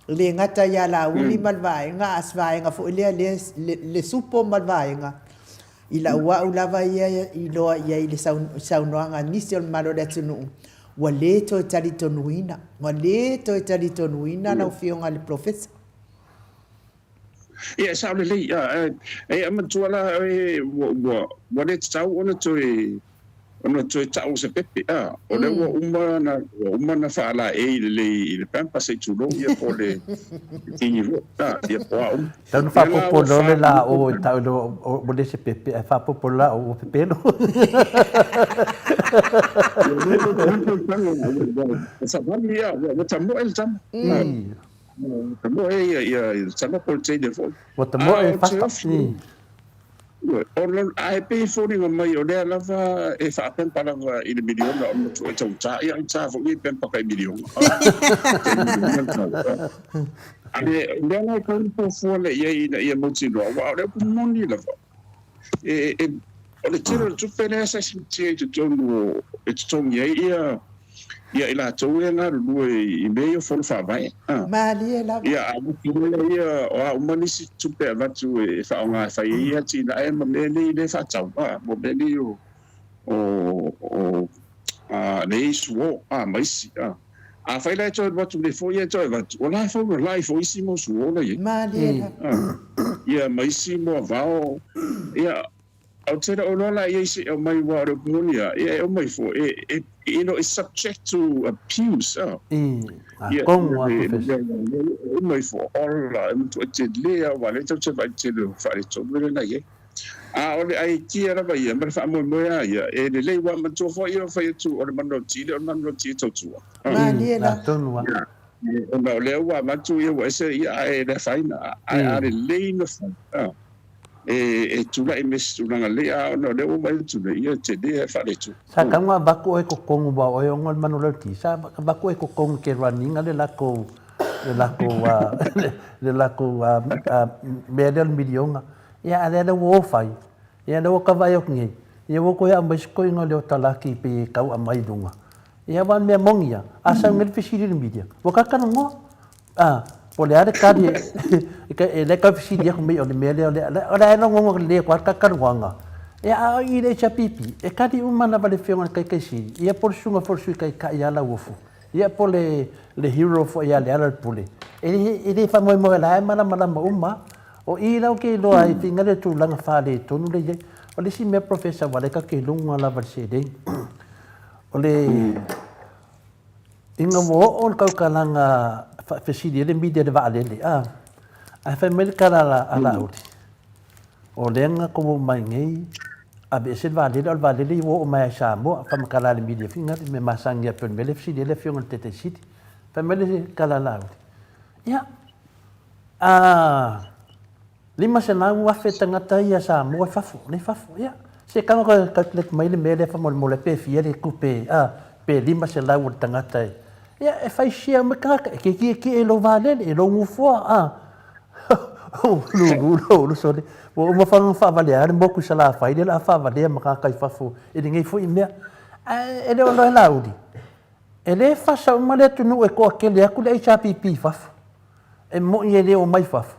e le gata ia Laauli ma le vaega a o se vaega foi lea le supo ma le vaega, I lau au lava ia i iloa i ai i le saunoaga a nisi o le mamalu o le atunuu, ua le toe talitonuina, ua le toe talitonuina lau Afioga i le Polofesa. Ia, e sao lelei. E manatua la ua le tatau ona toe ona toe tau o se pepe, a, o lea ua uma ona, ua uma ona faalaei lelei i le pamper se i tulou ia po o le tini foi, a, ia po o a uma. Tau na faapopo loa le la o e tau loa ua le se pepe ae faapopo la o ua pepelo. Savali ia, ua tamoe le tama. Ua tamoe ia, ia le tama po o le teine foi. Ua tamoe fasta. Ae pei e foliga mai o lea lava e faapempa lava i le miliona o le matua e taugata. Ia augata foi nei pempa kai miliona. Ae o lea la e tau ona fuafua lea i ai ina ia mautinoa, aua o le upu moni lava, e, e, o le tele o le tupe lea sa siitia i totonu o, e totogi ai ia ia i latou ia e galulue i mea ia o fono faavae. Malie lava. Ia, a avatu loa ia, o a uma nisi tupe e avatu e faaaoga e fai ai atinae ma mea nei lea e faatau, a, mo mea nei o, o, o, a, nei suo, a, ma isi, a. Afai la e toe alu atu nei foi ia e toe avatu, o la e faulala'i foi isi mau suo la i ai. Malie lava. A, ia, ma isi moavao, ia, Ou te le o iloa la i ai se e aumai aua o le upu moni lava, ia e aumai foi, e, e, you know, it's subject to abuse, ah. Ia, atonu lava Professor. E aumai foi, ola, e matuai tele lava, aua o lea tatou te vaai i le tele o faaletonu lea na i ai. A o le aikia lava ia ma le faamoemoe lava ia, e lelei, aua manatua foi ia o fai atu o le manulauti lea o le manulauti e tautua. Malie la. Atonu lava. Ona o lea ua avatu ia ua ese, ia ae le afaina, ae a lelei ona fai, ah. e tulai me se tulaga lelei, a ona o lea ua vaai atu nei, ia e tele ae faaletonu. Sa tau na avatu oe i totonu aua o oe e ona le manulauti, sa avatu oe i totonu e te run ina le latou le latou le latou mea lea o le miliona. Ia a o lea la ua o fai, ia lea ua ta vaai atu nei, ia ua toe aumai si toeaina o Leotalaki pei e tau aumai i luga. Ia aua o le mea moni ia, a sau nei le fesili i le media, ua ta talanoa. A, po o le a le tali e le tau fesili atu mai o le mea lea o le o le a e logona lelei atu lava le ta talanoaga. Ia a o i i le HRPP, e tali uma lava le Afioga i le Taitai Sili, ia po o le Susuga foi i le Sui Taitai ia Lauofo, ia po o le le hero foi ia Lealailepule. E le e le faamoemoe o la e malamalama uma lava. O i la ou te iloa ai pei le tulaga faaletonu lea e i ai. O le isi mea Professor aua o lea tatou te iloa lava i le seleni, o le Ina ua oo le tautalaga fesili ai le media i le vaalele, a, ae fai mai le tala a Laauli, o lea na tou omai nei aveese le vaalele, a o le vaalele ua oo mai lava i Samoa. Faamatala e le media foi lena mea masani lava pei o le mea lea e fesili ai le Afioga i le Taitai Sili. Fai mai le tala a Laauli, ia, a 500,000 tagata ia Samoa i fafo, lea i fafo. Ia, se tago toe calculate mai le mea lea faamolemole pe fia le tupe, a, pe 500 o le tagata e, ia, e fai share uma tagata, e te tietie i lou vaalele, i lou nofoa, a. Lulu lou sole. Ua uma foi ona faavalea le motu i Salafai, lea o le a faavalea ma tagata i fafo i lenei foi mea. Ae e le o loa e Laauli, e le fasa uma le atunuu e toatele atu le HRPP i fafo. E moni e le omai fafo.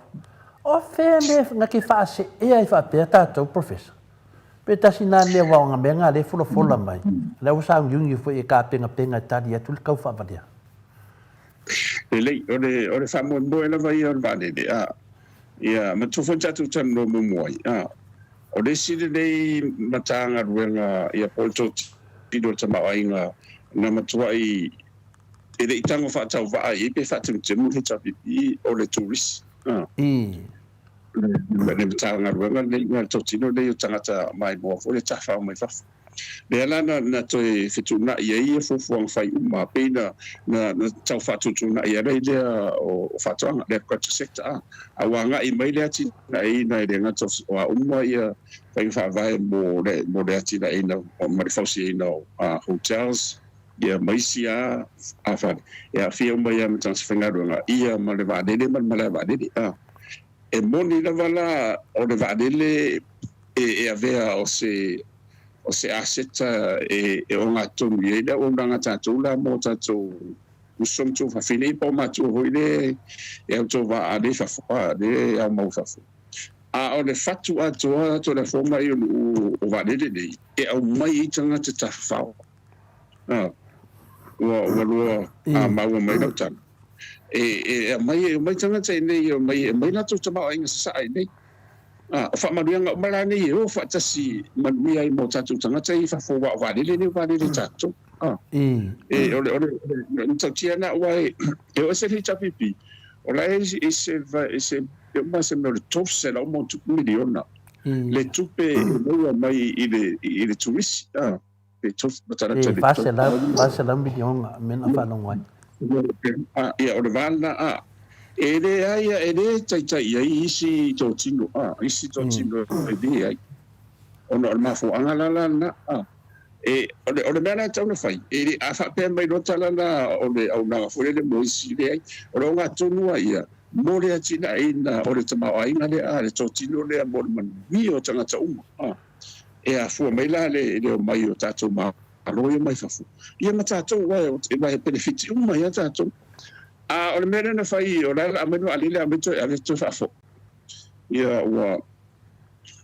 O fea mea na te faaseea ai faapea tatou Professor? Pe tasi na mea aua o na mea na lea e folafola mai, lea ua sauniuni foi e tapenapena e tali atu le tau faavalea. Lelei, o le, o le faamoemoe lava ia o le vaalele, a, ia, matua foi tatou talanoa muamua ai, a, o le isi lenei Matagaluega, ia, po o le totino o le tamaoaiga na matuai E le i tago faatauvaa i ai pe faatemutemu le HRPP o le turisi. Le Matagaluega lenei, le totino lenei o tagata maimoa foi le tafao mai fafo. Lea la na toe fetuunai ai ia fuafuaga fai uma pei na tau faatuutuunai ai lea o faatoaga, le agriculture sector, a ua agai mai le atinaeina e le gata o a uma ia faiga faavae mo le atinaeina ma le fausiaina o hotels, ia ma isi a fale e aafia uma ai lava ma tagata faigaluega, ia ma le vaalele ma le malae vaalele. A e moni lava la o le vaalele e avea o se o se aseta e ogatotonu i ai le auaunaga a tatou la mo tatou uso ma tuafafine, ia po o matua foi le e autovaa a le i fafo, a le e aumau i fafo. A o le fatu atoa Tolafoga mai o nuu o vaalele nei e aumai ai tagata tafafao. Ua ua lua a maua mai lau tala. E e aumai e omai tagata i inei e omai e aumai latou tamaoaiga sasaa i inei. O faamanuiaga uma la nei e o faatasi manuia ai mo tatou tagata ia i fafo aua o vaalele nei o vaalele tatou. E o le o le matautia lena aua e e oo ese le HRPP o la e e se e se e uma se mea o le $300 miliona le tupe e maua mai i le i le turisi. E 400 miliona mea na faalogo ai. Ia, o le va lena, a. E leai, e le taitai i ai isi totino, a, isi totino e leai. Ona o le mafuaaga la la lena, a. E, o le, o le mea la e tatau ona fai, e le, a faapea mai loa tala la o le auaunaga foi lele mo isi, leai. O le ogatotonu lava ia, mo le atinaeina o le tamaoaiga lea, a, le totino lea mo le manuia o tagata uma, a. E afua mai la le le omai o tatou Malo ia mai fafo, ia ma tatou aua e penefiti uma ai lava tatou. A o le mea lea na fai, o la e aumai le vaalele aumai toe ave toe faafoi. Ia ua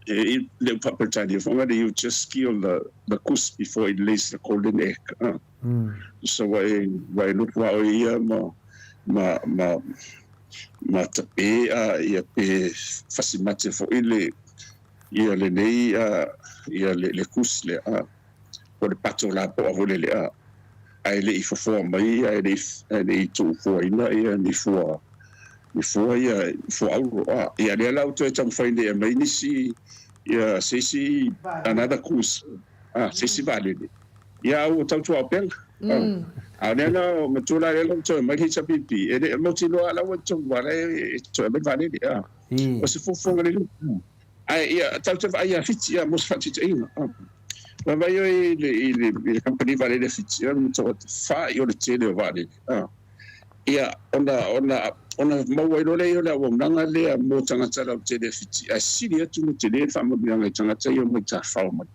e le upu faa-Peretania foi lea, you just kill the goose before it lays the golden egg. So ua e ua e lotu lava oe ia ma ma ma ma tape a ia pe fasi mate foi le Ia lenei ia le goose lea a, po o le pato lapoa foi lele a, ae le i fofoa mai ae le i le i tuufuaina ia ni fua ni fua ia fua auro a. Ia lea la ua toe taumafai nei e aumai nisi ia se isi another goose a, se isi vaalele ia a ua tautuaupega a. A o lea la matua la lea la ua toe aumai le HRPP e le mautinoa la ua tau la e toe aumai le vaalele a. O se fuafuaga lelei. Ae ia, tatou te vaai ia Fiti ia mo se faataitaiga. Vaavaai oe i le, i le, i le kamupani vaalele a Fiti, o le matua fa'i o le tele o vaalele. Ia, ona, ona, ona maua ai loa lea o le auaunaga lea mo tagata lautele a Fiti, ae sili atu le tele le faamanuiaga i tagata ia omai tafao mai.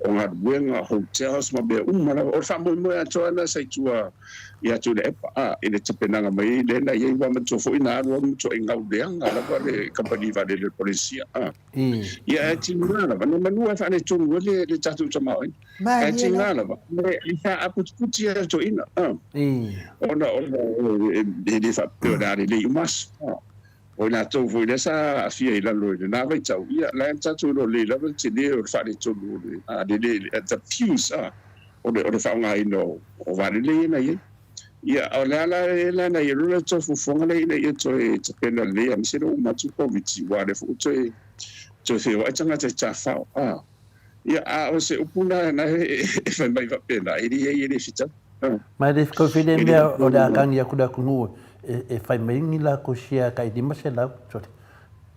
O galuega, hotels ma mea uma lava. O le faamoemoe atoa lena sa i tua ia Tuilaepa, a, i le tapenaga mai lea na i ai, ua manatua foi na alu alu matuai gau leaga lava le kamupani vaalele o le Polenesia, a. Ia ae tiga lava, na manua e faaletonu ai le, le tatou tamaoaiga. Ae tiga lava, e faaputiputi lava toeaiina, a. Ona, ona e le faapea o le a lelei uma aso, a. O i latou foi lea sa aafia i lalo i lena vaitau, ia, la e tatou iloa lelei lava le tele o le faaletonu o le, a, le, le, the fuse, a, o le, o le faaaogaina o, o vaalele ia na i ai. Ia, o le ala lea na i ai loa le toe fuafuaga lea ina ia toe tapena lelei aemaise le uma atu Koviti, aua o lea foi ua toe, toe feoai tagata i tafao, a. Ia, a o se upu na, na e, e fai mai faapena, e leai e le fetau. Ma e le fetau lea mea o le a tagi atu le atunuu e fai mai ni latou share tai 500, sorry,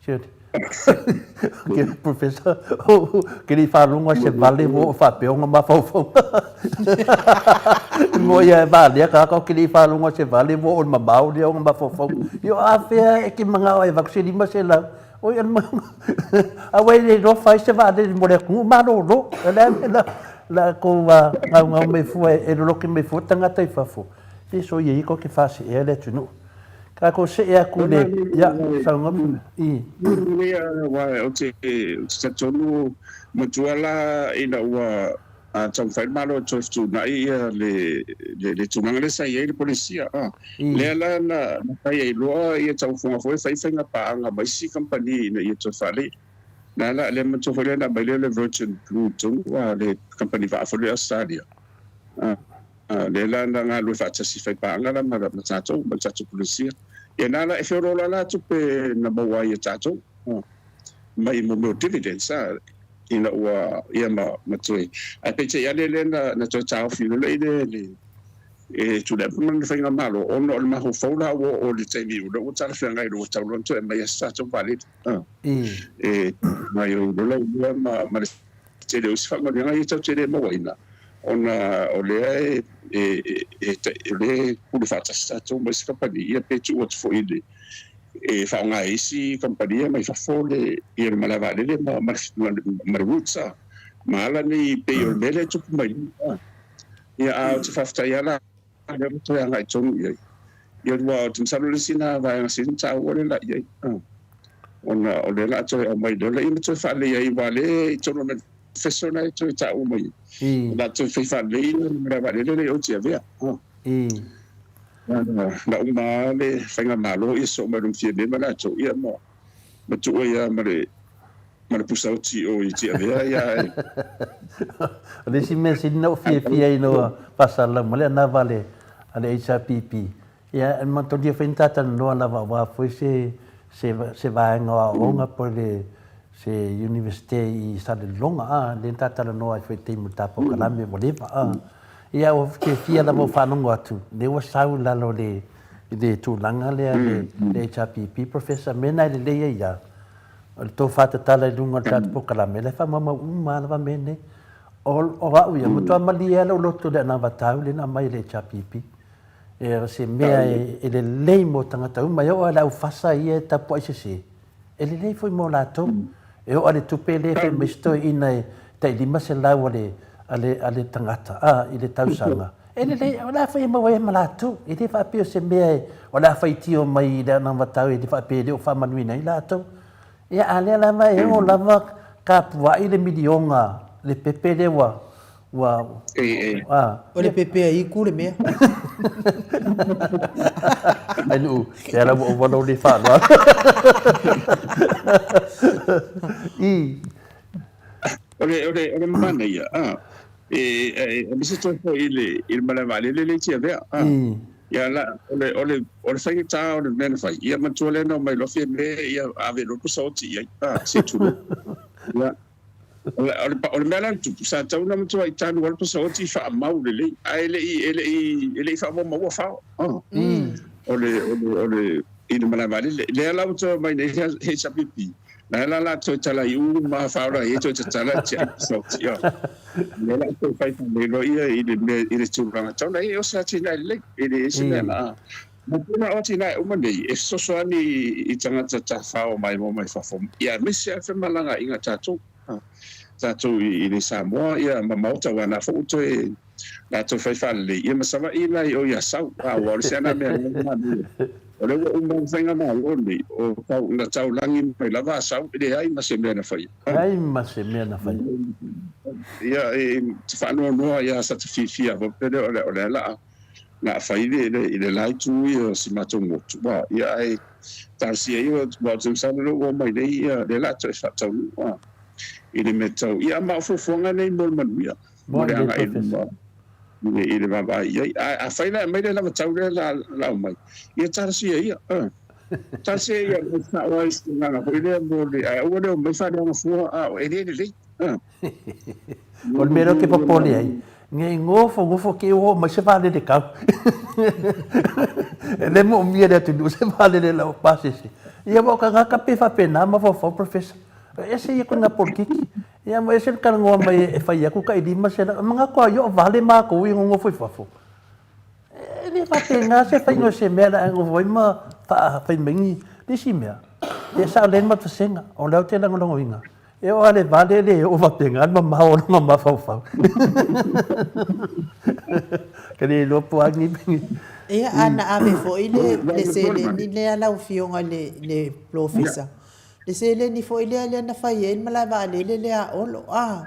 sorry. Ok, Professor, ke le i faalogo lava se vale ua oo faapea ona mafaufauga. Mo ia e valea tagata ou te le i faalogo lava se vale ua oo i le mamao lea ona mafaufauga. Io a fea e te manao ai e avatu se 500? Oi, aua e le iloa fai se vaalele mo le atunuu malolo. O le a le mea la outou gaugau mai fua e loloke mai fua tagata i fafo, se soia ia tou te faaseea le atunuu. Tatou see atu i le, ia, saunoa mai. I. Aua ou te talitonu matua la ina ua A taumafai le Malo e toe fetuunai ia le le tulaga lea sa i ai le Polesia a. Lea la na fai ai loa ia tauofoga foi e fai faiga paaga ma isi kamupani ina ia toe faalei. Na la lea manatua foi lea na aumai lea o le Virgin Blue tonu a le kamupani vaa foi lea i Australia. A lea la na galulue faatasi fai paaga la ma ma tatou ma le tatou Polesia. Ia na la e feoloolo lava la tupe na maua ai e tatou mai mo mea o dividends a. Ina ua ia ma ma toe ae peitai ane lea na na toe taofi loa lea le le e Tuilaepa ma lana faigamalo ona o le mafaufau la ua oo i le taimi ua ua talafeagai loa ua tau loa ona toe aumai se tatou vaalele e gaoioi loa la i lea ma ma le tele o isi faamanuiaga ia tatou te le mauaina ona o lea e e e e o lea e pule faatasi tatou ma isi kamupani ia pe tuu atu foi i le e faaaoga e isi kamupani ia mai fafo le ia le malae vaalele ma ma le ma le routes a ma ala nei pei o le mea lea e tupu mai nei a. Ia a ou te faafetai lava la lea ua toe agai tonu i ai. Ia aua ou te masalo le isi lena vaega sili ona taua lea la i ai a ona o lea o le a toe aumai loa lea ma toe faalelei ai aua o lea i totonu o le manifesto lena e toe taua mai ai. O le a toe fai faalelei le malae vaalele lea i o i Tiavea a. Na uma lava le faigamalo ia sosoo mai lona Fiame ma latou ia ma ma tuu ai lava ma le ma le pusa oti o i Tiavea ia ae. O le isi mea sili na ou fiafia ina ua faasalalau mai le anava a le a le HRPP, ia e manatua foi na ta talanoa lava aua foi se se se vaega o aoaoga po o le se Iunivesite i Salelologa a, lea na ta talanoa ai foi i le taimi o le ta polokalame ua leva a. Ia ua fiafia lava ou faalogo atu, lea ua sau i lalo o le i le tulaga lea le le HRPP Professor, mea na e lelei ai lava, o le tofa tatala i luga o le tatou polokalame, la e faamaumau uma lava mea nei. O o au ia, matua malie lava lou loto i le anavatau lea na aumai e le HRPP. E o se mea e e lelei mo tagata uma, e oo lava i le aufasa ia e tapuai sese, E lelei foi mo latou. E oo le tupe lea e fai mai se toeaina e tai 500 a le, a le, a le tagata, a, i le tausaga. E lelei, o le a fai e maua ai ma latou. E le faapea o se mea e, o le a faitio mai i le anavatau e le faapea e le o faamanuina ai latou. Ia, a lea lava e oo lava kapuai le miliona le pepe lea ua, Ua, a. O le pepe a iku le mea. Ai nuu, e ala ua ova lou le faaaloalo. I. O le, o le, o le manaia, a, e, e, aemaise toe foi i le, i le malae vaalele lea i Tiavea, a. Ia la, o le, o le, o le faigata o le mea na fai, ia manatua lea na omai loa Fiame, ia ave loa le pusa oti i ai, a, se i tulou. Ia. O le mea la na tupu, sa tatau ona matuai tanu lava le pasaoti i faamau lelei, ae e le i, e le i, e le i faamaumaua fao. O le, o le, o le, i le malae vaalele. Lea la ua toe aumai nei HRPP, La la la toe tala i u ma whaora i toe tatala ti a sauti. Le la toe whai whanei lo ia i le mea i le tūranga tauna i o se atinai lelei e le ese mea na. Ma tēnā o atinai uma nei e fesoasoani i tangata tāwhao mai mo mai fafo. Ia aemaise a whemalanga i ngā tātou. Tātou i le Samoa ia ma maota wa nā fo toe Rātou whai whārere ia ma Savaii la i o ia sau, a ua ore se ana mea nei ngā mea. O le ua uma whainga mai o nei, o tau, na tau langi mai lava a sau, e leai ma se mea na whaia. Leai ma se mea na whaia. Ia, e, te whaanoanoa ia sa te whiwhia, fo pere o le, o le ala a, na a whai le, le, i le lai tū ia o si mātou motu. Wa, ia ai, talosia ia, wa o te msana le ua mai nei ia, le la to e whaataunu, wa, i le mea tau. Ia, ma o fuafuaga nei mo le manuia. Mo le agai i luma i le vaavaai i ai. A, afai la e aumai le lava tau lea la, la aumai, ia talosia ia. Uh. Talosia ia mai sao ai se agaga foi lea mo le, ae aua le omai faaleaga fua, a o e le lelei. Uh. O le mea lea ou te popole ai, nei gofogofo ke oo mai se vaalele kau. E le moomia e le atunuu se vaalele lau pasese. Ia aua o ka gaka pe faapena mafaufau Professor. E ese ia koe nga polokiki. Ia ma ese le talanoa mai e fai aku kai 500, manatu a io vale makou i nonofo i fafo. E le faapena se faiga o se mea la e nofo ai ma fai mai ni isi mea. E sao lelei le matou o lea ou te lagolagoina. E oo lava i le vale e le oo faapena le mamao o lona mafaufau. Ke le iloa po o a ni. Ia, a na ave foi le seleni lea lau Afioga i le Polofesa. Le seleni foi lea lea na fai ai le malae vaalele lea a Olo, a.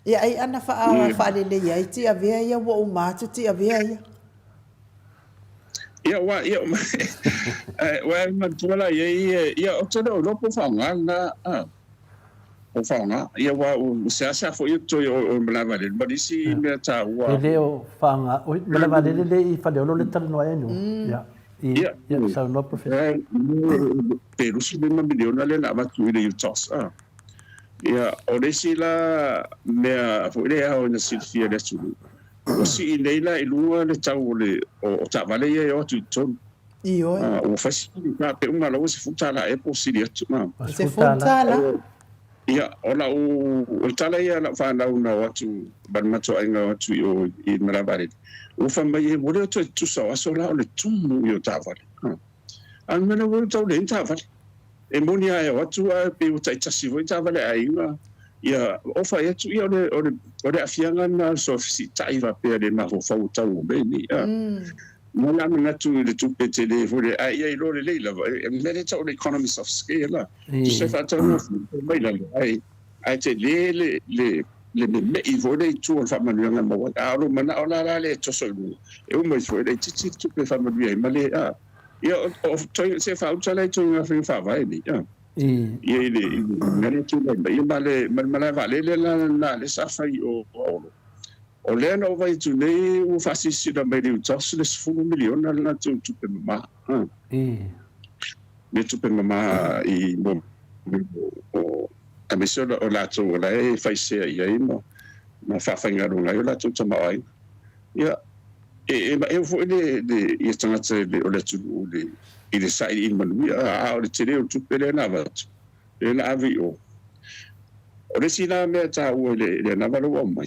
Ia ai ana faalelei ai Tiavea ia ua uma atu Tiavea ia. Ia, ua, ia, ua e manatua la i ai, ia, ou te le o iloa po o faaaoga lena, a, po o faaaoga. Ia, aua ua seasea foi ou toe o i malae vaalele ma le isi mea taua. E le o faaaoga, oi, malae vaalele lea i Faleolo lea e talanoa ai Anu. Ia. Ia, Ia, saunoa Professor. Pe 25 miliona lea na avatu i le UTOS. Ia, o le isi la mea foi lea e ao ina silafia e le atunuu, ua sii nei la i luga le tau o le o taavale ia e o atu i totonu. Ioe. Ua fai si pe uma lava ua $10 ea po o sili atu. $10? Ia, o lau, o le tala ia a lau fanau na o atu, ma le matou aiga o atu i o i Malae Vaalele, ua fai mai e, ua le o toe tutusa o aso la o le tumu ia o taavale. A o le mea lea ua tau leai ni taavale. E moni lava e o atu ae pei ua taitasi foi taavale a aiga, ia ofa ai atu, ia o le, o le, o le aafiaga lena o le soa fesiitai faapea le mafaufau o tau o mea nei. Mo la manatu i le tupe tele foi lea, ae ia iloa lelei lava, e mea lea e tau o le economies of scale la. Tusa e faataugofie mai lalo, ae, ae tele le, le, le meme'i foi lea i tua o le faamanuiaga e maua ai. A o lou manao la la lea e toso i luga, e uma ifo e laitiiti le tupe e faamanuia ai ma le, a, ia, o, o, toi, se faauta la i tou faiga faavae nei, a. Ia i le, i le mea lea e tulai mai, ia ma le, ma le malae vaalele la lena lea sa fai i o Olo. O lea na ou vaai atu nei ua faasilasila mai le UTOS le 10 miliona le latou tupe mama. Le tupe mama i mo o aemaise o latou o la e fai sea i ai ma ma faafaigaluega ai o latou tamaoaiga. Ia e maeu foi le le ia tagata o le atunuu i le i le sailiili manuia a o le tele o le tupe lea na avatu lea na ave i o. O le isi la mea taua i le anava lea ua aumai,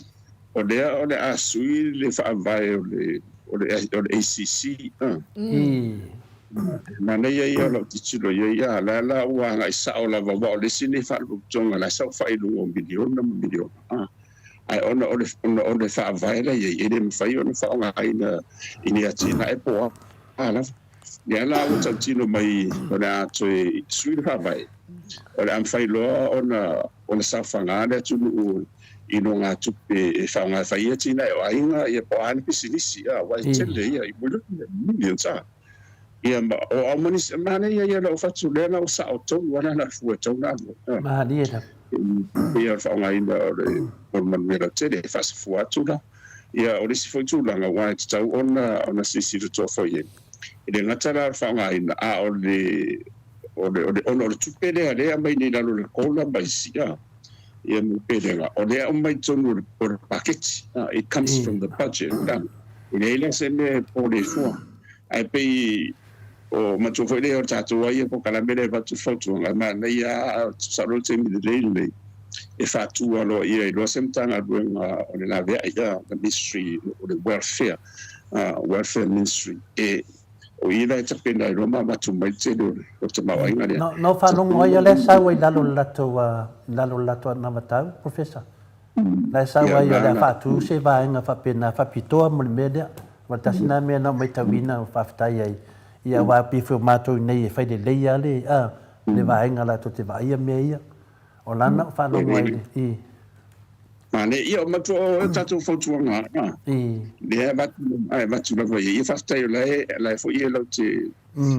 o lea o le a sui le faavae o le o le o le ACC. Manaia ia o lau tilotilo i ai, a la la ua agai sao lava, aua o le isi lenei faalapotopotoga la e saofai i luga o miliona ma miliona, ae ona o le ona o le faavae la e i ai, e le mafai ona faaaogaina i ni atinae po o a lava. Lea la ua tautino mai o le a toe sui le faavae, o le a mafai loa ona ona saofaga le atunuu i nogatupe e faaaoga e fai ai atinae o aiga ia po o a ni pisinisi aua e tele ia i millions a. Ia ma o au ma nisi manaia ia lau fatu lea la ua sao tonu a lana fua e tau na alu ai. Malie lava. Ia o le faaaogaina o le o le manuia lautele e faasafua atu la. Ia o le isi foi tulaga aua e tatau ona ona silasila totoa foi i ai. E le gata la o le faaaogaina a o le o le o le ona o le tupe lea lea e aumai nei i lalo o le COLA ma isi a ia ma le pelega o lea e aumai i totonu o le o le paketi a it comes from the budget a. E leai la se mea e pole fua ae pei. O matua foi lea o le tatou ai ia polokalame lea e avatu le fautuaga, e manaia lava a tusa loa le taimi lelei lenei e faatu aloaia ai loa se Matagaluega o le Laveai, the Ministry o le Welfare, Welfare Ministry, e o i la e tapena ai loa ma avatu mai le tele o le tamaoaiga lea. Na ou faalogo ai o la e sau ai i lalo o le latou, i lalo o le latou anavatau, Professor. La e sau ai o le a faatu se vaega faapena faapitoa mo le mea lea. Aua le tasi lena mea na ou matauina ou faafetai ai, ia aua pei foi o matou i inei e fai lelei lava le, a, le vaega latou te vaaia mea ia. O la na ou faalogo ai i le, i. Mane, ia o matua o tatou fautuaga, a, lea e avatu, a e avatu lava i ai. Ia faafetai o la e, la e foi e lau te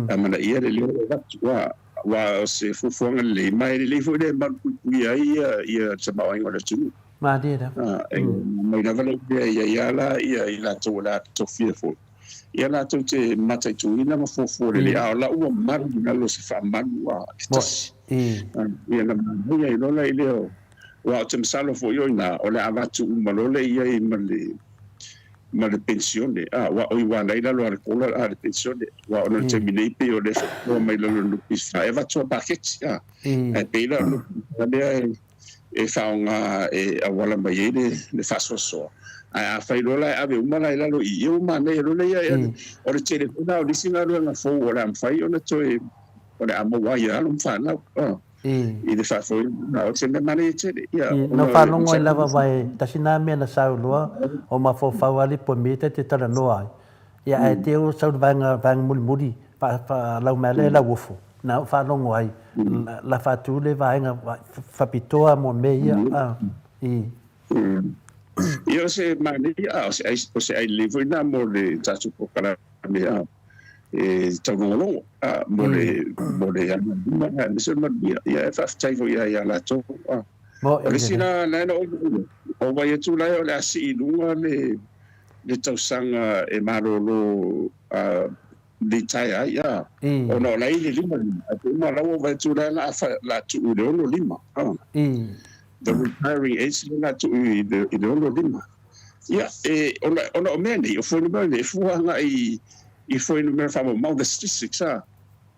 amanaia le leo e avatu, a, aua o se fuafuaga lelei, ma e lelei foi le malupuipuia ai ia, ia tamaoaiga o le atunuu. Malie lava. A, e mai lava le mea e i ai lava la ia i latou o le a tofia foi, ia latou te mataituina ma fuafua lelei, a o la ua malu i lalo o se faamalu a e tasi. Ia na manaia ai loa la i lea o, aua ou te masalo foi o i ina o le a avatu uma loa lea i ai ma le, ma le penisione, a, aua o i ua ala ai lalo a le kola a le penisione, aua ona o le taimi nei pei o lea e faapitoa mai lalo o le NPF e avatu a paketi, a, ae pei la o le NPF lea e, e faaaoga e auala mai ai le faasoasoa. Ae afai loa la e ave uma la i lalo i i, ua manaia loa lea ia, o le tele foi la o nisi galuega fou o le a mafai ona toe, o le a maua ai e alo ma fanau i le faafoeina. O se mea manaia tele. Ia, Na ou faalogo ai lava aua e tasi na mea na sau loa o mafaufau lava le poe ta te talanoa ai. Ia ae te o sau le vaega vaega mulimuli faalau mai lea e lauofo na ou faalogo ai la faatu le vaega faapitoa mo mea ia a i. Ia o se manaia a o se ai o se ai lelei foi lena mo le tatou polokalame a e taulogologo a mo le mo le agai i luma aemaise o le manuia. Ia e faafetai foi ia ia latou a. O le isi la lena na ou ou vaai atu la o le a sii i luga le le tausaga e malolo litaea ai a, ona o la e i le 5 5, ae pei uma la ua vaai atu la la la tuu i le 6 5 a. The retiring age lea la tuu i le i le 6 5. Ia e ona ona o mea nei, o fuainumera nei e fua agai i fuainumera faamaumau, the statistics a,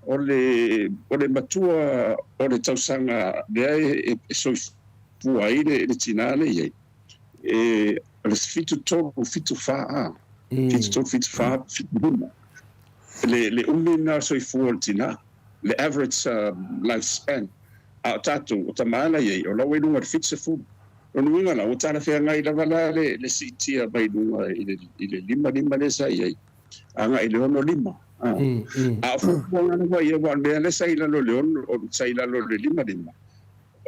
o le o le matua o le tausaga lea e soifua ai le le tinā lea i ai, E, o le 73, 74, a. 73, 74, 75. Le, le umi lena o le soifua o le tinā. Le average life span. A o tatou, o tama la i ai, o la ua i luga i le 70. Lona uiga la, ua talafeagai lava la le, le siitia mai luga i le, i le 55 lea sa i ai, agai i le 65. A, a o fuafuaga lava ia, aua o le mea lea sa i lalo i le ono, sa i lalo i le 55,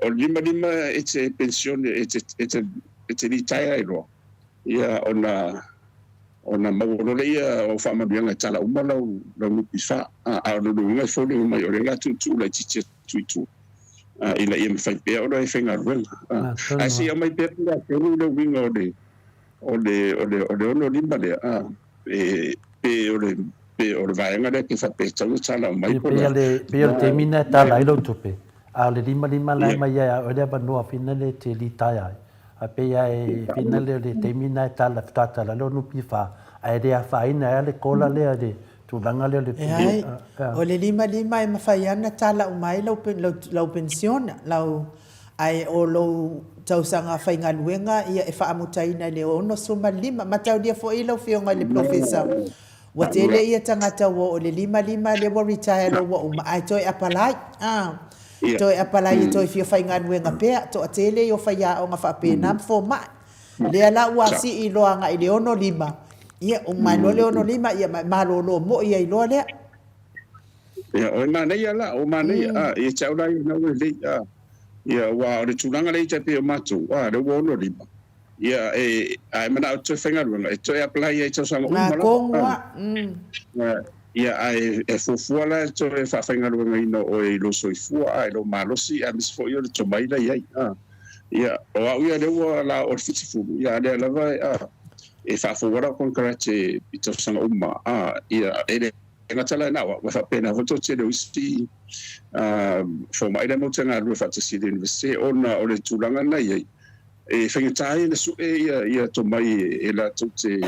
O le 55 e te penisione, e te, e te, e te litaea ai loa, ia ona, ona maua loa lea o faamanuiaga e tala uma lau, lau NPF. A, a o lona uiga e foliga mai o lea o le a tuutuu laitiiti atu i tua, a, ina ia mafai pea ona e faigaluega. A, ae se i aumai pea po o le a tonu le uiga o le, o le, o le, o le 65 lea, a, e, pe o le, pe o le vaega lea pe faapea e tatau ona tala mai po o le a. Pei o le taimi lena e tala ai lou tupe, a o le 55 la e mai ai a oe le avanoa finale e te litaea ai. A pei lava e finale o le taimi lena e tala, faatoa tala lea o NPF, ae le afaina ai lava le kola lea i le tulaga lea o le. Leai, o le 55 e mafai lava ona tala uma ai lau, lau penisiona, lau, ae o lou tausaga faigaluega ia e faamutaina i le 65. Mataulia foi lau Afioga i le Polofesa, ua tele ia tagata ua oo i le 55 lea ua retire loa ua uma ae toe apalai, a, toe apalai e toe fia faigaluega pea, toatele ia o faiaoga faapena ma fomai. Lea la ua sii loa agai i le 65, ia uma ai loa le 65 ia ma e malolo moi ai loa lea. Ia, o e manaia la, o manaia, a, ia te au la ia na ua lelei, a, ia, aua o le tulaga lea i tai pei o matou, a, lea ua 65, ia, e, a e manao e toe faigaluega, e toe apply ai i tausaga uma lava, a, a, ia, ae e fuafua la e toe faafaigaluegaina oe i lou soifua, a, i lou malosi, aemaise foi o le tomai la i ai, a, ia, o au ia lea ua la o le 70, ia, a lea lava, a, e faafou lava lau konekarate i tausaga uma, a, ia, e le. E gata la na o au, e faapena foi toatele o isi fomai la e matou te galulue faatasi i le Universite ona o le tulaga na i ai, e faigata ai ona sue ia tomai e latou te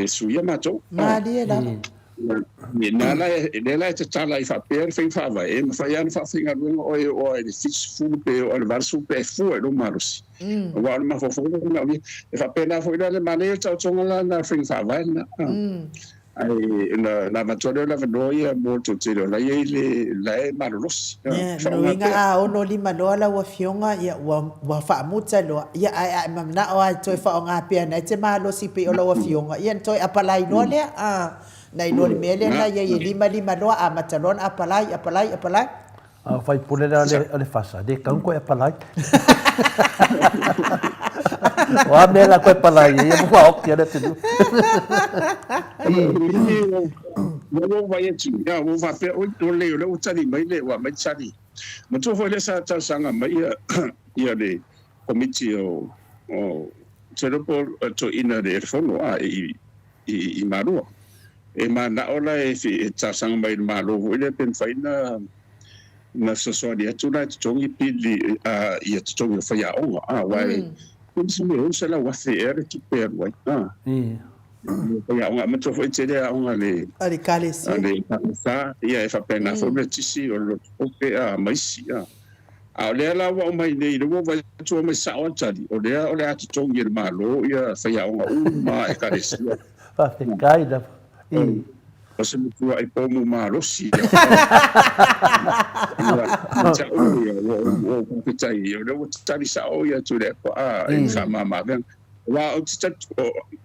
suia matou. Malie lava. Lea la e, lea la e tatala ai faapea le faiga faavae, e mafai lava ona faafaigaluega oe e oo lava i le 70 pe oo lava i le 80 pe e fua i lou malosi. Aua o le mafaufauga lena o ia. E faapena foi la le manaia o le taotoga la lena o le faiga faavae lena. Ae na, na avatu lava lea o le avanoa ia mo le toatele o la e i ai le, la e malolosi. Ia, Faaaoga loiga pea. a 65 loa lau afioga, ia ua, ua faamuta loa, ia ae a e manao lava e toe faaaoga pea na e te malosi pei o lau afioga, ia na toe apalai loa lea, a, na iloa le mea lea na i ai e 55 loa amata loa ona apalai, apalai, apalai. A o faipule la o le fasa, le tau koe apalai. O a mea la koe palai ai, ia ua oki ale atunuu. Ua ou vaai atu, ia, ua ou faapea, oi, o le, o lea ua tali mai le, ua aumai le tali. Matua foi lea sa talosaga mai ia, ia le komiti o, o, te iloa po o toeaiina le fono, a, i, i, i Malua. E manao la e, e talosaga mai i le Malo foi lea pe mafai na, na fesoasoani atu la e totogi pili, a, ia totogi o faiaoga, a, aua e, e se mea e $600,000 ea le tupe e alu ai, a. Faiaoga, a matua foi tele aoga a le, A le Ekalesia. a le EKK, ia e faapena foi le Metisi o le Lotu Ope, a, ma isi, a. A o lea la ua aumai nei, lea ua vaai atu ua aumai sao lava le tali, o lea o le a totogi e le Malo ia faiaoga uma a Ekalesia. Faafetai lava. I. O se matuaʻi pomu malosi ia. Ia te au ia, ua ou faafetai, o lea ua tali sao ia Tuilaepa, a, i le faamama-avega. Aua ou te tali,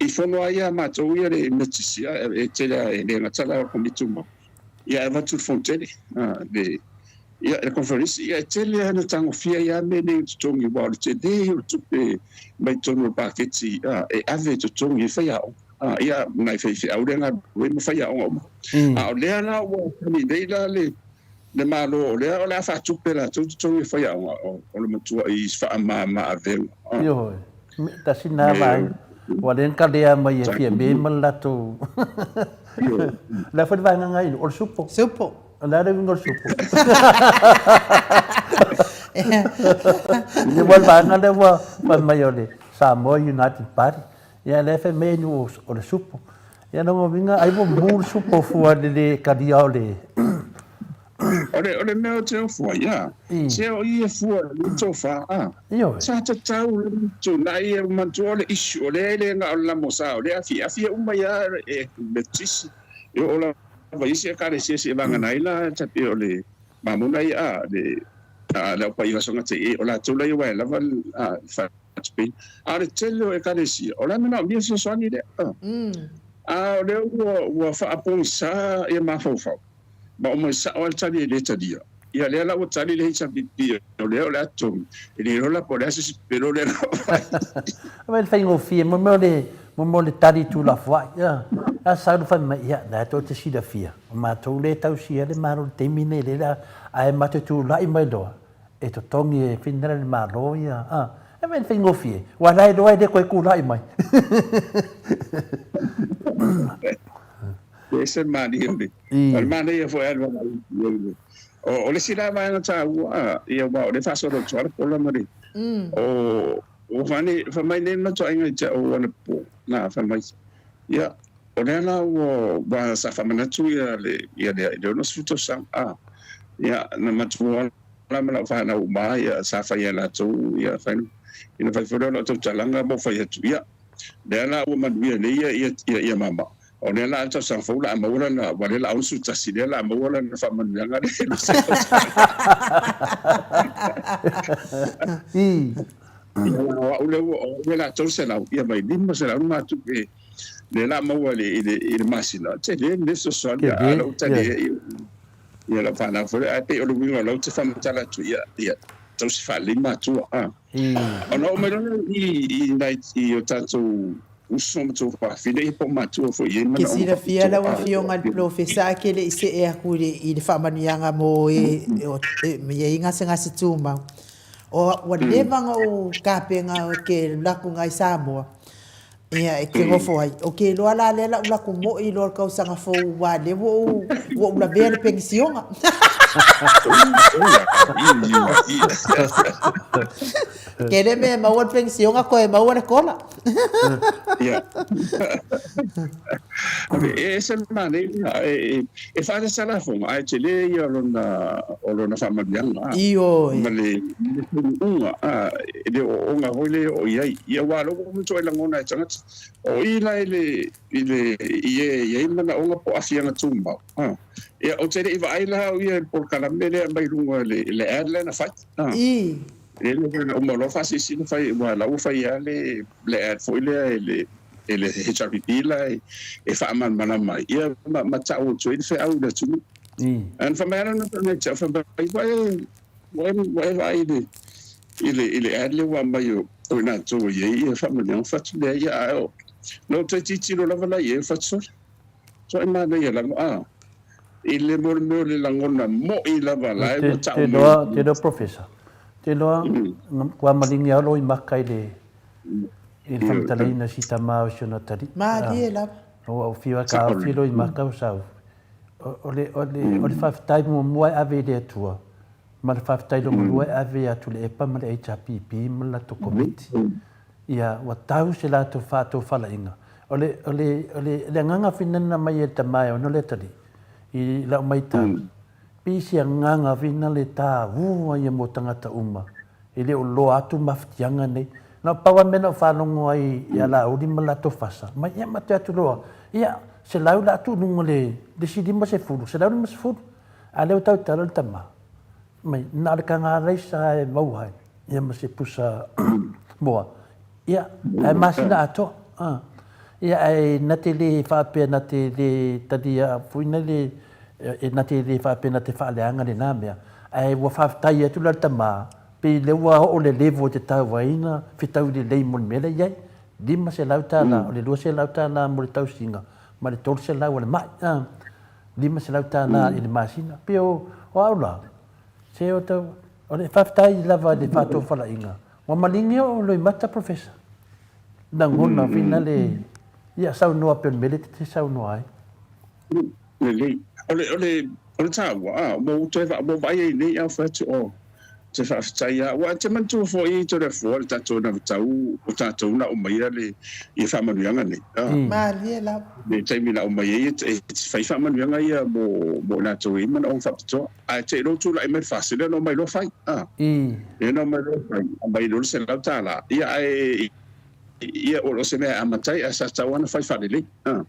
i fono lava ia a matou ia le Metisi, e tele lava, e le gata la o le Komiti Tumau, ia e avatu i le Fonotele, le, ia, le Koneferenisi, ia e tele lava ina tagofia ai lava mea nei o totogi, aua o le tele ia o le tupe mai totonu o le paketi, e ave e totogi ai faiaoga, ia, nai faifeau lea e galulue ma faiaoga uma. A o lea la ua tali nei la le, le Malo, o lea o le a faatupe latou totogi o faiaoga, o le matuaʻi faamama-avega. Ioe. Tasi lena vaega. Ua le na kalea mai e Fiame ma le latou. O le a foi le vaega na inu? O le supo. Supo. O le a le uiga o le supo? Ia ua le vaega lea ua fai mai o le Samoa United Party. Ia lea fai mai inu o le supo. Ia lona uiga ai ua mu le supo fua i le le talia o le. O le, o le mea ou te ofo ai, a, se o i e fua i le tofa, a, sa tatau le tunai e manatua o le issue, o lea e le na o le lamosa, o lea e afi, afi e uma ia e Metotisi, e oo lava i isi ekalesia seivagana ai la ta pei o le mamona ia, a, le, a, le au paia soga te e, o latou la ia ua e lava a, le faatupeina. A o le tele o ekalesia, o la e manaomia fesoasoani lea, a, a o lea ua, ua faapogisa ia mafaufau. Ma aumai sao lava le tali e le talia. Ia lea la ua tali le HRPP o lea o le a totogi, e le iloa la po o le a se isi pepelo lea na aumai. Aumai le faigofie, mo mea o le, mo mea o le tali tuulafoai. Ia, a sau le fai mai, ia, la e tou te silafia, o matou lea e tausia le Malo i le taimi lenei, lea la, ae matou te tulai mai loa, e totogi e finagalo le Malo ia, a, aumai le faigofie, aua la e iloa e le toe tulai mai. E ese le manaia o le, o le manaia foi alu ala i o, o le isi la vaega taua, ia aua o lea e faasolo atu lava le pola ma le, o, o fai, fai mai nei le matuaiga i te au anapo, na, fai mai, ia, o lea la ua, ua sa faamanatu ia le, ia le, le 60 tausaga, a, ia, na matua la ma lau fanau uma, ia, sa fai e latou, ia, fai, ina fai foi lea o lau tautalaga ma ou fai atu, ia, lea la ua manuia nei ia, ia, ia, ia mama. O lea la a le tausaga fou la a maua lana, ua lea la a 61, lea la a maua lana faamanuiaga lea e 20 tausaga. Ia la o au lea ua, o au lea la a 300, ia mai 500 le matupe lea la a maua i le, i le, i le masina. Tele le fesoasoani a lou tali ia, ia lau fanau foi lea. Ae pei o le uiga o lau te faamatala atu, ia, ia tausi faalelei matua, a. Ona oo mai loa lea i, i nai, i o tatou Uso ma tou fafine ia po o matua foi i ai Ke manaoga silafia faapitoa. lau Afioga i le Polofesa ae ke le i see atu i le, i le faamanuiaga mo e, e i ai gasegase tumau. O, ua leva ona ou tapena ke alu atu i Samoa, ia, e te nofo ai. O ke iloa la lea la u latou mo'i loa i le tausaga fou aua lea ua ou, ua ou lavea le penisiona. Tele mea e maua le penisiona toe maua le kola. Ia. E ese le manaia, e faaletsa lafoga, ae tele ia o lona faamanuiaga. Ioe. Ma le taunuuga, e le ooooga foi lea e oo i ai. Ia aua o lea ua matua lagona e tagata, o i la i le, i le, i e i ai manaoga po o aafiaga tumau. Ia, ou te le i vaai la au ia i le polokalame lea mai luga i le ad lea na fai. I. Lea na uma loa faasilasila fai, aua o la ua fai lava le ad foi lea e le e le HRPP la e faamalamalama ai ia ma tau atu ai le feau i le atunuu. Ae na fai mai lava lona tagata, fai mai, ua e, ua e, ua e vaai i le, i le, i le ad lea ua aumai o, o i latou e i ai ia faamanuiaga. Fai atu, Leai, ia, ae o, na ou toe tilotilo lava la i ai, fai atu, Sole, sole manaia lava, a, i le mo le mea o le lagona mo'i lava la e ua tau mai. Te iloa, Professor, te iloa, ua maligi lava lou maka i le, I le faamatalaina si tama o si ona atalii. Malie lava. Ua ou fiu aka au filo i maka o sau. O le, o le, o le faafetai muamua e ave i le Atua, ma le faafetai lona lua e ave ia Tuilaepa ma le HRPP ma le latou Komiti. Ia, ua tau se latou faatofalaiga. O le, o le, o le, le agaga finana mai e le tama e ono le atalii, i lau maitau, pei se agaga fina le taua ia mo tagata uma. E le o loa atu mafatiaga nei. Na o pau lava mea na ou faalogo ai ia Laauli ma latou fasa, mai ia ma te atu loa, ia, selau la atu i luga o le isi 50, 150. A o lea ua tautala le tama, mai, na o le taga alaisa lava e maua ai, ia ma se pusa moa. Ia, ae masina atoa. Ia, ae na te le faapea na te le talia foi na le, na te le faapea na te faaleaga lena mea, ae ua faafetai atu la le tama, pei lea ua oo le level e te tau ai na fetaui lelei mo le mea lea e i ai. $500, o le $200 mo le tausiga ma le $300 o le mai. $500 i le masina. Pei o au la, se o tau, o le faafetai lava i le faatofalaiga, Ua maligi oo Loimata Professor. Lagona fina le ia saunoa pei o le mea lea e te saunoa ai. Lelei. O le, o le, o le taua, a, ua ou toe, ua ou vaai ai nei au fai atu, oh, te faafetai lava. Aua e te manatua foi Toleafoa le tatou anavatau o tatou na aumaia le, ia faamanuiaga nei. A. Malie lava. Le taimi na aumai ai e fai faamanuiaga ia mo, mo i latou e i ai manaoga faapitoa. Ae te i loa tulai mai le FAST, lea na omai loa fai. A. Lea na omai loa fai, aumai loa le $100. Ia ae ia o se mea e amata ai, ae sa tatau lava ona fai faalelei. A.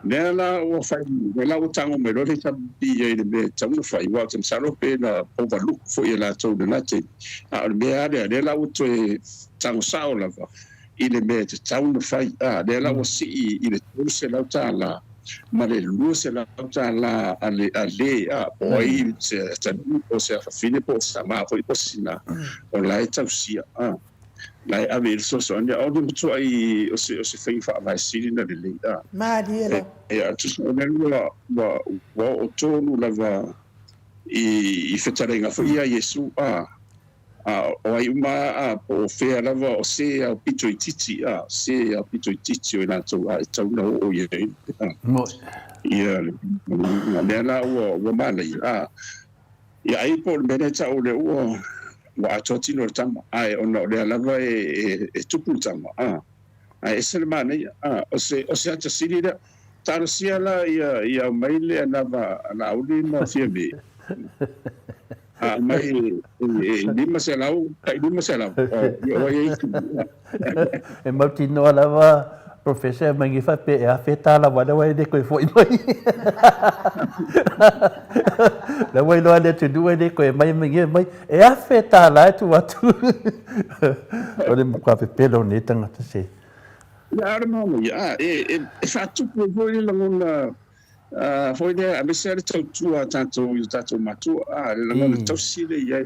Lea la ua fai, lea la ua tago mai loa le HRPP i le mea e tatau ona fai, aua ou te masalo pe na overlook foi e latou i lena taimi. A o le mea lava lea, lea la ua toe tago sao lava i le mea e tatau ona fai. A, lea la ua sii i le $300 ma le $200 a le a le a po o ai se atalii po o se afafine po o se tama foi po o se tina o la e tausia a la e ave i ai le fesoasoani. A o le matuai o se o se faiga faavae sili ona lelei a. Malie lava. E tusa o lea ua ua ua oo tonu lava i i fetalaiga foi ia a Iesu a. A o ai uma a, po o fea lava o se aupito itiiti, a, se aupito itiiti o i latou a e tau na oo i ai, a, ia le mea la ua, ua manaia, a, ia ai po o le mea lea e tau o lea ua, ua atoa tino o le tama, ae ona o lea lava e, e, e tupu le tama, a, ae ese le manaia, a, o se, o se ata sili lea. Talosia la ia, ia aumai le anava a Laauli ma Fiame. A aumai e 500, tai 500, ia ua i ai isi. E mautinoa lava Professor e aumai faapea e afe tala aua lea ua e le toe foi mai. Lea ua iloa e le atunuu e le toe aumai aumai mai e afe tala e tuu atu. O le matua pepelo o nei tagata se. Ia, a o le manaia, e faatupu ai foi le lagona foi lea, aemaise lava le tautua a tatou i o tatou matua, a, le lagona tausi lea e i ai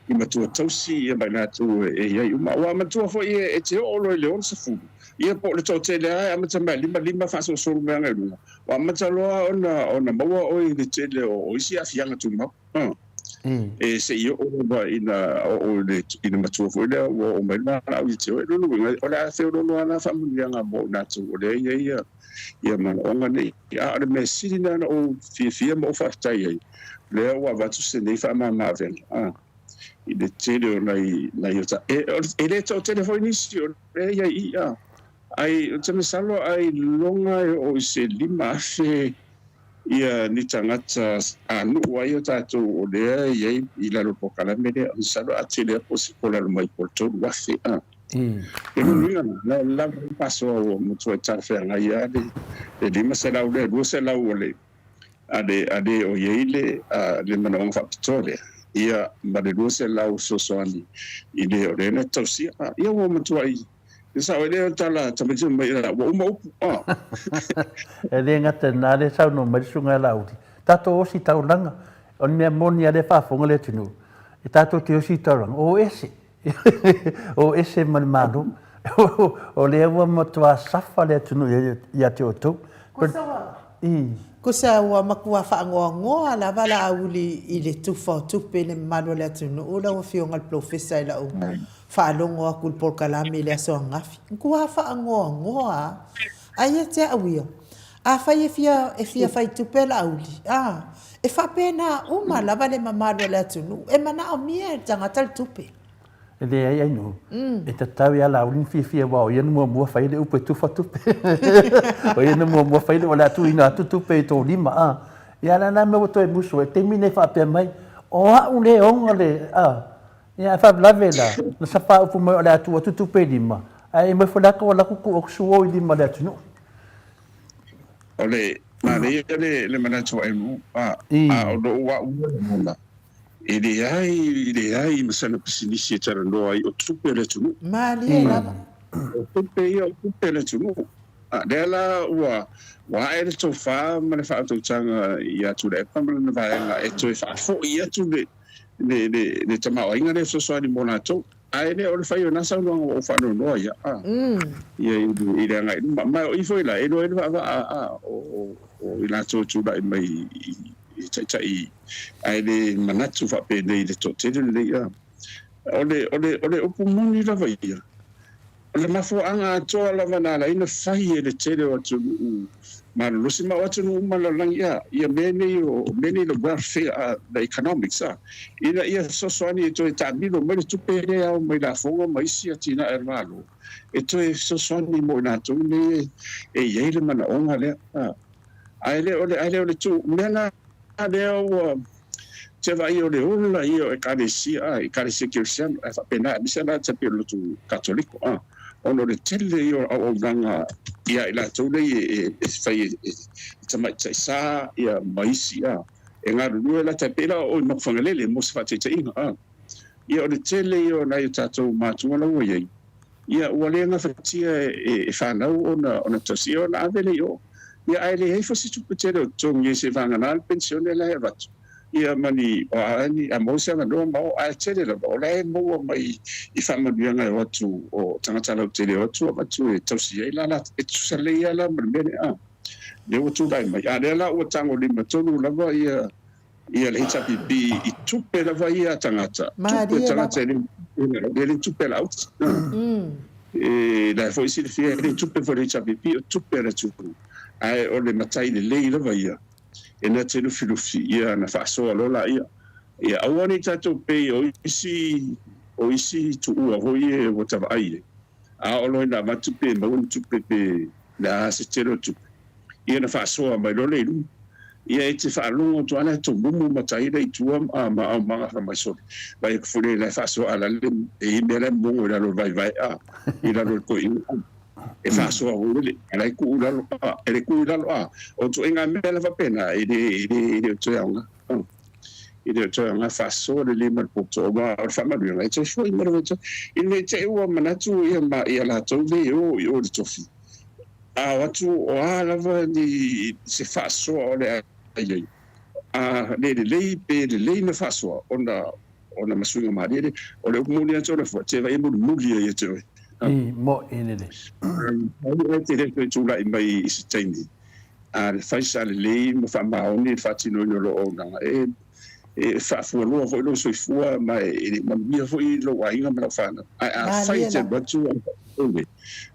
i matua tausi ia ma i latou e i ai uma. Aua matua foi e te oo loa i le 60, ia po o le toatele lava e amata mai i le 55 faasolosolo mai agai i luga, ua amata loa ona maua oe i le tele o isi aafiaga tumau. E se i oo lava ina oo i le matua foi lea ua oo mai le valaau ia te oe. Lona uiga, o le a feoloolo lava la faamanuiaga mo i latou o lea e i ai ia manaoga nei. A o le mea sili lena na ou fiafia ma ou faafetai ai, lea ua avatu se nei faamama-avega i le tele o nai o ta. E le toatele foi nisi o lea e i ai i i. Ai, ou te masalo ailoga e oo i se 5,000 ia ni tagata a nuu ai o tatou o lea e i ai i lalo o le polokalame lea. Masalo a tele atu o se po lalo mai po o le 3,000 a. O lona uiga la, o la e lava le faasoa ua matuai talafeagai lava le 500 lea, 200 o le a le a le o i ai le le manaoga faapitoa lea, ia ma le 200 fesoasoani i le o lea na tausia. Ia ua matuai E sao ai lea o le tala a tamaiti fai mai ua uma upu. E le gata i lena lea e saunoa mai le Susuga ia Laauli, tatou osi taulaga. O le mea moni lava lea e faafofoga le atunuu, e tatou te osi taulaga, o ese, o ese ma le Malo. O lea ua matua safa le atunuu ia te outou. Kusa ua matua faanoanoa lava Laauli i le tufa o tupe i le mamalu o le atunuu lau Afioga i le Polofesa i lau faalogo atu i le polokalame i le aso ananafi. Matua faanoanoa lava. Ae ia te au ia, afai e fia, e fia fai tupe Laauli, a, e faapena uma lava le mamalu o le atunuu, e manaomia e le tagata le tupe. E leai Ainuu, e tatau ia Laauli ona fiafia aua o ia na muamua fai le upu e tufa tupe. O ia na muamua fai le, o le a tuuina atu tupe i tou lima, a. Ia a o le a la le mea ua toe musu ai i le taimi lenei faapea mai, o au lea e ona le, a. Ia ae faalavelave la, na sapaaupu mai o le a tuu atu tupe i lima, ae e moe foi la tou alu atu tuu atu suo i lima o le atunuu. O le manaia le le manatu o Emu, a, a o lou au ia lagona, e leai, e leai ma sana pisinisi e talanoa ai, o tupe a le atunuu. Malie lava. O tupe ia o tupe a le atunuu. A lea la ua, ua ae le tofa ma le faautautaga ia Tuilaepa ma lana vaega e toe faafoi atu le, le, le, le tamaoaiga lea e fesoasoani mo latou. Ae le o le fai o na saunoaga ua ou faanoanoa ai, a, ia i, i le agai i luma. Ma o i foi la, e iloa ai le vaavaa, a, o, o, o i latou e tulai mai i, i taitai, ae le manatu faapenei i le toatele lenei, a. O le, o le, o le upu moni lava ia, O le mafuaaga atoa lava na ala ai ona fai e le tele o atunuu malolosi ma o atunuu uma lalolagi a ia mea nei o mea nei le welfare a the economics a ina ia fesoasoani e toe taamilo mai le tupe lea e ao mai lafoga ma isi atinae a le Malo e toe fesoasoani mo i latou nei e i ai le manaoga lea a ae le o le ae le o le tuu mea na lea ua te vaai o le ola ia o Ekalesia, a, Ekalesia Kerisiano, ae faapena, aemaise la te pei o le lotu Katoliko, a, ona o le tele ia o auaunaga ia i latou nei e, e fai e, e tamaitai sa ia ma isi, a, e galulue la tai pei la o i Makufagalele mo se faataitaiga, a. Ia o le tele ia o nai o tatou matua la ua i ai, Ia, ua le gafatia e fanau ona ona tausi, ia ona ave lea i o. Ia, ae leai foi se tupe tele o totogi ai seivagana le penisione la e avatu, ia ma ni, o a ni, a maua se avanoa ma o, ae tele lava, o la e maua mai i faamanuiaga e o atu, o tagata lautele e o atu avatu e tausi ai la e tutusa lelei lava la ma le mea lea, a, lea ua tulai mai. A lea la ua tagolima tonu lava ia Ia le HRPP i tupe lava ia a tagata, tupe a tagata e le le tupe a le auti. E la foi silafia e le tupe foi le HRPP o tupe a le atunuu. Ae o le matai lelei lava ia e na te lufilufi ia na faasoa loa laia. Ia aua nei tatou pei o isi o isi tuua foi e ua ta vaai ai. A oo loa ina avatu pe maua ni tupe pe le a se tele o tupe, ia na faasoa mai loa lea i luma. Ia e te faalogo atu lava la e tomumu matai la i tua ma aumaga fai mai sole. Vaai atu foi lea la e faasoa a la le e i ai mea la e mogo i lalo o le vaevae a i lalo o le toeaina a e faasoa foi le a la e tuu i lalo a e le tuu i lalo a o ituaiga mea la faapena e le e le e le o toe aoga a e le o toe aoga faasoa lelei ma le poto aua o le faamanuiaga e toe foi mai lava i tua. Ina ne i te i ua manatu ia ma ia latou nei e o i o i le tofi A o atu o a lava ni se faasoa o le a i ai, a le lelei pe lelei na faasoa ona ona ma suiga malie le, o le upu moni atu ona fua, te vai e mulimuli ai ia te oe. I mo i lele. Ai te le toe tulai mai i se taimi, a le fai sa lelei ma faamaoni le faatinoina o lou auaunaga, e e faafualoa foi lou soifua ma e manuia foi lou aiga ma lau fanau. Ae afai e te alu atu oe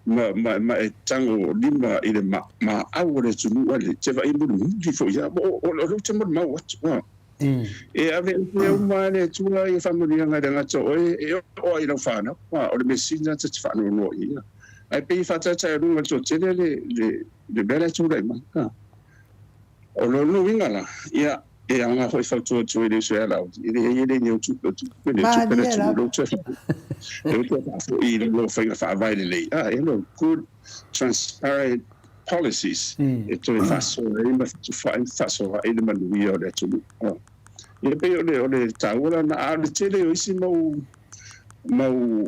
ma, ma, ma e tago lima i le ma, maau o le atunuu ale, te vaai mulimuli foi ia, o, o, o lea ou te molimau atu. A. E ave ese uma e le Atua ia faamanuiaga e le gata o oe, e oo ai i lau fanau. A, o le mea sili lena ta te faanoanoa i ai. Ae pei e faataetaealuga i le toatele le, le, le mea lea e tulai mai. A. O lona uiga la, ia, e aoga foi e fautua atu ai i le uso ia Laauli, e leai e le ni au tupe, o tupe nei, o tupe a le Malie atunuu, lava. lea ua toe lea ua toe faafoi i lalo o faiga faavae lelei, a, you know, good transparent policies e toe faasoa ai ma fetufaai ma fefaasoaai le manuia o le atunuu. A. Ia pei o le, o le taua lena, a o le tele o isi mau, mau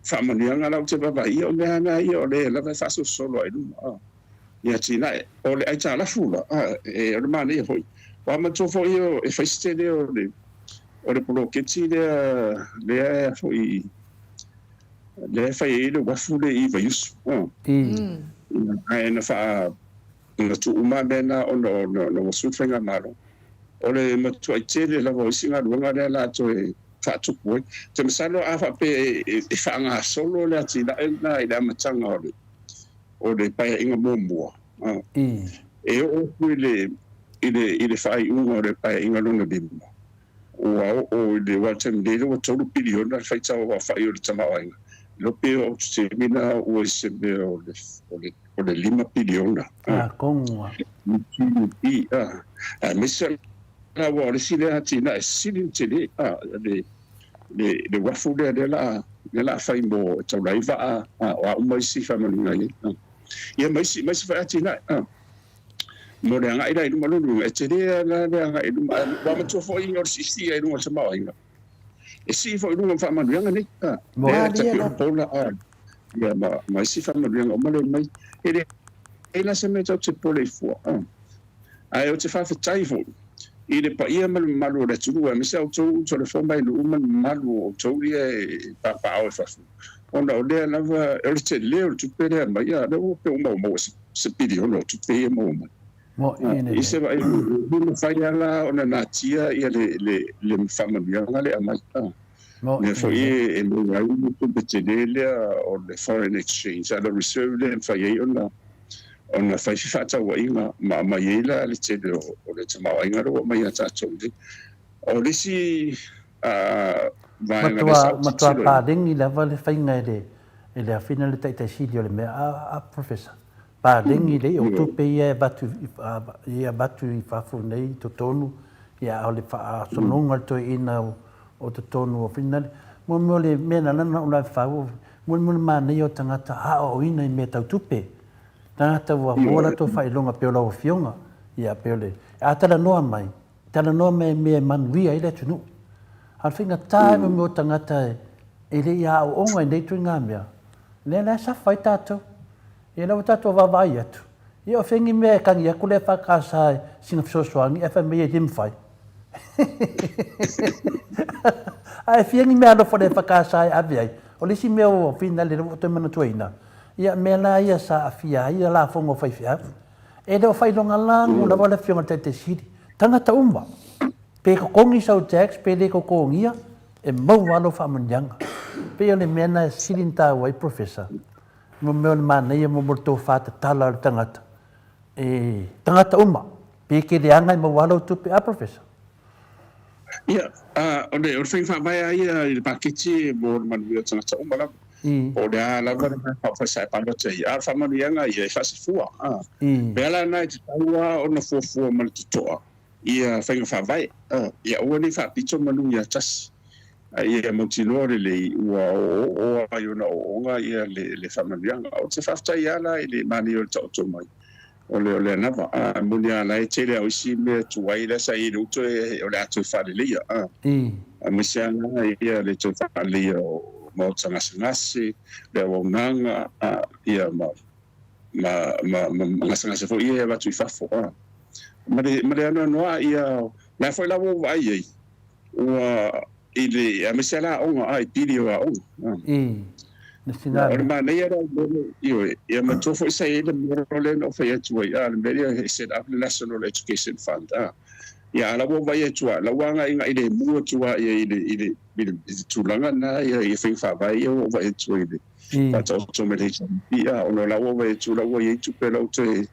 faamanuiaga la ou te vaavaai, o mea lava ia o lea lava e faasolosolo lava i luma. A. i atinae. O le aitalafu la, o le manaia foi, ua manatua foi e fai se tele o le o le poloketi lea lea foi lea e fai ai le uafu lea i Vaiusu. Ae na faa na tuu uma mea na ona ona ua sui le faigamalo. O le matuai tele lava o isi galuega lea la toe faatupu ai. Ou te masalo a faapea e faagasolo le atinae lena i le amataga o le o le Paeaiga muamua, e oo atu i le, i le, i le faaiuga o le Paeaiga lona lima, ua oo i le, aua o le taimi nei lea ua $3 piliona le faitau aofai o le tamaoaiga, le iloa pe oo atu i le taimi lena ua i se mea o le, o le, o le $5 piliona. Atonu lava. GDP, aemaise la aua o le isi lea atinae sili ona tele, le, le, le uafu lea lea la lea la fai mo e taula ai vaa a o a uma isi faamanuiaga i ai. Ia ma isi ma isi foi atinae mo le agai la i luma lona uiga e tele lava la le agai i luma ae ua matua foi o le siisii ai i luga o le tamaoaiga e sii foi i luga ma faamanuiaga nei lea e Malie tapi o le lava. pola ia ma ma isi faamanuiaga uma lea mai e leai la se mea tatou te popole ai fua. Ae ou te faafetai foi i le paia ma le mamalu o le atunuu, aemaise a outou uso le fua mai nuu ma le mamalu o outou ia e papaaao i fafo, ona o lea lava, o le tele o le tupe lea e aumai, a o lea ua pei ua maua se piliona o tupe ia e maua mai. Mo'i I se lelei. vaai, e mafai lava la ona natia le le le faamanuiaga lea e aumai. Mo'i Mea foi lelei. e maua ai le tupe tele lea o le foreign exchange, a o le reserve lea e mafai ai ona ona fai fefaatauaiga ma aumai ai la le tele o le tamaoaiga lea ua aumai ia tatou nei. O le isi vaega lea sa Matua ou matua tilotilo i ai. paleni lava le faiga e le e le afina le taitai sili o le mea a a Professor. Paleni lei o tupe ia e avatu i avatu i fafo nei i totonu ia a o le faasologa o le toeaina o totonu o finale. Mo mea o le mea na lana o la fau mo le manaia o tagata aoaoina i mea tau tupe. Tagata ua maua latou faailoga pei o lau afioga ia pei o le a talanoa mai talanoa mai i mea e manuia ai le atunuu. A o le faigata e mo tagata e le i aoaoga i nei ituaiga mea, lea la e safa ai tatou. Ia lea ua tatou vaavaai atu, ia o fea ni mea e tagi atu le EFKS i sina fesoasoani ae fai mai e le mafai. Ae fia ni mea alofa o le EFKS e ave ai. O le isi mea ua finale lea ua ou toe manatuaina, ia mea la ia sa aafia ai lafoga o faifeau. E le o faailoga lanu lava le Afioga i le Taitai Sili. Tagata uma, pe totogi sau tax pe le totogia, e maua lava lou faamanuiaga. E pei o le mea lena e sili ona taua ai Professor, mo mea o le manaia mo le tofa tatala o le tagata, e tagata uma, pe e te leaga e maua lava lau tupe, a Professor? Ia, o le faiga faavae lava ia i le paketi mo le manuia o tagata uma lava. Po o le a lava le mea e sa e palota ai, a o le faamanuiaga ia e faasafua. Mea la na e tatau lava ona fuafua ma le totoa ia faiga faavae, ia aua ne i faapito manu ia tasi, a ia mautinoa lelei ua oooo lava i ona ooooga ia le faamanuiaga. Ou te faafetai lava la i le manaia o le taoto mai o le o le anava, e moni lava la e tele lava o isi mea tuai la sa i ai i le uto o le a toe faaleleia, aemaise lava la ia le toe faaleleia o maota gasegase, le auaunaga, ia ma ma ma ma gasegase foi ia e avatu i fafo, ma le ma le anoanoai ia la foi la ua ou vaai ai ua i le aemaise lava aoga a i pili o aoga. Le sina O le manaia la o le mea ioe, ia manatua foi sa i ai le mea lea na ou fai atu ai, a, le mea lea e set up le National Education Fund, a. Ia, a o la ua ou vaai atu lava, la ua agaigai lemu atu lava i le, i le, i le tulaga lena ia, i faiga faavae ia ua ou vaai atu ai i le faataoto mai le HRPP, a, ona o la ua ou vaai atu la ua i ai tupe la ua toe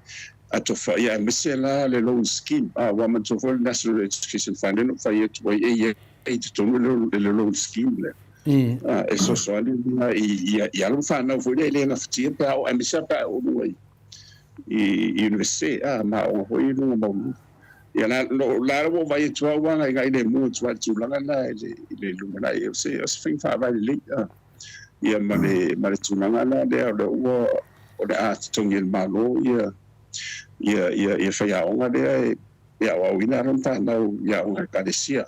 atofa, ia aemaise la le loan scheme, a, ua manatua foi le National Education Fund lea na ou fai atu ai e i ai i totonu le loan scheme lea. E fesoasoani lena i alo ma fanau foi lea e le gafatia pe a oo, aemaise lava pe a oo i luga i Iunivesite ma aoga foi i luga maualuluga. Ia la la ua ou vaai atu lava ua agaigai lemu atu lava i le tulaga lena i le lumanai. O se faiga faavae lelei ia ma le ma le tulaga la lea o lea ua o le a totogi e le Malo ia ia ia ia faiaoga lea e aoaoina alo ma fanau i aoga a Ekalesia.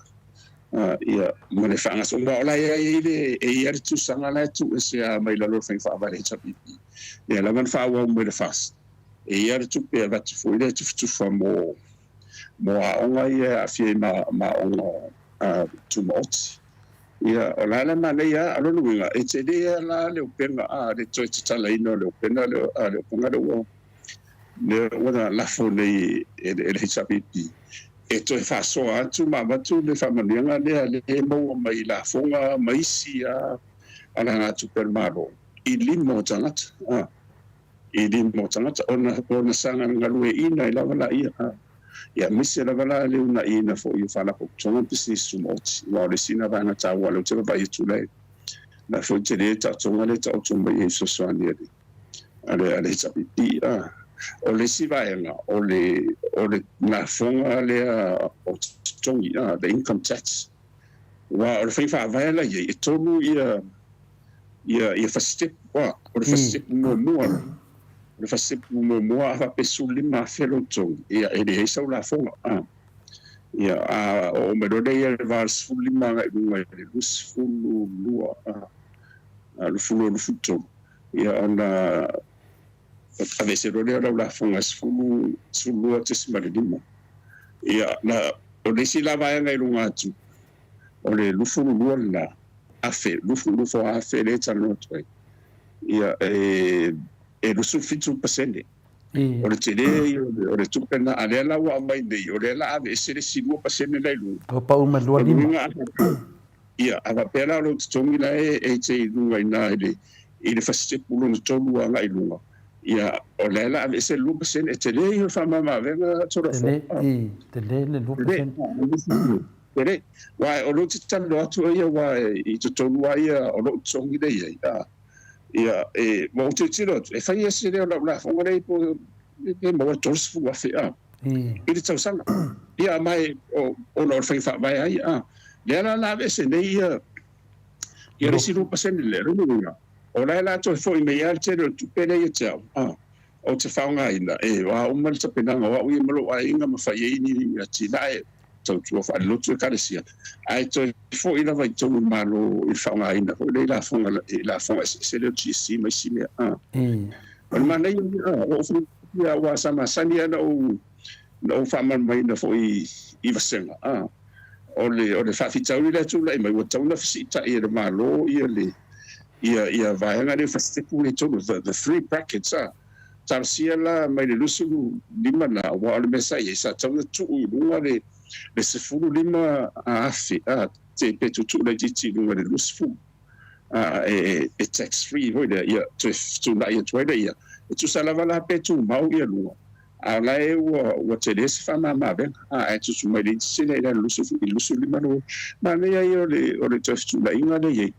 Ia ma le faagasolo aua o la e i ai le e i ai le tusaga la e tuu ese lava mai lalo o le faiga faavae a le HRPP. Lea lava na faaauau mai le FAST. E i ai le tupe e avatu foi lea e tufatufa mo mo aoga ia e aafia ai ma ma aoga tumaoti. Ia o la le manaia lava, o lona uiga e tele lava la le upega a le toe tatalaina o le upega lea a le upega lea ua lea ua lafo nei e le HRPP e toe faasoa atu ma avatu le faamanuiaga lea lea e maua mai i lafoga ma isi lava alagatupe a le Malo i lima o tagata a i lima o tagata ona ona saga galueaiina ai lava laia a ia aemaise lava la le uunaiina foi o faalapotopotoga ma pisinisi tumaoti aua o le isi lena vaega taua lea ou te vaavaai atu la la foi tele taotoga lea e taoto mai ai i fesoasoani a le a le a le HRPP a. O le isi vaega o le o le lafoga lea o totogi a, the income tax, aua o le faiga faavae la i ai e tolu ia ia ia fasitepu a. O le fasitepu muamua o le fasitepu muamua a faapea 15,000 lou totogi ia e leai sau lafoga a. Ia a oo mai loa lea i le 85 agai i luga i le 22 a, 22 23 ia ona aveese loa lea o lau lafoga e 10 12.5. Ia na o le isi la vaega i luga atu o le 22 lena afe, 22,000 lea e talanoa atu ai, ia e e 27%. O le tele ia o le tupe lena, a lea la ua aumai nei, o lea o le a aveese le isi 2% la i luga. Ua pau ma 25. O lona uiga, ia, a faapea la o lou totogi la e te i luga i ina i le i le fasitepu lona tolu agai i luga, ia, o lea o le a aveese le 2%, e tele ia o le faamama-avega Tolafono. Tele, i, tele le 2%. Tele, aua o lea ou te talanoa atu ai aua i totonu lava ia o lou totogi lea e i ai, a, ia, e, ua ou tilotilo atu, e fai ese lea o lau lafoga lea po pe maua le 30,000 a, i le tausaga. Ia, ma e, o, ona o le faiga faavae ai, a, lea la o le a aveese nei ia, ia le isi 2% lea, lona uiga, o la e la toe foi mai lava le tele o le tupe lea ia te au, a, ou te faaaogaina e a uma le tapenaga o au ia ma lou aiga ma fai ai ni atinae tautua faalelotu Ekalesia, ae toe foi lava i totonu o le Malo i le faaaogaina foi lea i lafoga i lafoga eseese lea o GST ma isi mea. A. O le manaia ia, a, ua ou fiafia aua sa masani lava na ou na ou faamalamalamaina foi i vasega, a, o le o le faafitauli lea e tulai mai ua tatau ona fesiitai e le Malo ia le ia ia vaega lea fasitepu lea i totonu, the three brackets, a. Talosia la mai le 25 na, aua o le mea sa i ai, sa tatau ona tuu i luga le le 15 afe, a, te pe tuutuu laitiiti i luga i le 20, a, e e tax free foi lea, ia toe fetuunai atu ai lea ia. E tusa lava la pe tumau ia luga, a o la e ua ua tele se faamama avega, a, ae tutu mai le isi lea i lalo i le 25 le manaia ia o le o le toe fetuunaiga lea i ai.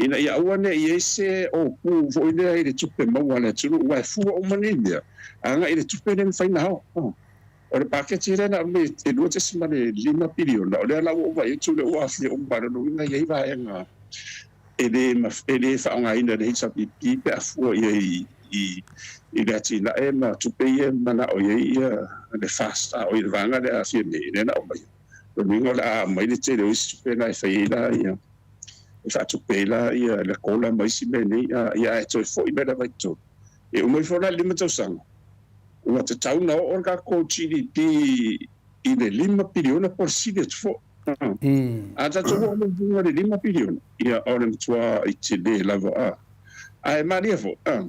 Ina ia aua ne i ai se ōpū foi lea i le tupe maua a le atunuu, aua e fua uma nei mea agai i le tupe lea e mafai ona ao. O le paketi lea na aumai e $2.5 piliona, o lea la ua ou vaai atu o lea ua aafia uma. O lona uiga e i ai vaega e le e le faaaogaina e le HRPP pe a fua i ai i le atinae ma tupe ia e manao i ai le FAST, a o i le vaega lea e aafia nei, lea na aumaia. O lona uiga o le a aumai le tele o isi tupe la e fai ai la ia e faatupe ai la ia le kola ma isi mea nei, a, ia ae toe foi mai lava i totonu. E uma ifo la le 5 tausaga, ua tatau ona oo le tatou GDP i le 5 piliona po o le sili atu foi. A tatou oo mai i luga i le 5 piliona, ia o le matua i tele lava. A, ae malie foi, a,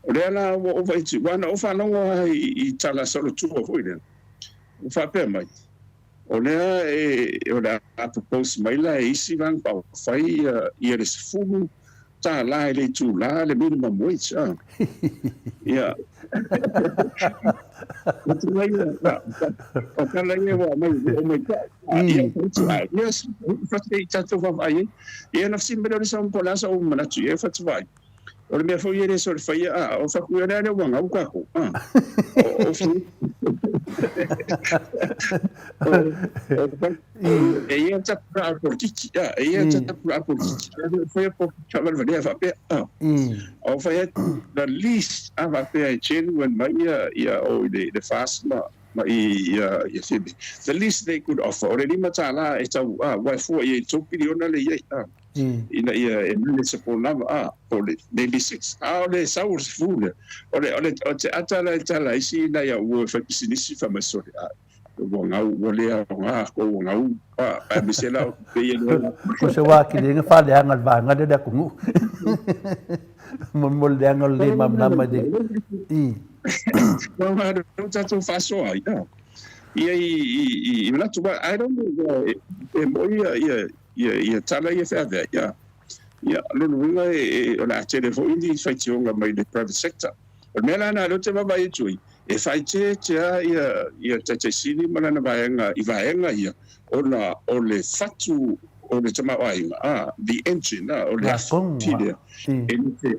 o lea la ua ou vaai atu, aua na ou faalogo lava i tala solotua foi lea, ua faapea mai, O lea e o le a propose mai la e isi vaega faaupufai ia le 10 $10 i le itulā le minimum wage a. Ia. O tala ia, o tala ia ua aumai ua oo mai te au. Ia, ia, fati i tatou vaavaai ai. Ia na fesili mai lea o le isi po o le a sou manatu i ai, ou fai atu, vaai, O le mea foi e le soona faia, a, o fai atu, o lea ua gau tatou, a. O, o, e i ai le tapulaa o le polokiki, a, e i ai le tapulaa o le polokiki, e le o faia polokiki faavalevalea faapea, a. O fai atu, the least, a faapea e genuine mai ia, ia o i le, le FAS ma, ma i, ia, ia Febe, the least they could offer, o le $5 e tau, a, ua e fua i ai i le $3 piliona le i ai, a. Ina ia e mele se pōnava, a, po o le maybe six, a o le sau o le sefulu lea. O le, o le, o te ata la e tala ai si nai au ua e fai pisinisi fai mai sole, a, ua gau, ua le aoga ko ua gau, a, aemaise la o tupe ia lea. Ko se wā ki lenga whaleanga le vaenga lea le atunuu. Mo mo le leaga o le le malamalama i le i. Ua malo tatou faasoa ai, a. Ia i, i, i, i manatu, I don't know, e, e moi ia, ia, Ia, ia tala ia feaveai, ia. Ia, lona uiga e, e, o le a tele foi ni faitioga mai le private sector. O le mea la lena lea ou te vaavaai atu ai, e faaeteete lava ia, ia Taitai Sili ma lana vaega i vaega ia, ona o le fatu o le tamaoaiga, a, the engine, a, o le afi lea, e,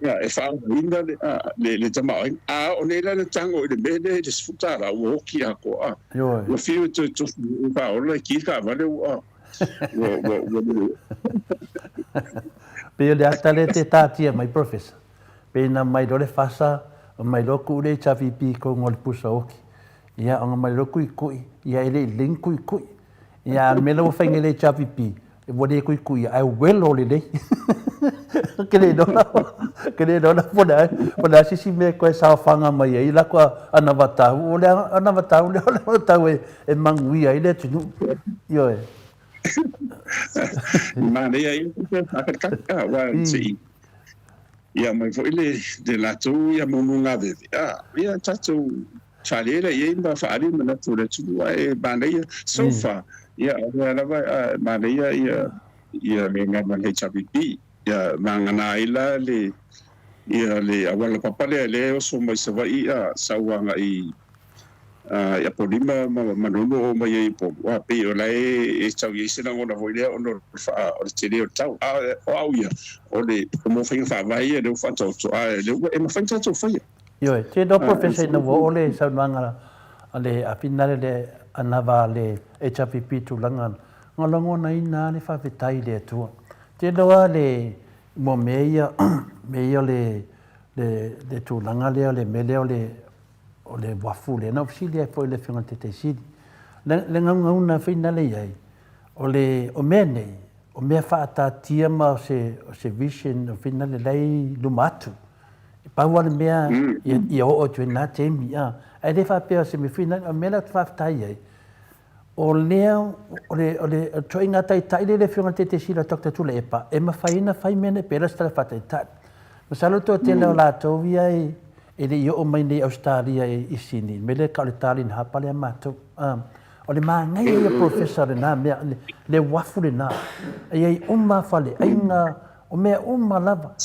a, e faaogaina le, a, le, le tamaoaiga. A oo nei la le tago i le mea lea i le $10, ua oti atoa, a. Ua fiu e toe tofu e faaola e ki le taavale ua, Pei o le ata lea te tātia mai, Professor. Pei na mai loa le fasa, mai loa kuʻu le HRVP i kounga o le pusa oki. Ia, ona mai loa kuikui, ia e le i lelei ni kuikui. Ia, a o le mea la ua fai nei le HRVP, ua le kuikui ae welo lelei. Ke le iloa la, ke le iloa la po o le a se isi mea e koe saofaga mai ai la koa anavatau, o le anavatau lea o le anavatau e manuia ai le atunuu. Ioe. Manaia ia te whakatakata, aua se i ia mai foi le, le latou ia mumu ngaveve. Ah, ia tatou faalele i ai ma faaali manatu o le atunuu, ae manaia so far, ia o lea lava manaia ia ia le agaga o le HRPP. Ia magana ai la le ia le auala papa lea lea e oso mai Savaii a sau agai i Apolima ma Manono oo mai ai i Upolu, a pei o la e tau i ai se lagona foi lea ona o le faa o le tele o le tau. A o au ia, o le mo faiga faavae ia lea ua faataoto, a lea ua e mafai ona tatou faia. Ioe, te iloa Professor ina ua oo le saunoaga a le Afinale le anava a le HRPP tulaga na lagonaina lava le faafetai i le Atua. Te iloa le mo mea ia mea ia o le le tulaga lea o le mea lea o le o le uafu lea. Na ou fesili ai foi i le Afioga i le Taitaisili. Le le gaugauina foi na le i ai, o le o mea nei, o mea faataatia ma o se o se vision foi na le la e i luma atu. E pau lava le mea ia ia oo atu i lena taimi, ae le faapea o se mea foi na, o le mea lea ou te faafetai ai, O lea, o le, o le ituaiga taitai lea le Afioga i le Taitaisili o Doctor Tuilaepa, e mafai ai ona fai mea nei pei la o se tala faataitai. Masalo le toatele o latou ia e, e le i oo mai nei i Ausetalia i Sini, le mea lea e tau o le Darling Harbour lea a matou. O le manaia ia Professor lena mea, le, le uafu lena. E i ai uma faleaiga, o mea uma lava.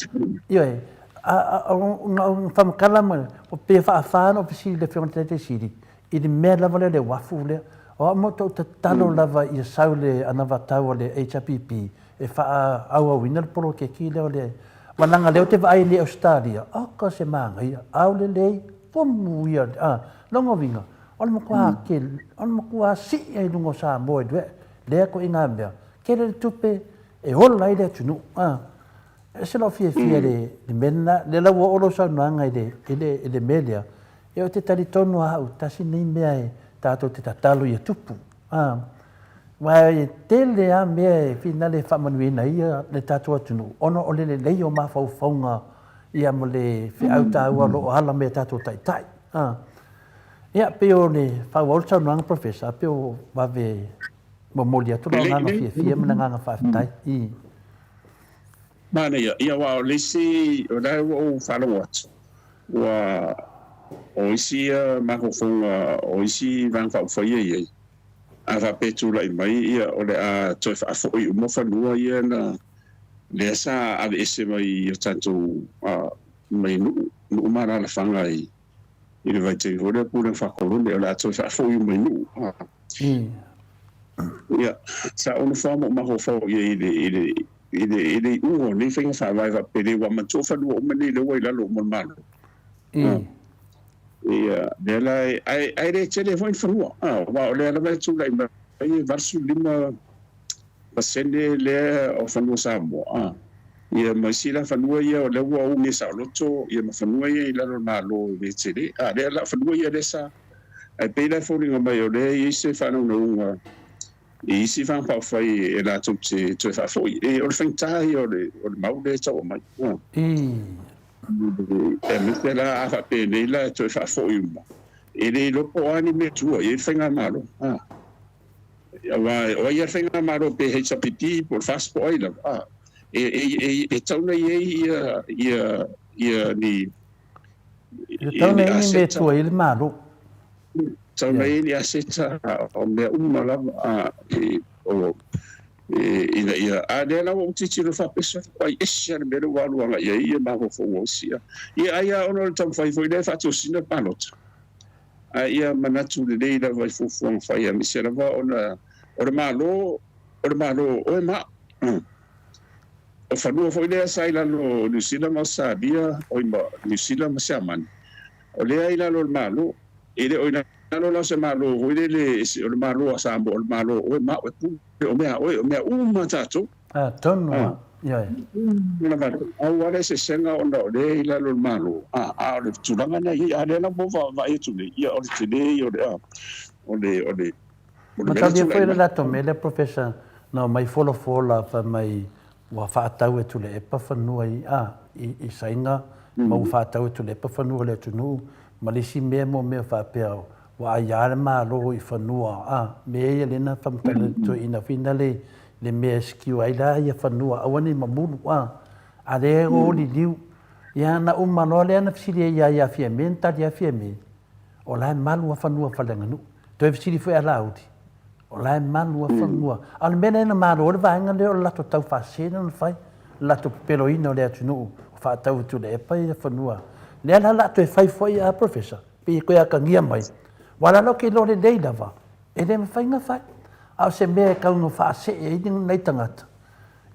Ioe, a, a, na ou faamatala mai, pei e faafa ona ou fesili i le Afioga i le Taitaisili, I le mea lava lea o le uafu lea, o au ma tou tatalo lava ia sau le anavatau a le HRPP e faaauauina le poloketi lea o le Aua leaga lea ou te vaai nei i Ausetalia, oka se manaia, ao lelei, pomu ia, a, lona uiga, o le matua tele, o le matua sii ai i luga o Samoa i le lea ituaiga mea, tele le tupe e ola ai le atunuu, a. E ese lou fiafia i le mea lena, lea la ua oo lau saunoaga i le, i le, i le mea lea, ia ou te talitonu lava au, tasi lenei mea e tatou te tatalo ia tupu. A, aua e tele lava mea e finale e faamanuiaina ai le tatou atunuu, ona o le lelei o mafaufauga ia ma le feau taua o lo o ala mai e tatou taitai. A, ia, pei o le faaauau le saunoaga Professor, pei o vave momoli atu lou agaga fiafia ma le agaga faafetai. I. Manaia, ia aua o le isi, o la ua ou faalogo atu, ua, o isi ia mafaufauga o isi Vaega Faaupufai ia e i ai, a faapea e tulai mai, ia o le a toe faafoi uma fanua ia na, Lea sa aveese mai i o tatou mai nuu, nuu ma alaalafaga i le vaitaimi foi lea pulega faakolone, o le a toe faafoi uma i nuu. Ia, sa ou nofo lava ma ou mafaufau i ai i le, i le, i le, i le iuga o nei faiga faavae faapelei, ua manatua fanua uma nei lea ua i lalo uma o le Malo. Ia, lea la e, ae, ae le tele foi ni fanua, aua o lea lava e tulai mai e 85 pasene lea o fanua Samoa, a, ia ma isi la fanua ia o lea ua umia saoloto, ia ma fanua ia i lalo o le Malo e le tele, a, lea la o fanua ia lea sa, ae pei la e foliga mai o lea e i ai se faanaunauga i isi vaega faaupufai e latou te toe faafoi. E, o le faigata ia o le, o le mau lea e tau aumai, a. Aemaise la a faapenei la e toe faafoi uma, e le iloa po o a ni mea tua i ai le faigamalo, a. Aua o ai lava le faigamalo pe HRPP po o le FAST po o ai lava, a, e, e, e, e tatau ona i ai ia, ia, ia ni, E tatau ona i ai ni mea e tua i ai le Malo. Tatau ona i ai ni aseta o mea uma lava, a, e, o, e, ina ia, a lea la ua ou tilotilo faapea, ai ese lava le mea lea ua alu agai ai ia mafaufauga o isi, a. Ia ai lava ona o le taumafai foi lea e faatosina le palota. A ia manatu lelei lava i fuafuaga fai aemaise lava ona o le Malo, o le Malo o oe ma au. O fanua foi lea sa i lalo o Niu Sila ma Ausetalia, oi ma Niu Sila ma Siamani, o lea i lalo o le Malo. E le o i lalo la o se Malo foi lele o le Malo a Samoa, o le Malo o oe ma au e pule, o mea a oe, o mea uma a tatou. Atonu a, ioe. Pau lava le eseesega ona o lea e i lalo o le Malo, a, a o le tulaga lena e i ai. A o lea la ua ou vaavaai atu nei, ia o le tele ia o le, a, o le, o le, o le mea lea e Mataulia tulai foi le mai. latou mea lea Professor na omai folafola fai mai ua faatau e Tuilaepa fanua i, a, i, i Saina ma ua faatau e Tuilaepa fanua o le atunuu ma le isi mea mo mea faapea ua aia le Malo i fanua, a, mea ia lea na faamatala e le toeaina foi na le, le mea e secure ai la ia fanua aua ne i mamulu a, a lea e o liliu. Ia na uma loa lea na fesili ai ia ia Fiame na tali lava Fiame, o la e malu a fanua faaleaganuu. Toe fesili foi a Laauli, o la e malu a fanua. A o le mea lea na malo ai le vaega lea o le latou tau faasese lea na fai, le latou pepeloina o le atunuu o faatau e Tuilaepa ia fanua. Lea la o le a toe fai foi a Professor, pei e toe atagia mai, aua o la e ou te iloa lelei lava, E le mafai ona fai. A o se mea e tau ina faasee ai nai tagata,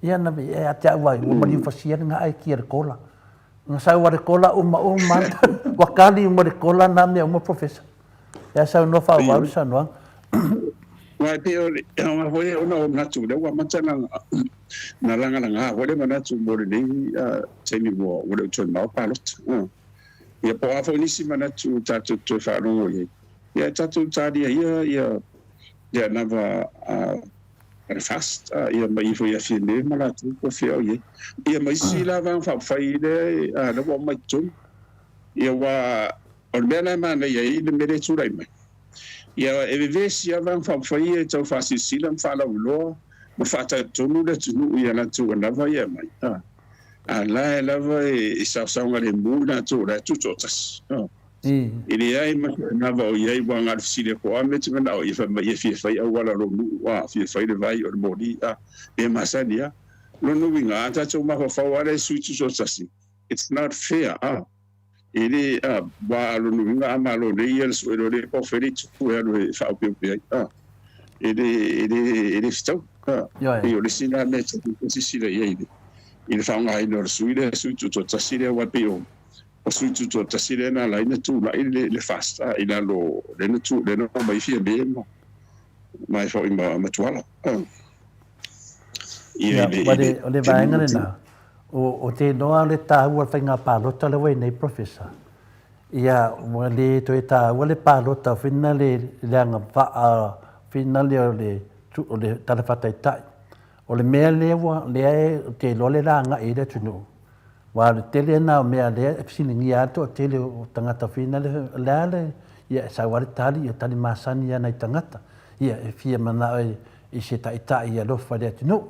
ia na ia te au ai, ua maliu fasia le gae kia le kola. Na sau a le kola uma uma, ua kali uma le kola na mea uma Professor. Ia saunoa faaauau le saunoaga. Aua e pei o le aoga foi lea ona ou manatu lea ua amata na lagalaga foi le manatu mo lenei taimi ua le o toe mamao palota. Ia po o a foi nisi manatu tatou te toe faalogo i ai, ia tatou talia ia ia le anava a le FAST ia ma ia foi ia Fiame ma latou po o fea o i ai. Ia ma isi la vaega faaupufai lea lea ua aumai i totonu. Ia aua o le mea la e manaia ai le mea lea e tulai mai, ia e vevesi lava vaega faaupufai ia e tau faasilasila ma faalauiloa ma faatalitonu le atunuu i a latou anava ia e aumai. A la e lava e saosaogalemu i latou o la e tutoatasi. E leai ma se anava o i ai ua na o le fesili atu o a mea e te manao ia fai mai ia fia fai auala o lou nuu, a fia fai le vai o le moli, a mea masani a. Lona uiga a tatou mafaufau a lea e sui tutoatasi, it's not fair a. E le, a, ua a lona uiga a malo nei ia le sue loa lea po o fea le itu e alu e faaopeope ai, a. E le, e le, e le fetau, a. Pei o le isi lena mea e tatau ona silasila i ai i le, i le faaaogaina o le sui lea, sui tutoatasi lea, aua e pei o, o sui tutoatasi lea na ala ai ona tulai le, le FAST, a, i lalo o lea na tu, lea na omai ai Fiame ma, ma e foi ma, ma Tuala, a. Ia, i le, i le, o le vaega lena, o, o te iloa le taua o le faiga palota lea ua i nei Professor, ia, ua le toe taua le palota foi lena le, le agavaa foi lena le o le, o le Tala Faataitai. O le mea lea ua, lea e, ou te iloa lea o le a agai i ai le atunuu, Aua o le tele lena o mea lea e fesiligia ai le toatele o tagata foi lea, o le a le, ia e sau lava le tali, ia tali masani lava nai tagata. Ia e fia manao i se taitai e alofa i le atunuu,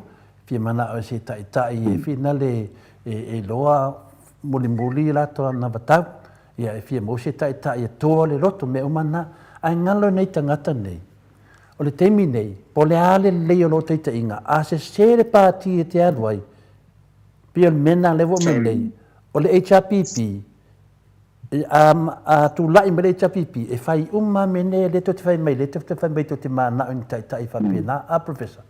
fia manao i se taitai e finale e iloa mulimuli latou anavatau. Ia e fia maua se taitai e toa le loto, mea uma na. Ae galo i nai tagata nei, o le taimi nei, po o le a le lelei o lou taitaiga, a sese le pati e te alu ai, Pei o le mea lena lea ua aumai nei, o le HRPP, a, a tulai mai le HRPP, e fai uma lava mea nei, lea tou te fai mai, lea tou te fai mai tou te mananao i ni taitai faapena, a Professor?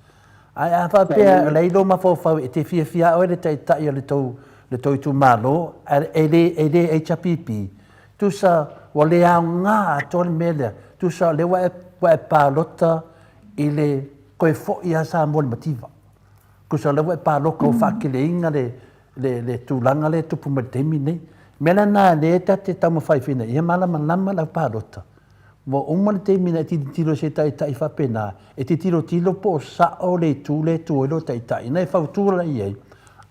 Ae a faapea o la e i lou mafaufau e te fiafia lava oe le taitai o le tou, le tou itumalo, ae e le, e le HRPP, tusa ua le aoga atoa le mea lea, tusa o lea ua e, ua e palota i le toe foi lava Samoa i le mativa. Tusa o lea ua e paloka ua faateleina le, le, le tulaga lea e tupu mai i le taimi lenei. O le mea la lena lea ta te taumafai foi ina ia malamalama le au palota, ua uma le taimi na e tilotilo i se taitai faapena, e te tilotilo po o sao le itu lea e tu ai lou taitai. Na e fautua la i ai,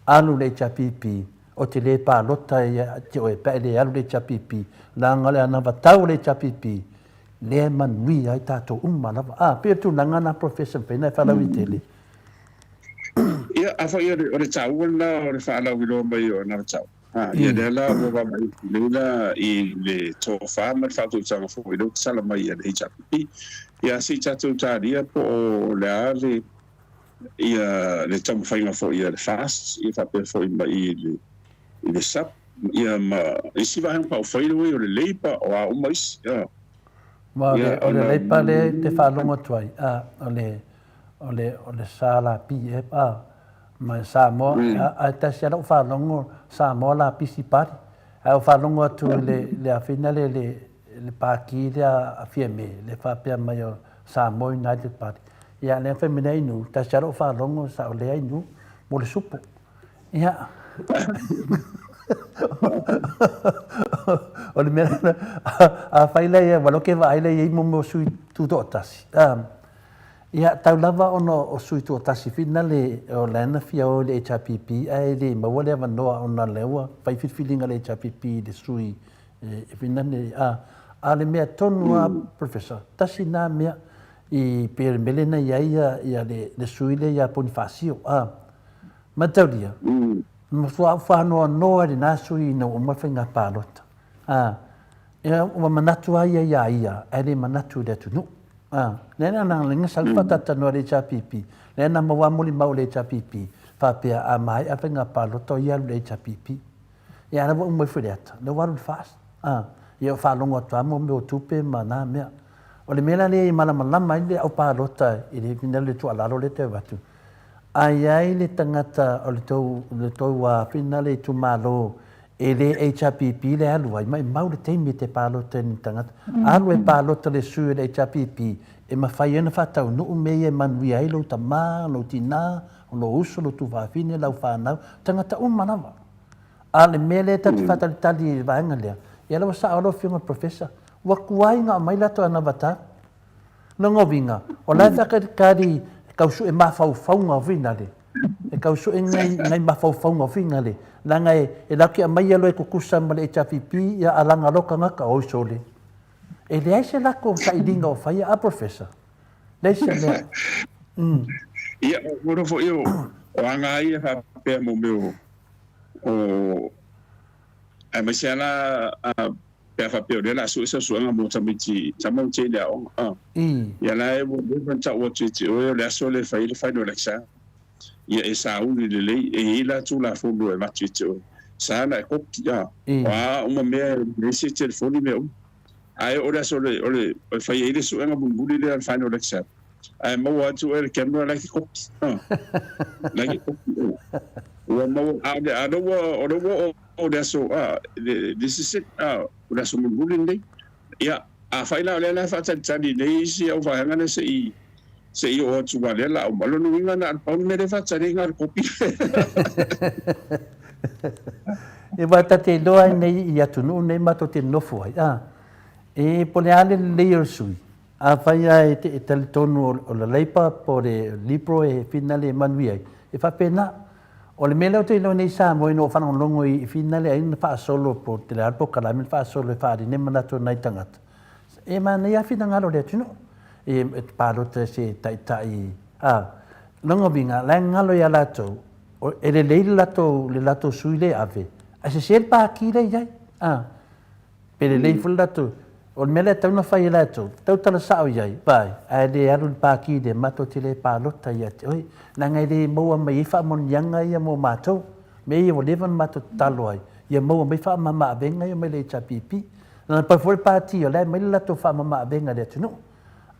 alu i le HRPP, ou te le palota ia te oe pe a e le alu i le HRPP, leaga o le anavatau a le HRPP, lea e manuia ai tatou uma lava. A, pei o le tulaga lena Professor mafai ona e faalauaitele. Ia, afai o le, o le taua lena o le faalauiloa mai o anavatau, a, ia lea la ua vaavaai atu nei la i le tofa ma le faautautaga foi lea ua tatala mai a le HRPP. Ia, se i tatou talia po o le a le, ia, le taumafaiga foi a le FAST, ia faapea foi ma i le, i le SUPP, ia ma isi vaega faaupufai lea ua i ai o le Labour, o a uma isi, a. Ma o le, o le Labour lea e te faalogo atu ai, a, o le, o le, o le SLPF, a, ma Samoa, a, ae tasi lava lau faalogo, Samoa Lapisi Party. Ae ou faalogo atu i le, le afina lea, le, le pati lea a Fiame, le faapea mai o Samoa United Party. Ia, lea fai mai nei Ainu, tasi lava lau faalogo, sa o lea Ainu, mo le supo. Ia, o le mea lena, afai la ia, ua loke vaai la i ai mo mea o sui tutoatasi. Ia, tau lava ona o sui tuatasi finale o la na fia o i le HRPP ae le maua le avanoa ona lea ua fai filifiliga a le HRPP i le sui e finale. A, a o le mea tonu lava Professor, tasi na mea i pei o le mea lea na i ai ia, ia le, le sui lea ia Ponifasio. A, mataulia, matua faanoanoa i lena sui ina ua uma le faiga palota. A, ia, ua manatu lava ia iā ia ae le manatu i le atunuu. A, lea na na na sau faatalatanoa le HRPP, lea na maua molimau o le HRPP, faapea a maea faiga palota o ia alu i le HRPP. Ia a la ua uma ifo i le ata, lea ua alu i le FAST. A, ia ua faalogo atu lava mo mea o tupe ma na mea. O le mea la lea e malamalama ai le au palota i le mea le tuualalo lea e tau avatu, a i ai le tagata o le tou, le tou finale itumalo E le HRPP le alu ai, maimau le taimi e te palota ai i ni tagata. Alu e palota le sui o le HRPP e mafai ai ona faataunuu mea ia e manuia ai lou tama, lou tina, lou uso, lou tuafafine, lau fanau, tagata uma lava. A o le mea lea tatou te faatalitali i le vaega lea, ia lea ua sao lau Afioga i le Professor, ua tuai ona aumai latou anavatau. Lona uiga, o la e faatalitali e tau sue mafaufauga o finale, e tau sue nai mafaufauga o finale, leaga e latou te aumaia loa e tutusa ma le HRPP, ia a laga loa tagata, oi sole. E leai se latou sailiga o faia, a Professor? Leai se mea. Ia, o lona foi o aga lava ia faapea mo mea o, aemaise lava la Pe a faapea o lea o le a sue se suega mo tamaiti tama ma teine aoga, a. Ia la e ua leva ona tau atu ia te oe o le aso lea e fai ai le final exam. Ia e sauni lelei, e i ai la Tulafono e avatu ia te oe. Sa ona e kopi, a. O a uma mea e leai se telefoni mea uma. Ae oo i le aso o le, o le, e fai ai le suega mulimuli lea o le final exam, ae maua atu oe e le camera la e te kopi, a. La e te kopi, a. Ua maua, a o le, a o lea ua, o lea ua oo O le aso, a, this is it, a, o le aso mulimuli lenei. Ia, afai la o lea la e faatalitali nei isi au vaega lea se i, se i oo atu aua o lea o le a uma. O lona uiga na o le pau le mea lea e faatali ai na o le kopi. Ia aua ta te iloa ai nei i atunuu nei matou te nonofo ai, a, e po o le a le lelei o le sui, Afai lava e te talitonu o le Labour po o le Liberal e finale e manuia ai, e faapena. O le mea lea ou te iloa nei i Samoa ina ua faalogologo i finale ai na faasolo po o le a le polokalame na faasolo e faaali nei manatu o nai tagata, e manaia lava finagalo o le atunuu e palota i se taitai. A, lona uiga, la e galo ia latou, e lelei le latou sui lea e ave, ae sese le pati lea e i ai. A. Pe lelei foi le latou, o le mea lea e tatau ona fai e latou, tatau tala sao i ai, vaai, ae le alu i le pati lea, matou te le palota ia te oe, leaga e le maua mai ai faamanuiaga ia mo matou. Mea ia ua leva ona matou tatalo ai, ia maua mai faamama-avega ia mai le HRPP. Leaga pau foi le pati o la e aumai le latou faamama-avega i le atunuu.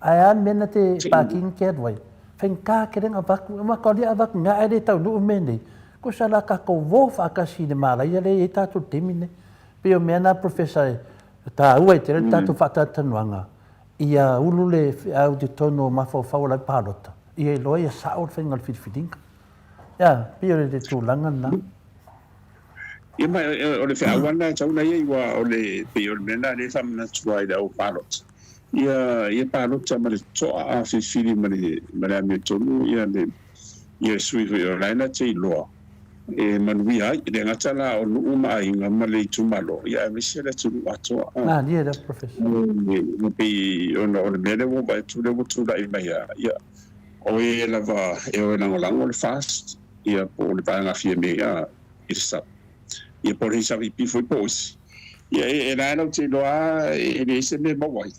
Ae a le mea na te pati na te alu ai? Faigata tele ona avatu, e matua avatu nei ae le taunuu mea nei. Tusa la tatou o faatasi i le malaia lea e i ai tatou i le taimi lenei. Pei o mea na Professor e taua ai tele le tatou faatalatalanoaga ia ulu le feau i totonu o mafaufau o le au palota, ia iloa ia sao le faiga o le filifiliga. Ia, pei o le tulaga lena. Ia ma o le feau lava lena e tatau ona i ai, aua o le, pei o le mea lena o lea e faamanatu ai i le au palota, ia, ia palota ma le toa a filifili ma le, ma le amiotonu ia le, ia le sui foi o la e na te iloa e manuia ai, e le gata la o nuu ma aiga ma le itumalo, ia aemaise le atunuu atoa. Malie lea Professor. E pei ona o le mea lea ua vaai atu lea ua tulai mai lava, ia o e lava e o e lagolago le FAST, ia po o le Vaega Fiame a i le SUP, ia po o le HRPP foi po o isi, ia e la e latou te iloa lava e leai se mea e maua ai.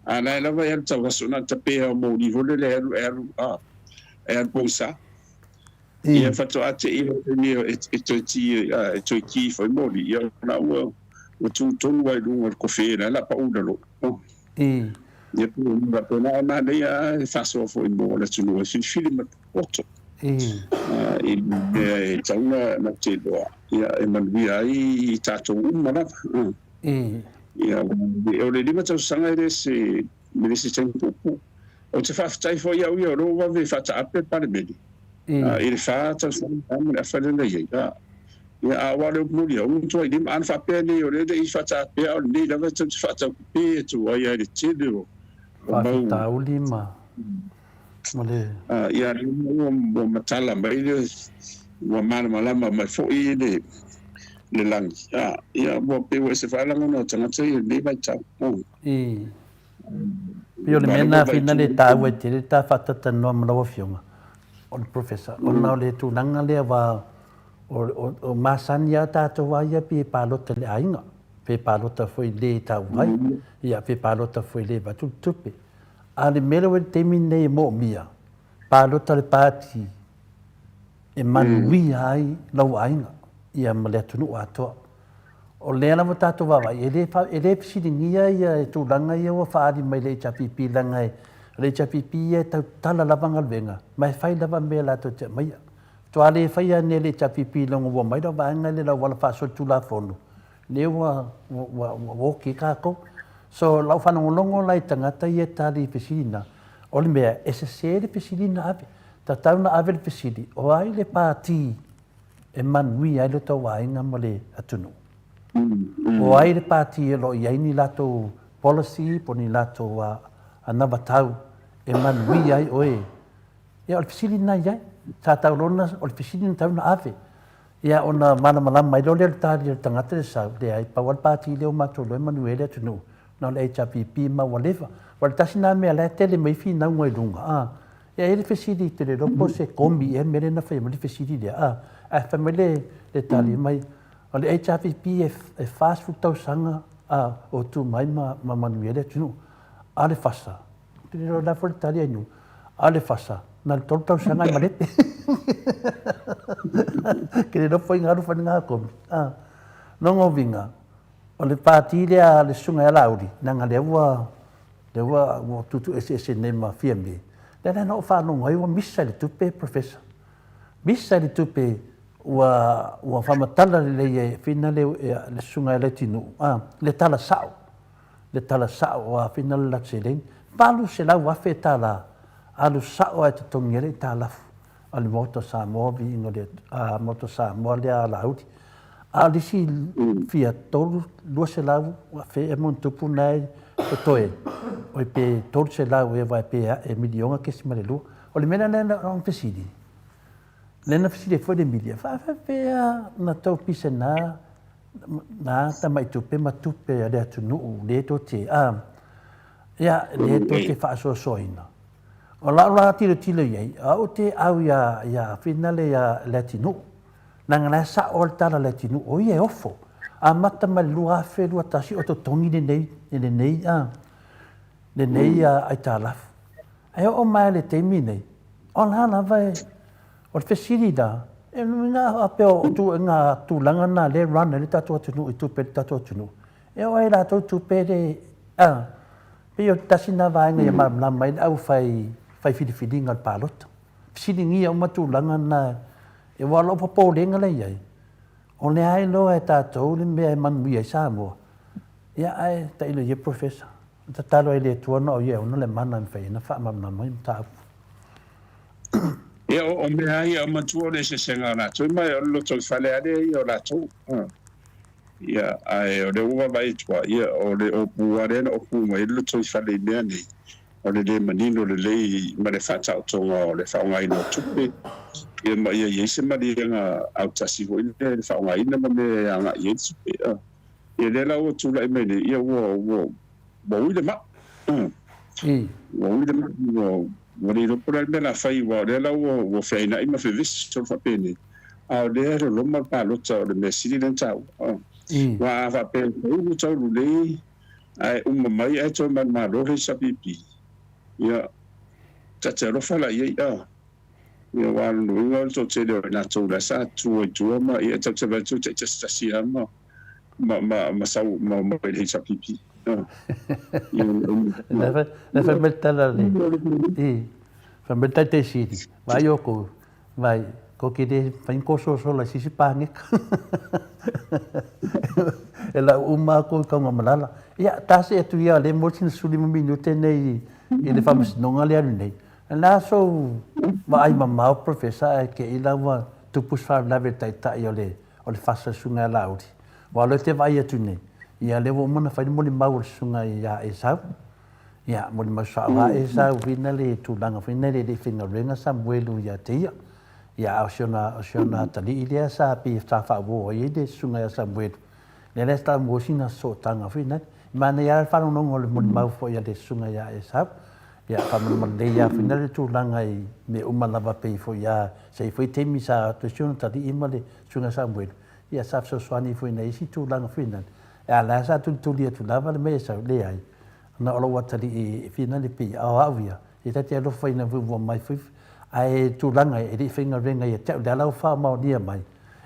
A o la e lava e alu tau aso na o le tape lava o moli foi lele e alu e alu a e alu pogisa. Ia faatoa te i le taimi e toe ti e toe ki foi moli ia ona ua ua tu tonu ai luga o le kofe la la pau lalo. Ia pe ua pe na ona nei a e faasoa foi mo le atunuu e filifili ma poto. I mea e tatau ona na te iloa ia e manuia ai i tatou uma lava. Ia o le 5 tausaga e le se e le se taimi puupuu. Ou te faafetai foi au ia o lea ua vave faataape le Palemene i le fa tausaga ma le afa lea na i ai. Ia, a o le upu moni, ua matuai lima. Ana faapea nei o lea e le i faataapea, a o lenei lava e tou te faataupe atu ai lava i le tele o mau. Faafitauli ma le. Ia, lea ua matala mai le, ua malamalama mai foi le lagi. Ia, ua pei ua ese foi lava lagona o tagata ia i lenei vaitau. I. Pei o le mea lena fina le taua ai tele le ta faatatalanoa ma lau Afioga, o le Professor, ona o le tulaga lea aua o masani lava tatou a ia pei e palota i le aiga, pe palota foi i le tau ai, ia pe palota foi i le avatu le tupe. A o le mea lea ua i ai le taimi lenei e moomia, palota le pati e manuia ai lou aiga ia ma le atunuu atoa. O lea lava tatou vaavaai, e le, e le fesiligia ia tulaga ia ua faaali mai le HRPP leaga e, o le HRPP ia e tautala lava galuega ma e fai lava mea latou te aumaia. Faatoa le faia nei e le HRPP leaga ua omai lau vaega lea i lau auala faasolitulafono, lea ua, ua, ua, ua okay tatou. So, lau faalogologo la i tagata ia e tali i fesili na, o le mea, e sese le fesili na ave. Tatau na ave le fesili, o ai le pati e manuia ai lo tou aiga ma le atunuu. O ai le pati o lo o i ai ni latou policy po o ni latou anavatau e manuia ai oe. Ia, o le fesili lena i ai. Sa tau loa ona, o le fesili na tatau ona ave. Ia, ona malamalama ai loa lea o le tali a le tagata le sau, leai, pau lava le pati lea ua matou iloa e manuia ai le atunuu, na o le HRPP ma ua leva. Aua o le tasi lena mea o la e tele mai ai finauga i luga, a. E i ai le fesili ou te le iloa po o se komi ea le mea lea na fai mai le fesili lea, a, ae fai mai le tali mai, o le HRPP e 40 tausaga o tu mai ma manuia le atunuu. A o le FASA, ou te le iloa o le a foi le tali a Inu, a o le FASA, na o le 3 tausaga ae malepe. Ou te le iloa po o ai na alu fai lena komi. A, lona uiga, o le pati lea a le Susuga ia Laauli, leaga lea ua Lea ua ua tuutuu eseese nei ma Fiame. Lea la na ou faalogo ai ua misa i le tupe Professor. Misa i le tupe ua ua faamatala lelei e Fina le le susuga ia Leatinuu a le tala sao. Le tala sao a Fina le latou seleni. $800,000 alu sao lava e totogi ai le aitalafu a le Maota o Samoa, viiga o le Maota o Samoa lea a Laauli. A o le isi fia 3, 200,000 ea ma ona tupu na e totoe, oi pe 300 ea aua pe e miliona kesi ma le lua. O le mea la lea na fesili, lea na fesili ai foi le media, faapefea na tou pisena na tamai tupe ma tupe a le atunuu lea tou te, a, ia, lea tou te faasoasoaina. O lau la tilotilo i ai, o au te au iā, iā Finale iā Leatinuu. Leaga la e sao le tala a Leatinuu, o ia e ofo. Amata mai le 2021 o totogi lenei, lenei, a, lenei aitalafu. Ae oo mai lava i le taimi lenei, o la lava e, o le fesili la, E nui ngā faapea o tu, ngā tulaga na lea e run ai le tatou atunuu i tupe a le tatou atunuu. E oo ai latou tupe le, a, pei o tasi na vaega ia malamalama ai le au fai, fai filifiliga o le palota. Fesiligia uma tulaga na, aua o lou popolega la e i ai, o lea lava e iloa e tatou le mea e manuia ai Samoa, ia ae tailo ia Professor, tatalo ai i le Atua na o Ia e ona le mana e mafai ai ona faamalamalama ia mataupu. Ia, o mea lava ia matua o le eseesega o latou, ma o le lotoifale lava lea ia o latou. Ia, ae o lea ua vaavaai atu lava, ia, o le ōpū lava lea na ōpū mai ai le lotoifale i mea nei, o le le manino lelei ma le faataotoga o le faaaogaina o tupe, ia ma ia i ai se maliega autasi foi lea i le faaaogaina ma mea e agai i ai le tupe. Ia, lea la ua tulai mai nei, ia ua, ua, ua ui le maa. Ua ui le maa, ua, ua le iloa po o le a le mea o le a fai, aua o lea la ua, ua feainai ma fevesi solo faapenei, a o lea e loloma le palota o le mea sili lea ona taua. Aua a faapea e taulu taulu lelei ae uma mai ae toe manumalo le HRPP, ia, ta te alofa la i ai, a. Ia, aua o lona uiga o le toatele o i latou la sa tua i tua ma, ia, tatou te vaai atu e taitasitasi lava ma, ma, ma, ma sau, ma omai i le HRPP. Ia, Le fai mai le tala le, i, fai mai le taitai sili, vaai outou, vai, kou te le mafai ona tososola i se isi paneta. E lau uma atu i Tanugamalala. Ia, ta see atu ia, o lea e moe sina 15 minute nei i le faamasinoga lea alu nei. O le a sou vaai mamao Professor ae te i la ua tupu se faalavelave i le taitai o le o le fasa i le susuga ia Laauli. Aua o lea ou te vaai atu nei, ia lea ua uma ona fai le molimau a le susuga ia Esau. Ia, molimau sao lava Esau foi lea i tulaga foi lea e le i faigaluega Samuelu ia te ia. Ia, a o si ona, o si ona atalii lea sa pei sa faauo ai le susuga ia Samuelu. Lea la sa maua sina sootaga foi lea. E manaia lava le faalogologo o le molimau foi a le susuga ia Esau. Ia, faamalamalama lava foi le tulaga i mea uma lava pei foi a, sa i ai foi taimi sa toe si ona atalii ma le susuga ia Samuelu, ia sa fesoasoani foi i isi tulaga foi lea. A o la sa tulituli atu lava le mea Esau, leai, na o lou atalii e fia le pei, a o au ia, e ta te alofa ina ua mai foi, ae tulaga e le i faigaluega ia te au, lea la ua faamaonia mai,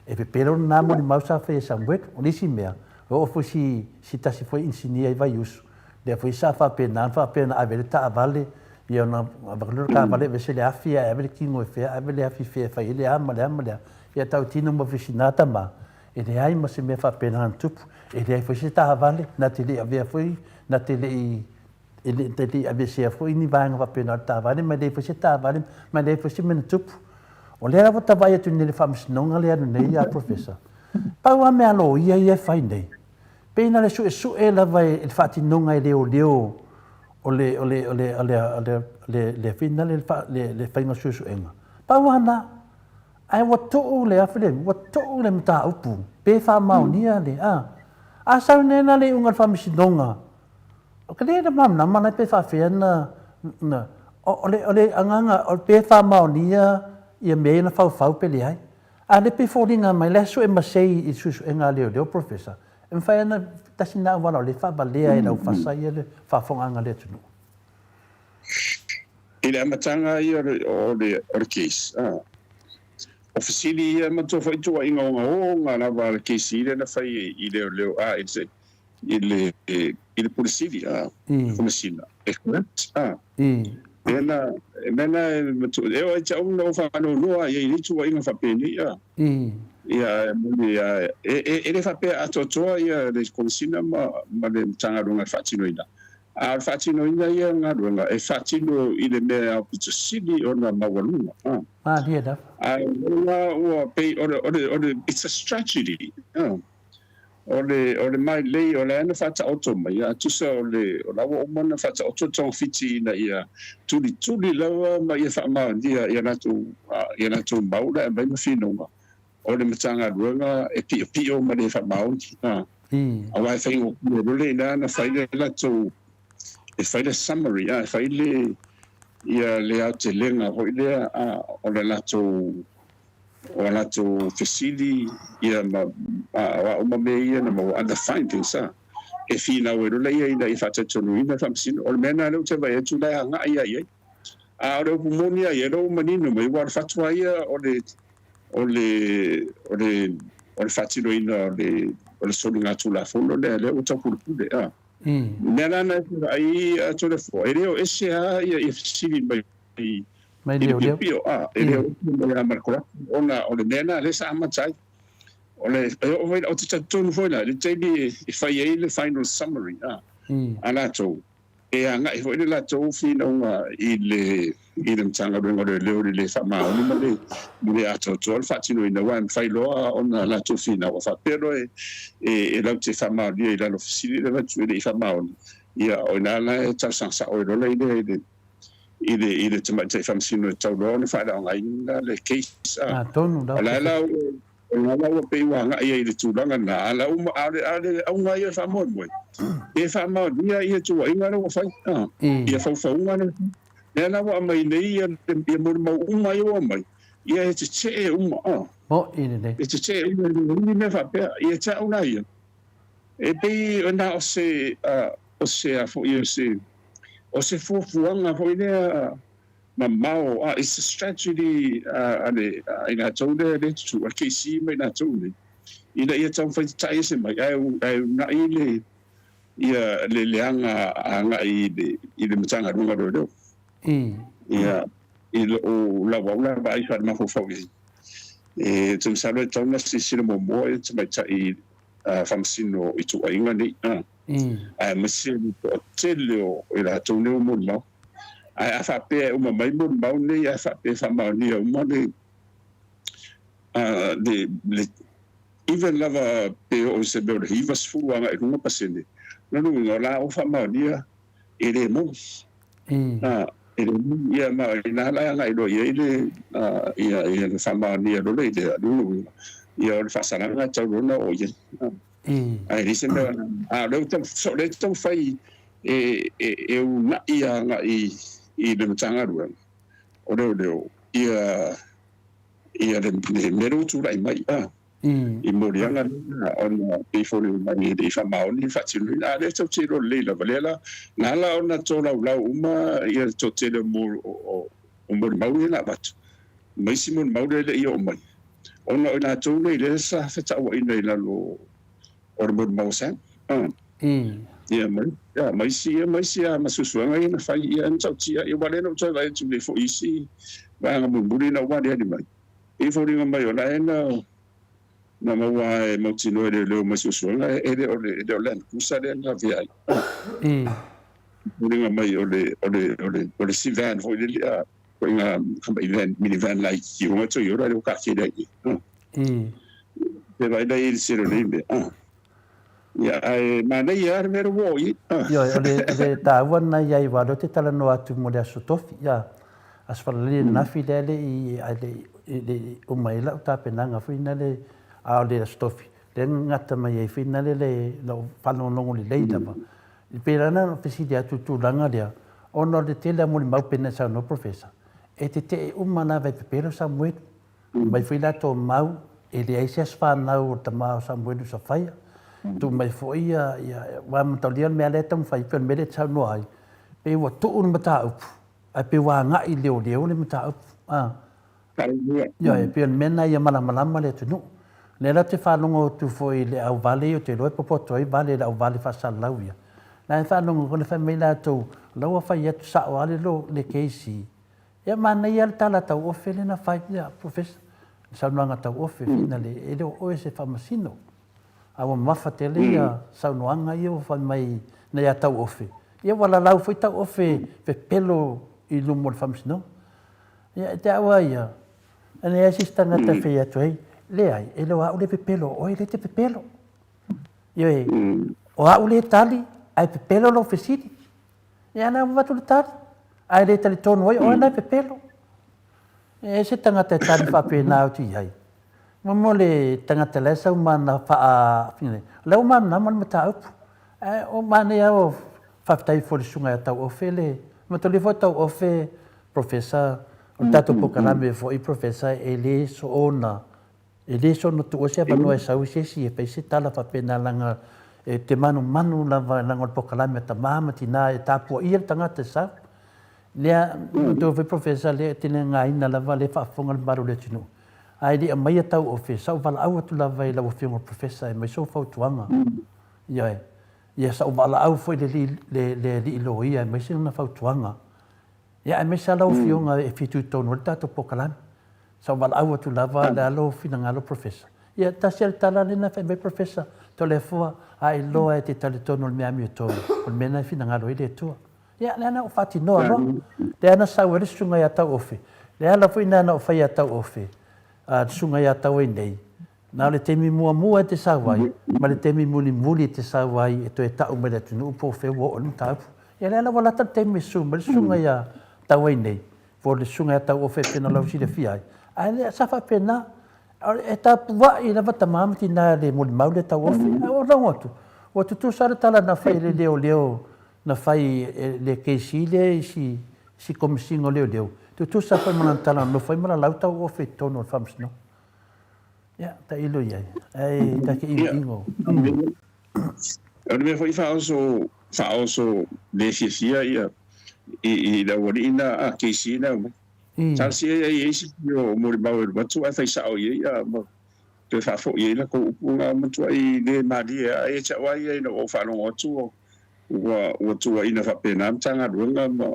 e pepelo lena molimau sa fai e Samuelu. O le isi mea, ua oo foi si, si tasi foi inisinia i Vaiusu, lea foi sa faapena ona faapea na ave ai le taavale, ia ona avatu lea o le taavale aveese le afi ae ave le tino i fea, ave le afi i fea e fai ai le a ma le a ma le a. Ia tautino ma Fisina tama, e leai ma se mea faapena na tupu, e leai foi se taavale, na te le i avea foi, na te le i e le, te le i aveesea foi ni vaega faapena o le taavale, ma e leai foi se taavale, ma e leai foi se mea na tupu. O lea lava ta vaai atu nei i le faamasinoga lea alu nei a Professor, pau lava mea a loia ia e fai nei, pei na o le suesue lava i le faatinoga e leoleo o le, o le, o le, o le, o le, le, le, le, le, le faiga o suesuega. Pau lava na. Ae ua tuu le afe le, ua tuu le mataupu, pe faamaonia le, a. A sau nei la le iuga o le faamasinoga, o ke le malamalama la pe faafefea na, na, o le, o le agaga, o pe faamaonia ia mea ia na faufau pe leai. A le pe foliga mai la e sue masei i le suesuega a leoleo Professor, e mafai ona tasi lena auala o lea e faavalea e le aufasa ia le faafofogaaga a le atunuu. I le amataga ia o le case, o fesili ia matua foi tuuaiga ogaoga lava a le case lea na fai i leoleo, a, i le i le Pule Sili, a, Komesina, e correct, a. Mea na, mea na e matua, e oo ia te au na ou faanoanoa ai i nei tuuaiga faapenei, a. Ia, e moni, a, e, e le faapea atoatoa ia le Komesina ma, ma le Matagaluega e faatinoina. A o le faatinoina ia o galuega, e faatino i le mea e aupito sili ona maualuga. A. Malie lava. Ae o lea ua pei o le, o le, o le, it's a strategy. A. O le, o le mailei, o lea na faataoto mai, a tusa o le, o la ua uma ona faataoto le togafiti ina ia tulituli lava ma ia faamaonia i a latou, i a latou mau la e aumai ma finauga o le Matagaluega e piopio ma le faamaoni. A, aua e faigofie loa le ina na fai le latou, e fai le summary, a, e fai le, ia le aotelega foi lea, a, o le latou o a latou fesili ia ma o a uma mea ia na maua, other findings a, e finau ai loa ia ina ia faataitonuina le faamasino. O le mea lena lea ou te vaai atu la e agai lava i ai. A o le upu moni lava ia, o lea ua manino mai, aua o le fatu lava ia o le O le o le o le faatinoina o le o le soligatulafono lea lea ua taupulepule a. Mea la na e vaai a Toleafoa, e le o ese lava ia ia fesili mai Mai i le leoleo. piopio a, e le o ese mai lava ma le corruption ona o le mea lena lea sa amata ai. O le e oo foi ou te talitonu foi la i le taimi e fai ai le final summary a a latou, E agai foi le latou finauga i le i le Matagaluega o Leoleo i le le faamaoni ma le ma le atoatoa le faatinoina aua e mafai loa ona latou finau a faapea loa e e latou te faamaonia i lalo o fesili lea e avatu e le i faamaoni, ia o i ina la e talosaga sao ai loa la i le i le i le tamaitai faamasino e tatau loa ona faaleaogaina le case a. Atonu la O la la O lena la ua pei ua agai ai i le tulaga lena, a la uma, a o le, a o le auga ia o le faamoemoe, e faamaonia ia tuuaiga lea ua fai, a, ia faufauga lea ua fai. Lea la ua aumai nei ia, ia molimau uma ia ua aumai, ia e tetee uma, a. Mo'i lelei. E tetee uma, e leai ni mea faapea. Ia te au la ia, e pei na o se, a, o se a foi, o se, o se fuafuaga foi lea mamao a it's a strategy a le a i latou lea lea tutu a le KC ma i latou nei ina ia taumafai tatai ese mai ae ae uunai le ia le leaga agai i le i le Matagaluega o Leoleo. Ia i lou lauau la vaai faalemafaufau i ai e ou te masalo e tatau ona silasila muamua ia tamaitai faamasino i tuuaiga nei a aemaise le toatele o i latou nei ua molimau. Ae a faapea e uma mai molimau nei ae faapea e faamaonia uma le, le, le even lava pe oo i se mea o le 90 agai i luga pasene, lona uiga o la ua faamaonia e le moni. E le moni. Ia ma ina la e agai loa i ai le, ia, ia le faamaonia loa lea i le, lona uiga, ia o le faasalaga e tatau loa ona oo i ai. Ae leai se mea, a o lea ua tau, so o lea e taumafai e, e, e uunai agai i le Matagaluega o Leoleo ia, ia le, le mea lea ua tulai mai, a, i moliaga lea ona pei foliga mai e le i faamaoni le faatinoina. A o lea tou te iloa lelei lava, lea la, na ala ona tolaulau uma ia le toatele o, o, o molimau ia na avatu, ma isi molimau lea e le i oo mai, ona o i latou nei lea sa fetauaina i lalo o le molimau a Sam. Ia, ma, ia, ma isi, ia, ma isi lava ma suesuega ia na fai, ia, e matautia, ia, aua o lea na ou toe vaai atu nei foi i isi vaega mulimuli na ou aliali mai, e foliga mai o la e na, na maua e mautinoa e leoleo mai suesuega, e le o le, e le o le Land Cruiser lea na lavea ai. Foliga mai o le, o le, o le, o le isi van foi lele, a, ituaiga tamai van, minivan laiti, luga Toyota lea ua taatia ai i i. Pe vaai la i ai le tele o nei mea. Ia, ae manaia lava le mea lea ua oo i ai. Ioe, o le, o le taua lena i ai, aua o lea ou te talanoa atu mo le Aso Tofi, ia, Aso Faraile ananafi lea e le i, ae le i, e le i uma ai lau tapenaga foi lea, a o le Aso Tofi, lea na gata mai ai foi lea le, lau faalogologo lelei lava. E pei la ona fesili atu i le tulaga lea, ona o le tele lava o molimau pei ona e saunoa Professor, e tetee uma lava e pepelo Samuelu. Aumai foi latou mau, e leai se aso fanau o le tama o Samuelu sa faia. Tuu mai foi ia, ia, aua mataulia le mea lea e taumafai, pei o le mea lea e te saunoa ai, pei ua tuu le mataupu, ae pei ua agai i leoleo le mataupu. A. Ioe, e pei o le mea lena ia malamalama le atunuu. O lea la ou te faalogo atu foi i le auvale ia, ou te iloa e popoto ai Vale i le auvale faasalalau ia. La e faalogo atu, fai mai latou, o la ua fai atu sao lava le, le case. Ia manaia lava le tala tauofe lea na fai, ia, Professor, le saunoaga tauofe, finale, e le o oe se faamasino. A ua mamafa tele ia saunoaga ia ua fai mai na ia Tauofe. Ia ua lalau foi Tauofe pepelo i luma o le faamasinoga. Ia e te au a ia, e leai se isi tagata e fai atu ai, leai, e le o au le pepelo, o oe lea e te pepelo. Ioe, o au le tali, ae pepelo lou fesili. Ia na ua avatu le tali, ae le talitonu ai, o oe na e pepelo. E ese tagata e tali faapena atu i ai. Mo le tagata la e sau ma ana faa, o la ua malamalama le mataupu. Ae o manaia o faafetai foi i le susuga ia Tauofe le, mataulia foi Tauofe Professor, o le tatou polokalame foi Professor e le soona, e le soona tuua se avanoa e sau ai se isi e fai se tala faapena leaga e te manumanu lava leaga o le polokalame a tama ma tina e tapuaia le tagata e sau. Lea, matou foi Professor lea e te leagaina lava lea e faafofoga le mamalu o le atunuu. Ae le i aumaia Tauofe, sa ou valaau atu lava i lau Afioga i le Professor e aumai sou fautuaga. Ioe. Ia, sa ou valaau foi i le, le, le alii loia e aumai sina fautuaga. Ia, aemaise lava lau Afioga e fitoitonu ai le tatou polokalame. Sa ou valaau atu lava, o le a lou finagalo Professor? Ia, tasi lava le tala lea na fai mai Professor, Toleafoa, a e iloa e te talitonu o le mea amiotonu, o le mea lena e finagalo ai le Atua. Ia, lea na ou faatinoa loa. Lea na sau ai le susuga ia Tauofe. Le ala foi lena na ou fai ia Tauofe, a le susuga ia Tauainei, na o le taimi muamua e te sau ai, ma le taimi mulimuli e te sau ai e toe tau mai le atunuu po o fea ua oo i le mataupu. Ia lea la ua lata le taimi e susu mai le susuga ia Tauainei, po o le susuga ia Tauofe e pei ona lau silafia ai. Ae lea sa faapena, e tapuai lava tama ma tina i le molimau lea Tauofe. Ae ua logo atu, ua tutusa le tala na fai e le leoleo na fai e le KC lea i si, si Komesina o Leoleo, tutusa foi ma lana tala na nofo ai ma lalau tauofe i totonu o le Faamasinoga. Ia, tailo i ai. Ae ta te inoino. O le mea foi faaoso, faaoso le fiafia ia i, i le aualii na a KC na aumai. Talosia ia i ai isi o molimau e alu atu ae fai sao i ai a ma toe faafoi ai latou upu na matuai le malie a ia te au a ia ina ua ou faalogo atu Ua ua tuuaina faapena Matagaluega ma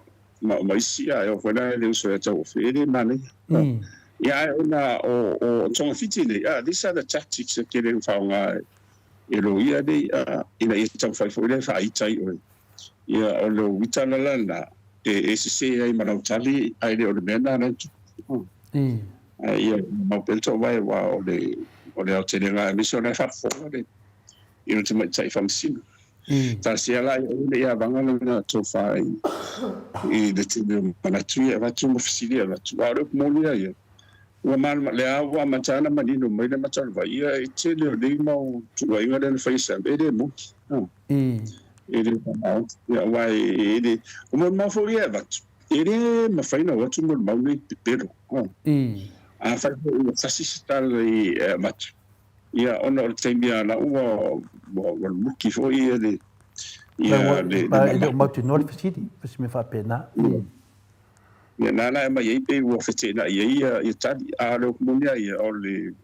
ma ma isi a e oo foi la i le uso ia Tauofe, e le manaia. Ia ae ona o o togafiti nei, a these are the tactics e tele ina faaaoga e loia nei a ina ia taumafai foi lea e faaita ai oe. Ia o lou ita la lena e e sese ai ma lau tali ae le o le mea lena la e tupu. Ae ia mau pea le toovae aua o le o le aotelega aemaise o la e faafofoga le i le tamaitai faamasino. Talosia la ia aua ne i avaga lana tofa i le tele o manatu ia e avatu ma fesili e avatu. A o le upu moni lava ia, ua malama, lea ua amata ona manino mai le mata o le vai, ia e tele o nei mau tuuaiga lea na fai e Sam, e le moni. E le faamaoni. Ia aua e le, o molimau foi ia e avatu, e le mafai ona o atu molimau nei pepelo. Afai foi ua tasi se tala e avatu, Ia, ona o le taimi lava la ua, ua, ua luki foi ia le, ia le, le E le o mautinoa le fesili, o se mea faapena. Ia, na la e aumai ai pei ua feteenai ai ia, ia tali. A o le upu moni lava ia, o le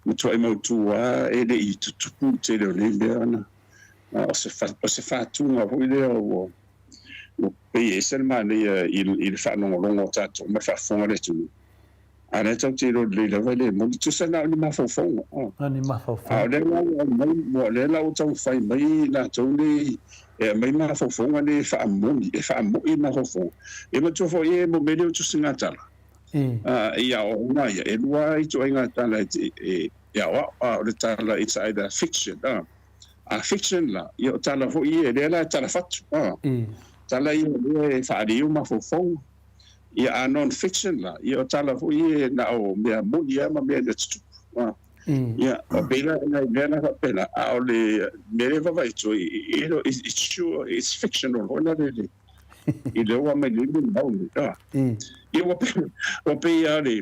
matuai mautu lava e le i tutupu le tele o nei mea ona, o se, o se fatuga foi lea ua, ua pei e ese le manaia i, i le faalogologo a tatou ma le faafofoga a le atunuu. A o lea tatou te iloa lelei lava e le moni. Tusa na o ni mafaufauga. Na o ni mafaufauga. A o lea la ua aumai, o lea la ua taumafai mai latou nei e aumai mafaufauga nei e faamoni, e faamo'i mafaufauga. Ia manatua foi e mo mea nei o tusiga tala, i aoaoga ia, e lua lava ituaiga tala e aoao, a o le tala it's either fiction, a fiction la, ia o tala foi ia, lea la e tala fatu, tala ia lea e faaali ai ou mafaufauga. Ia a non-fiction la, ia o tala foi ia na o mea moni lava ma mea na tutupu. Ia, o pei la nai mea na faapena, a o le mea lea e vaavaai atu ai, it's sure, it's fictional foi na le, i lea ua aumai nei mea mau nei. Ia ua pei, ua pei lava le,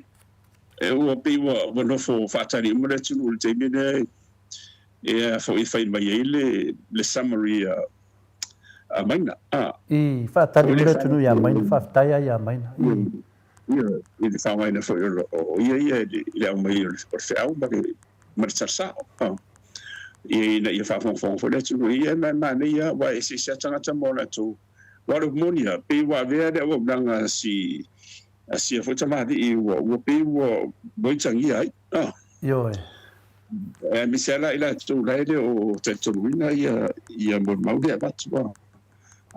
ua pei ua nofo faatali uma le atunuu i le taimi lea e foi e fai mai ai le summary a a Maina, a. I faatali mai le atunuu iā Maina, faafetai lava iā Maina, i. Ia, i le faaaogaina foi o ia ia i le aumai o le feau ma le ma le tala sao, a. Ia ina ia faafogafoga foi le atunuu, ia e manaia lava, aua e eseese lava tagata ma o latou, aua o le upu moni lava, pei ua avea le auaunaga a si a sia foi tamalii ua ua pei ua itagia ai, a. Ioe. Aemaise lava la i latou la e le o talitonuina ia molimau lea e avatu.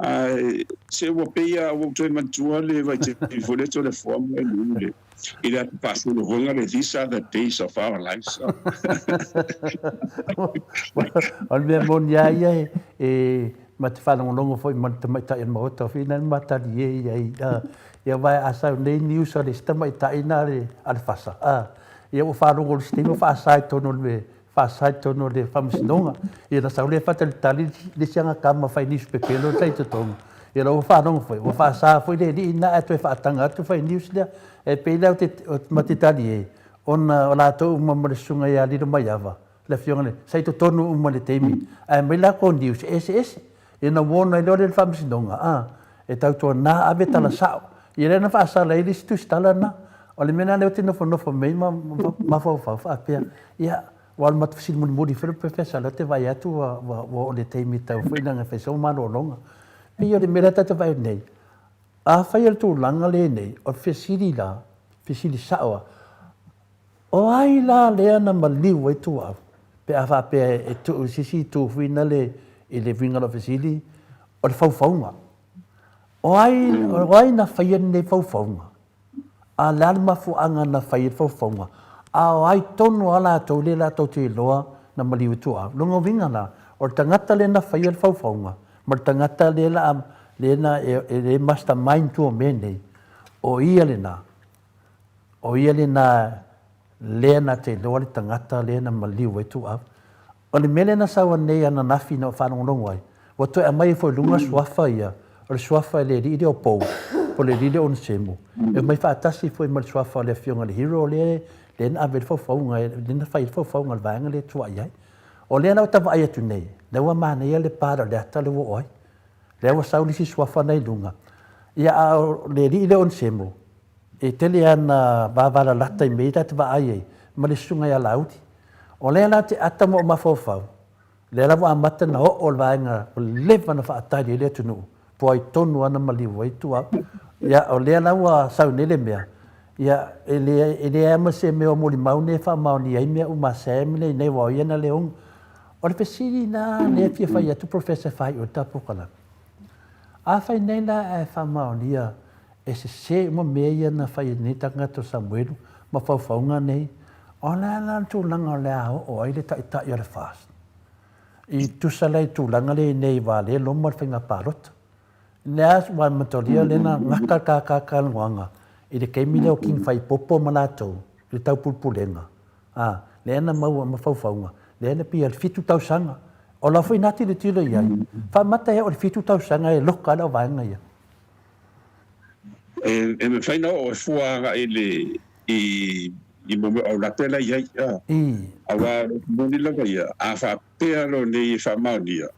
Ae se ua pei lava ua ou toe manatua le vaitaimi foi lea Toleafoa ma Elu i le ata faasolo foi le These are the days of our lives. O le mea moni lava ia e ma te faalogologo foi ma le tamaitai o le Maota, o whina le matali e ia i ia aua a sau nei news a le isi tamaitai na a le fasa, Ia ua faalogo i le isi taimi ua faasa i totonu o le faasa i totonu o le faamasinoga. Ia na sau lea faatalitali le isi agakama fai news pepelo sa i totonu. Ia la ua faalogo foi, ua faasa foi le alii lena ae toe faataga atu fai news lea. E pei la ma te tali ai, ona o latou uma ma le susuga ia Lilomaiava, le afioga i le, sa i totonu uma i le taimi, ae aumai latou news e eseese. Ia na warn ai loa lea i le faamasinoga, a, e tautuana ave tala sao. Ia lea na faasala ai le isi tusitala lena. O le mea lena lea ou te nofonofo mai ma mafaufau faapea, ia, aua o le matou fesili mulimuli foi le Professor, o lea ou te vaai atu ua oo i le taimi e tatau foi ona fai sau malologa. E pei o le mea lea tatou te vaai atu nei, afai o le tulaga lenei, o le fesili la, fesili sao lava, O ai la lea na maliu ai Tuau pe a faapea e tuu i se isi itu foi nale i le uiga o lau fesili, o le faufauga. O ai, o ai na faia lenei faufauga? A o le a le mafuaaga na fai ai le faufauga? A o ai tonu lava latou lea latou te iloa na maliu ai Tuau? Lona uiga la, o le tagata lea na faia le faufauga ma le tagata lea la, lea na e mastermind tua o mea nei, o ia lena. O ia lena lea na te iloa le tagata lea na maliu ai Tuuau. O le mea lea na sau anei ananafi na ou faalogologo ai, ua toe aumai ai foi i luga suafa ia, o le suafa i le alii lea o Pou, po o le alii lea o Onesemo, e omai faatasi foi ma le suafa o le afioga i le Hero lea lea na ave ai le faufauga, lea na fai ai le faufauga a le vaega lea e tuuai ai. O lea la ua ta vaai atu nei, lea ua manaia le pa o le ata lea ua oo ai. Lea ua sau le isi suafa na i luga. Ia a o le alii lea o Onesemo, E tele ana vavalalata i mea ia ta te vaai ai ma le susuga ia Laauli. O lea la te ata ma ou mafaufau, lea la ua amata ona oo le vaega ua leva ona faatali ai le atunuu, po ai tonu ana maliu ai tua. Ia, o lea la ua sau nei le mea, ia, e le, e leai lava ma se mea o molimau nei e faamaonia ai mea uma a Sam nei nei aua o ia na le ona. O le fesili la lea e fia fai atu Professor e faaiu ai le ta polokalame. Afai nei la ae faamaonia E sese uma mea ia na fai e nei tagata o Samuelu ma faufauga nei, o le a la le tulaga o le a oo ai le taitai o le FAST? I tusa la i tulaga lea i nei wa lea loma le faiga palota. Le a wa matolia lea na gata le kakakaloaga i le taimi lea o King Faipopo ma latou i le taupulepulega, a, lea na maua ma faufauga, lea na pia le 7 tausaga. O la foi na tilotilo i ai, faamata ea o le 7 tausaga e loka ai le auvaega ia. E mafai ona oo e fua agai i le i mo mea o aulape la i ai. Aua o le moni lava ia, a faapea loa nei e faamaonia,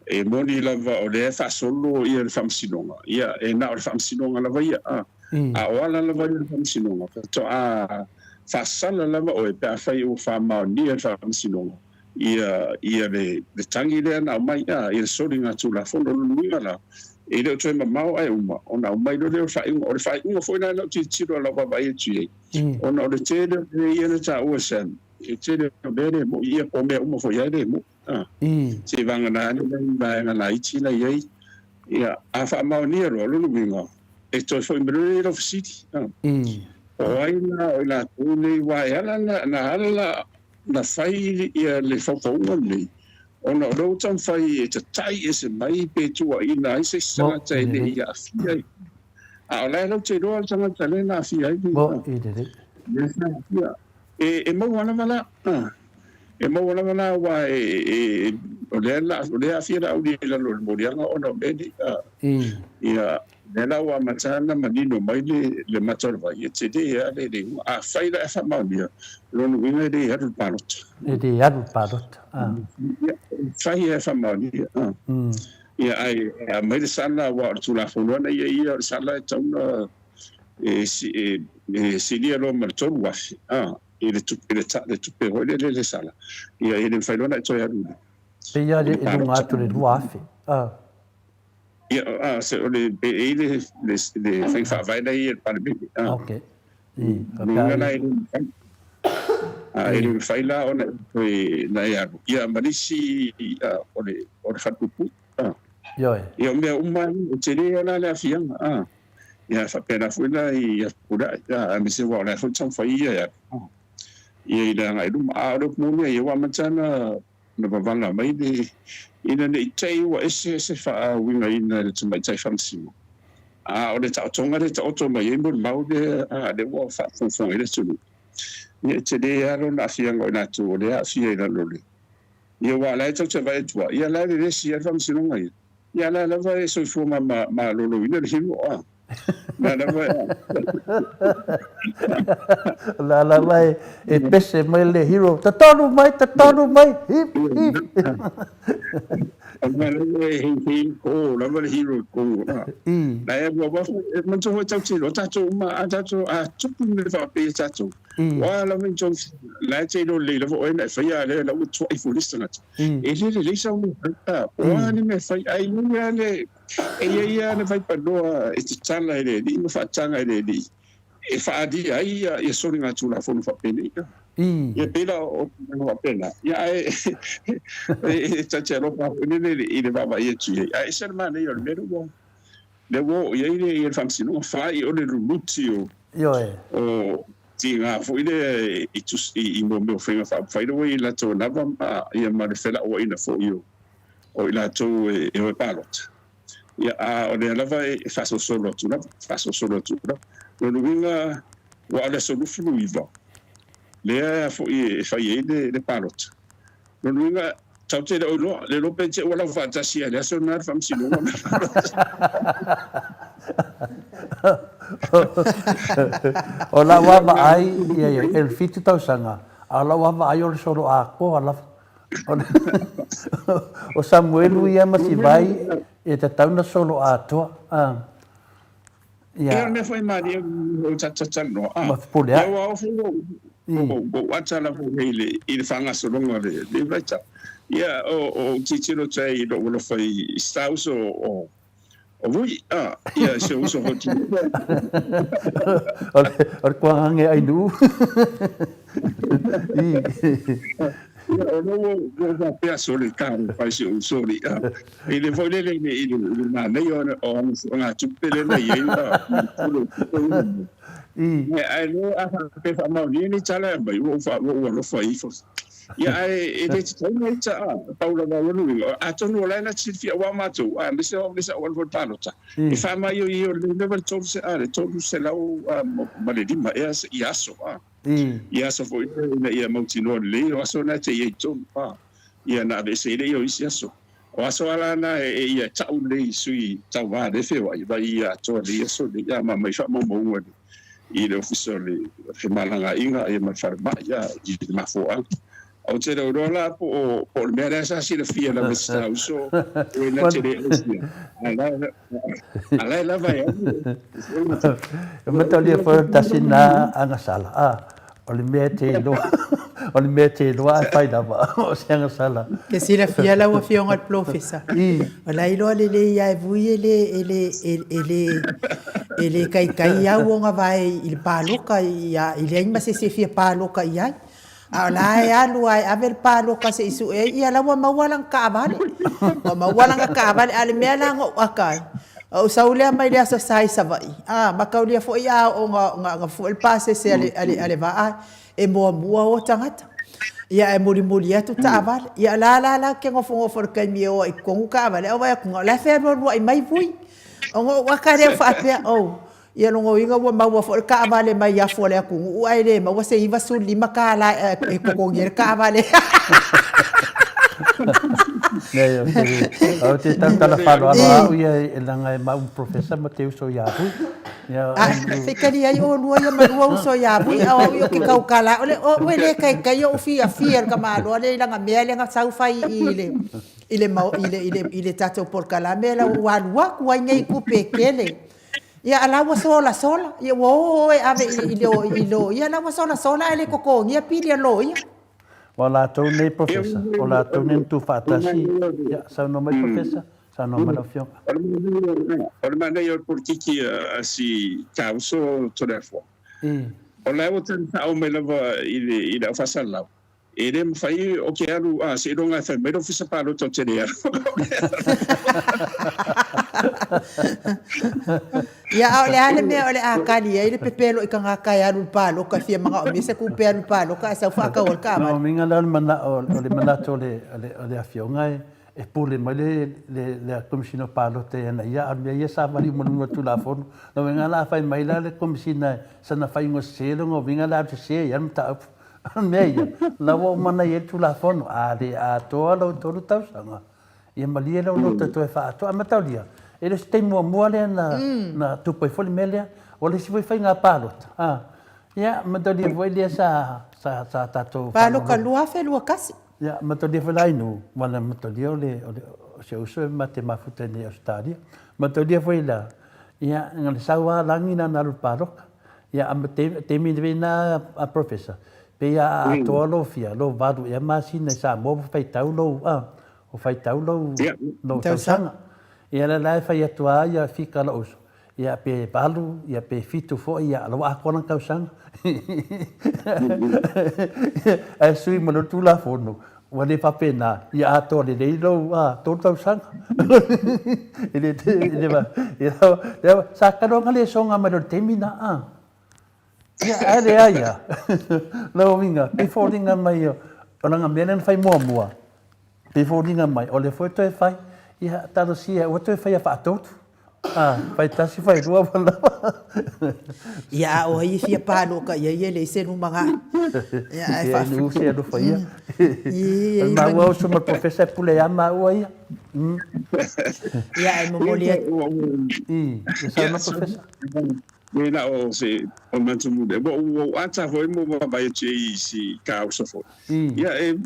e moni lava o lea e faasolo ia le Faamasinoga, ia e na o le Faamasinoga lava ia. A o ala lava ia o le Faamasinoga, faatoa faasala lava oe pe afai ua faamaonia e le Faamasinoga ia ia le le tagi lea na aumai a ia le soligatulafono. O lona uiga la, e le o toe mamao ae uma ona aumai loa lea o le faaiuga. O le faaiuga foi la lau tilotilo a lau vaavaai atu i ai, ona o le tele o mea ia na taua e Sam, e tele o mea le mo'i ia po o mea uma foi ia e le mo'i. A, seivagana ane nai vaega laiti la i ai. Ia, a faamaonia loa, o lona uiga, e toe foi mai loa lea i lau fesili. A, o ai la o i latou nei, aua e ala na ala la Na fai ia le faufauga lenei ona o lea ua taumafai e tatai ese mai pe tuuaina ai se isi tagata e le i aafia ai. A o la e latou iloa le tagata lea na aafia ai le mea sa aafia. E maua lava la, e maua lava la aua o lea e aafia Laauli i lalo o le moliaga ona o mea nei. Ia, lea la ua amata ona manino mai le mata o le vai, e tele lava le iuga. Afai la e faamaonia, o lona uiga e le alu i le palota. E le alu i le palota, a. Ia, e fai lava e faamaonia, a. Ia, ae aumai le sala, aua o le Tulafono lava ia ia, o le sala e tatau ona e silia loa ma le $3,000, a, i le tupe foi lele le sala, ia e le mafai loa ona e toe alu i le Pei lava e luga atu i le $2,000, a. Ia, a, se, o le, e i ai le, le, le faiga faavae la e i ai a le Palemene. A. Ok. I, faapea la e le mafai. A, e le mafai la ona e toe na e alu. Ia, ma nisi, a, o le, o le falepuipui. A. Ioe. Ia, o mea uma ia, e tele lava la le aafiaga. A. Ia, faapena foi la i Fepuleai, a, aemaise aua o la e foi taumafai ia e alu. A. Ia, i le agai i luma. A o le upu moni ia, ua amata ona Na vavana mai le ina ne i te i ua ese se faauigaina e le tamaitai faamasino, a o le taotoga lea e taoto mai ai molimau lea a lea ua faafogafoga ai le atunuu. Ia e tele lava lona aafiaga o i latou o lea e aafia i lalo o le Ia aua o la e tou te vaai atu lava, ia o la e vevesi lava le faamasinoga ia. Ia o la lava e soifua maloloina le hero a. La lava e. La lava e, e pese mai le hero. Tatonu mai, tatonu mai. Hip, hip. mea lava e heihei ko lava le hero i totonu a. Na e alu a e manatua foi tatou te iloa tatou uma a tatou a tupu mea faapea tatou. Ua lava i tou la e te iloa lelei lava oe na e faia a lea la ua tuai foi le isi tagata. E le lelei sau mea fai a po o a ni mea fai ae i ai lava le e i ai lava le vaipanoa e tatala e le Alii ma faataga e le Alii e faaalia ai ia soligatulafono faapenei. Ia pei la o tulaga faapena, ia ae e ta te alofa foi lele i le vaavaai atu i ai. Ae ese le manaia o le mea lea ua lea ua oo i ai le Faamasinoga, fai o le luluti o o tiga foi lea i i mea o faiga faaupufai lea ua i latou anava ia ma le felauaiga foi o i latou e o e palota. Ia, a o lea lava e faasolosolo atu lava, faasolosolo atu lava. Lona uiga, aua o le aso 29 lea foi e fai ai le palota. Lona uiga, tatou te le o iloa, le iloa pe te i ua laufaatasi i le aso lena le faamasinoga ma le palota. O lau lava vaai, ia, ia, e 7 tausaga, a o lau lava vaai o le solo atoa lava. O Samuelu ia ma Sivai e tatau na solo atoa. Ia. Ia o le mea foi malie o tatou talanoa. Ma fepuleai. Ia ua oo foi lou ata lava i le i le faagasologa o lenei vaitau. Ia o tilotilo atu ai i lou alofa i si ta uso o O Vui, a, ia, si ou uso foi tu. O le kuagage ai nuu. Ia, o lea ua ou faapea sole talofa i si ou uso alii, a. I le foi lele i le, i le, i le manaia o ana suegatupe lea na i ai, a, i le pule o tupe ia. Ae lea a faapea e faamaonia ni tala e aumai, ua ou alofa ifo. Ia, ae e le tatau ona ita, a, pau lava o lona uiga, atonu o la e na te silafia aua matou, a, aemaise o au le sa ou alu foi i le palota, e faamaioio lelei lava le 3, a, le 305 ea i aso, a, i aso foi ia ina ia mautinoa lelei, o aso na e te i ai i totonu, a, ia na aveese ai lea o isi aso. O aso a la na e ia e ta'u lelei i sui tauva lea e feoai, vai ia atoa lelei aso nei, a, ma aumai faamaumauga i le Ofisa o le Femalagaaiga ma le Falemai i le mafuaaga. Ou te le o iloa la po o le mea lea sa silafia lava e si ta uso e na te le ausia, a la e lava e alu. E mataulia foi o le tasi lena agasala, a, o le mea e te iloa, o le mea e te iloa ae fai lava, o se agasala. Ke silafia lau Afioga i le Polofesa, o la e iloa lelei ia e Vui e le, e le, e le, e le kaikai au o gavae i le paloka i leai ma se isi e fia paloka i ai. A o la e alu lava e ave le paloka se i sue ai, ia la ua maua lana taavale. Ua maua lana taavale, a o le mea la na ou aka ai, ou sau lea mai le Aso Sa i Savaii, a, mataulia foi a oo ina fue le pasese a le, a le, a le vaa, e muamua o tagata. Ia ae mulimuli atu taavale. Ia o la la la ou te nofonofo i le taimi e o ai i totonu taavale, ae ou vaai atu, o la e fealualuai mai Vui. Ona ou aka lea ou faapea, oh, Ia lona uiga ua maua foi le taavale mai afu a le atunuu ae le maua se 95 tala e totogi ai le taavale. Leai, ou te, ou te tautala faaaloalo au ia e leaga e maʻu ma Professor ma te uso ia Vui. Ia, Ah, faitalia ai olua ia ma lua uso ia Vui, a o au ia ou te tautala ole, o au e le taitai ou fiafia i le tamaloa lea i lana mea lea na sau fai i le, i le, i le, i le, i le tatou polokalame la ua alu atu ai nei tupe e tele. Ia a la ua solasola, ia ua o e ave i, i, i loia, la ua solasola ae le totogia pili a loia. O latou nei Professor, o latou nei na tuufaatasi, ia saunoa mai Professor, saunoa mai lau Afioga. O le manaia o le polokiki a si ta uso Toleafoa, o la ua tali sao mai lava i le au faasalalau, E le mafai o ke alu a seiloga e fai mai le ofisa palota ou te le alu. Ia, a o le a le mea o le a kali ai le pepelo i tagata e alu i le paloka e fia manaomia se tupe e alu i le paloka ae sau faatau ai le taavale. No uiga la o le manao, o le manatu o le afioga e pule mai le Komesina o Palota i ana ia, a o le mea ia sa savali uma i luga o le Tulafono. Lona uiga la a fai mai la le Komesina sana faaiuga sese, lona uiga la e alu sese ai lava le mataupu. O le mea ia, la ua uma ona i ai le Tulafono, a le atoa lou 3 tausaga, ia malie lou loto e toe faaatoa. Ae mataulia, e le o se taimi muamua lea na, na tupu ai foi le mea lea. O le isi foi faiga palota, a, ia, mataulia foi lea sa, sa, sa tatou Palota 2021. Ia, mataulia foi la i nuu, wala mataulia o le, o le, si ou uso e ma te mafuta i nei Ausetalia. Mataulia foi la, ia, na le sau lava lagi na na alu i le paloka. Ia, a ma taimi nei na a Professor, pei a atoa lou fia, lou valu ea masina i Samoa ua faitau lou, a, ua faitau lou, lou tausaga. Ia la la e fai atu lava ia fika a lou uso, Ia pe valu, ia pe fitu foi, ia la ua atoa lana tausaga. Ae sui ma le Tulafono, ua le faapena, ia atoa lelei lou tolu tausaga. E le, e le, ia, sa talu lava ona le soga mai loa i le taimi lena, a. Ia, ae leai lava. Lau uiga, pei foliga mai o lana mea lea na fai muamua, Pei foliga mai, o lea foi e toe fai. Ia, talosia, ua toe faia faatolu. A, fai tasi, fai lua, ua lava. Ia, a o ai e fia pāloka i ai e leai se lumanai. Ia, ae faafetai. Ia, se alofa ia. O le maua uso ma le Professor e pule ia maua ia. Ia, ae momoli atu. Ia saunoa Professor. Me na o se o manatu mule. Ua ou ata foi mo vaavaai atu i si ka uso foi. Ia e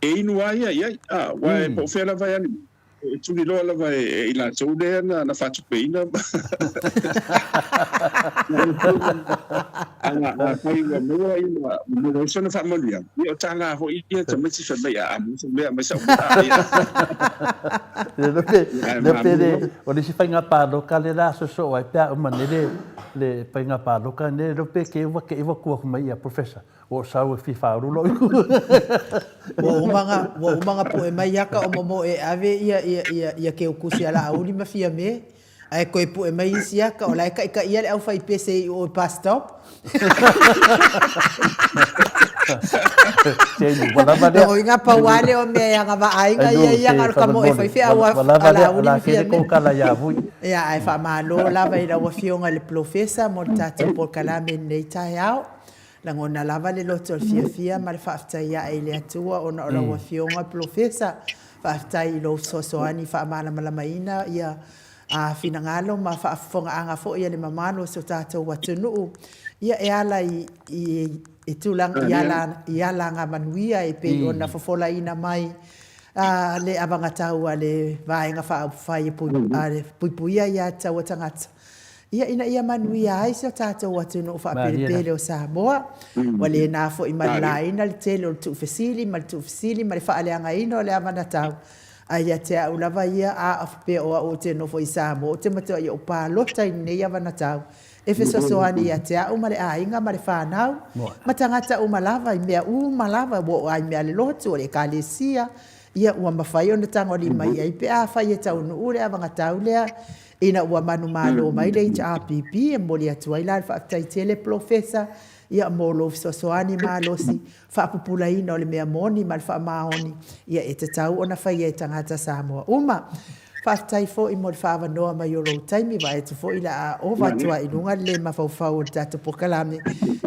e inu lava ia i ai, a, aua e po o fea lava e alu ai, e tuliloa lava e i latou lea na faatupeina. Afai ua maua ia, ua maua ai sona faamanuiaga, ia o tala foi ia tamaiti fai mai, a maua sau mea, aumai sau mea. Lea pe le, o le isi faiga paloka lea o le a soosoo ai pe a uma nei le faiga paloka lenei, le iloa pe kei ua kei ua tu atu mai ia Professor. Ua ou sau e fia faaulu lou ihu. Ua uma ona, ua uma ona pue mai aka o momo e ave ia, ia, ia, ia Keukusi a Laauli ma Fiame, ae toe pue mai isi aka o la e taitaia le aufaipese i o i bus stop. Ua lava lea. Lona uiga pau lava lea o mea e agavaa ai ia ia na o le kamoe faifeau a Laauli ma Fiame. Ia ae faamalo lava i lau Afioga i le Polofesa mo le tatou polokalame i lenei taeao. Lagona lava le loto o le fiafia ma le faafetai ae i le Atua ona o lau Afioga Polofesa. Faafetai i lou fesoasoani i faamalamalamaina ia finagalo ma faafofogaaga foi a le mamalu o si o tatou atunuu ia e ala i i tulaga i ala i alagamanuia e pei ona fofolaina mai le avagatau a le Vaega Faaupufai e Puipuia Ia Tatau a Tagata. Ia ina ia manuia ai si o tatou atunuu faapelepele o Samoa. Ua le na foi ma le laina le tele o le tuufesili ma le tuufesili ma le faaleagaina o le avanatau. Ae ia te au lava ia, a faapea o au ou te nofo i Samoa, ou te matuai ou palota i lenei avanatau e fesoasoani ia te au ma le aiga ma le fanau ma tagata uma lava i mea uma lava ua oo lava i mea a le lotu, o le ekalesia, ia ua mafai ona tagolima i ai pe afai e taunuu le avangatau lea Ina ua manumalo mai le HRPP, e momoli atu ai la le faafetai tele Polofesa ia mo lou fesoasoani malosi faapupulaina o le mea moni ma le faamaoni ia e tatau ona faia e tagata Samoa uma. Faafetai foi mo le faaavanoa mai o lou taimi, vaai atu foi la a ova atu lava i luga le le mafaufau o le tatou polokalame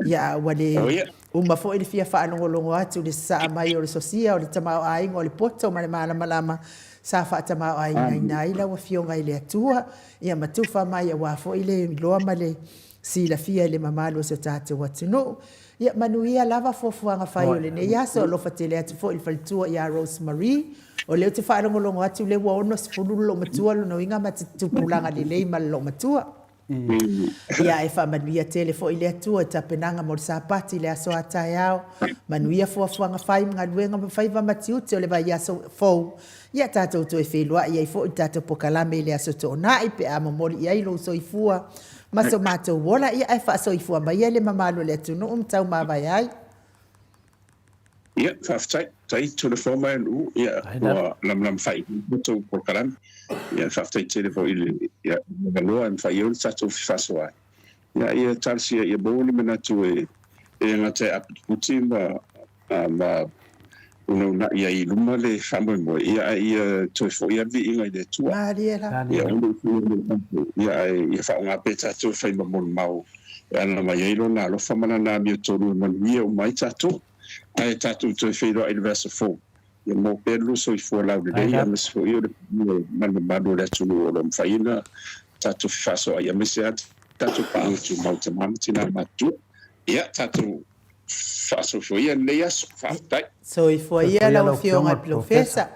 ia a ua le uma foi le fia faalogologo atu i le sasaa mai o le sosia o le tamaoaiga o le poto ma le malamalama Sa faatamaoaigaina ai lau Afioga i le Atua, ia ma tufa mai aua foi le iloa ma le silafia i le mamalu o si o tatou atunuu. Ia manuia lava fuafuaga fai o lenei aso. Alofa tele atu foi i le faletua ia Rose Marie. O lea ou te faalogologo atu lea ua 60 le loomatua, lona uiga ma te tupulaga lelei ma le loomatua. Ia e faamanuia tele foi le Atua i tapenaga mo le Sapati i le aso a taeao. Manuia fuafuaga fai ma galuega ma faiva ma tiute o le vaiaso fou. Ia tatou toe feiloai ai foi i le tatou pokalame i le aso Toonai pe a momoli i ai lou soifua ma so matou ola. Ia ae faasoifua maia le mamalu o le atunuu ma taumavae ai. Ia, faafetai. Tai telefona mai alu, ia, ua lamalama faaiuina tatou polokalame. Ia, faafetai tele foi i le, ia, avanoa e mafai ai ona tatou fefaasoaai. Ia, ia talosia ia maua ni manatu e, e gata e aputiputi ma, ma unaunai ai i luma le faamoemoe, ia, ae ia toe foi lava le viiga i le Atua. Malie lava. Ia, aua ne i faia mea tatou, ia, ae ia faaaoga pea tatou e fai ma molimau e ala mai ai Lona alofa ma Lana amiotonu e manuia uma ai tatou. Ae tatou toe feiloai i le vaiaso fou, ia maua pea le lua soifua laulelei aemaise foi o le paia ma le mamalu o le atunuu o lo o mafai ona tatou fefaasoaai aemaise lava tatou paaga tumau tama ma tina matutua. Ia tatou faasoifua ia i lenei aso. Faafetai. Soifua ia lau Afioga i le Polofesa.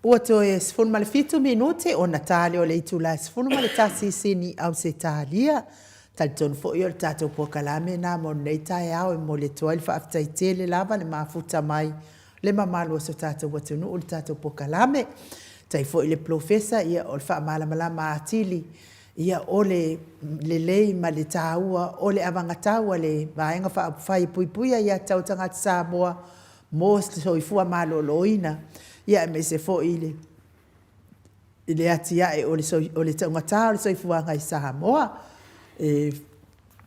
Ua toe 17 minute ona ta lea o le itula e 11 i Sini, Ausetalia. Talitonu foi o le tatou polokalame lena mo lenei taeao e momoli atu ai le faafetai tele lava le mafuta mai le mamalu o so tatou atunuu i le tatou polokalame. Faafetai foi i le Polofesa ia o le faamalamalama atili ia o le lelei ma le taua o le avagatau a le Vaega Faaupufai e Puipuia Aia Tatau a Tagata Samoa mo le soifua maloloina, ia aemaise foi i le i le atiae o le o le taugata o le soifuaga i Samoa. E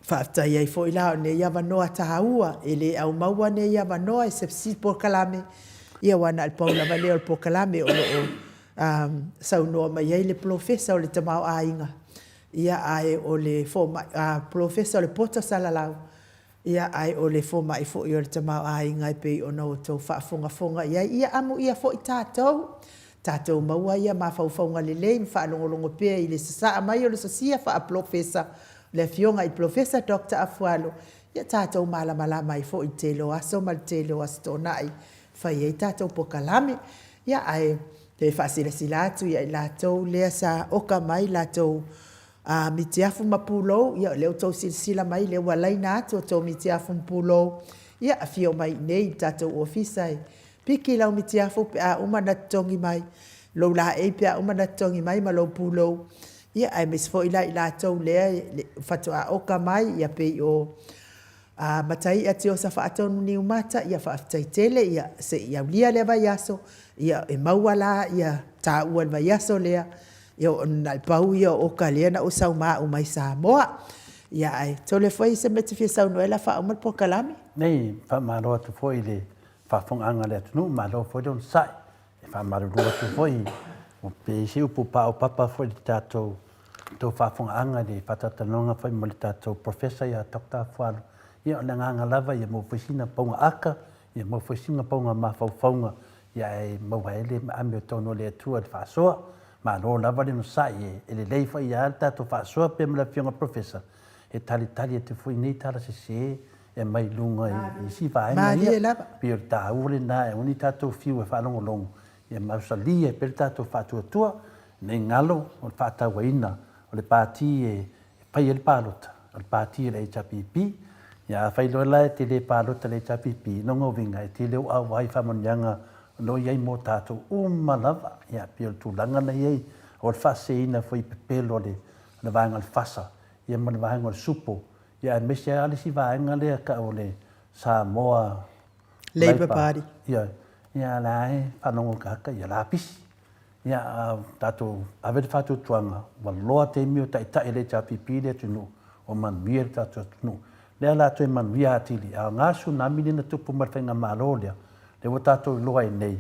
faafetai ai foi la o nei avanoa taua, e le au maua nei avanoa i se isi polokalame, ia aua na o le pau lava lea o le polokalame o lo o saunoa mai ai le polofesa o le tamaoaiga, ia ae o le fomai, polofesa o le poto salalau, Ia, ae o le fomai foi o le tamaoaiga e pei ona outou faafogafoga i ai. Ia amuia foi tatou, tatou maua ia mafaufauga lelei ma faalogologo pea i le sasaa mai o le sosia faapolofesa, le Afioga i le Polofesa Doctor Afualo, ia tatou malamalama ai foi i le tele o aso ma le tele o Aso Toonai e fai ai tatou polokalame. Ia, ae toe faasilasila atu ia i latou lea sa oka mai latou A mitiafu ma pulou, ia o lea ua outou silasila mai, lea ua laina atu outou mitiafu ma pulou, ia afio mai i inei i le tatou ofisa e piki lau mitiafu pe a uma ona totogi mai, lou laei pe a uma ona totogi mai ma lou pulou, ia aemaise foi la i latou lea faatoa oka mai, ia pei o A Mataia Tiosa Faatonu Niumata, ia faafetai tele, ia se i aulia lea vaiaso, ia e maua la ia taua i le vaiaso lea, ia ona na o le pau ia o oka lea na ou sau ma au mai Samoa. Ia ae tole foi se mea e te fia saunoa ai la faauma le polokalame. Nei, faamalo atu foi i le faafofogaaga a le atunuu, malo foi le onosai. E faamalulu atu foi, pe i ai se upu paopapa foi i le tatou tou faafofogaaga i le faatalatalanoaga foi ma le tatou Professor ia Doctor Afualo. Ia o le agaga lava ia maua foi sina pauga aka, ia maua foi sina pauga mafaufauga, ia ae maua ai le amiotonu o le Atua i le faasoa. Malo lava le onosai, e lelei foi lava le tatou faasoa pea ma le Afioga i le Professor e talitali atu foi nei tala sese e aumai i luga i isi vaega ia. Pei o le taua lena e aua ne i tatou fiu e faalogologo, ia mausali ai pea le tatou faatuatua, ne i galo o le faatauaina o le pati e fai ai le palota, o le pati a le HRPP. Ia afai loa la e te le palota i le HRPP, lona uiga e te le o auai i faamanuiaga o lo o i ai mo tatou uma lava. Ia pei o le tulaga na i ai, o le faaseseina foi i pepelo a le vaega o le FASA ia ma le vaega o le SUPO, Ia aemaise lava le isi vaega lea e tau o le Samoa Labour Party. Ia, ia la e faalogo tagata ia lapisi. Ia a tatou ave le faatuatuaga, ua loa taimi o taitai le HRPP le atunuu, ua manuia le tatou atunuu. Lea la toe manuia atili, a o na tsunami lea na tupu mai le faigamalo lea, lea ua tatou iloa ai nei,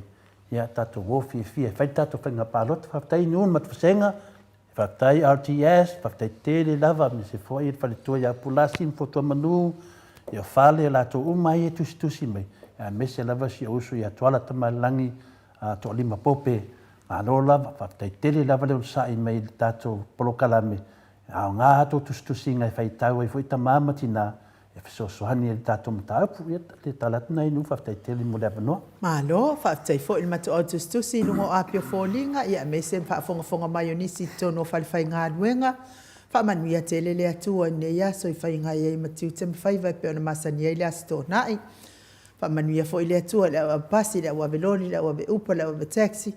ia tatou o fiafia e fai le tatou faiga palota. Faafetai i Nuun ma Tafasega, Faafetai RTS, faafetai tele lava aemaise foi le faletua ia Pulasi ma Fotuamanu, ia Fale, latou uma ia e tusitusi mai, aemaise lava si ou uso ia Tuala Tamaalelagi Toalima Pope, malo lava, faafetai tele lava le onosai mai i le tatou polokalame, e aoga a tou tusitusiga e faitau ai foi tama ma tina e fesoasoani ai i le tatou mataupu. Ia, le tala atu lena i nuu, faafetai tele mo le avanoa. Malo, faafetai foi i le matuau tusitusi i luga o apia foliga, ia aemaise le faafogafoga mai o nisi i totonu o falefaigaluega. Faamanuia tele le Atua i lenei aso i faiga ai ma tiute ma faiva e pei ona masani ai le Aso Toonai. Faamanuia foi le Atua i le auave pasi, le auave loli, le auave upa, le auave taxi,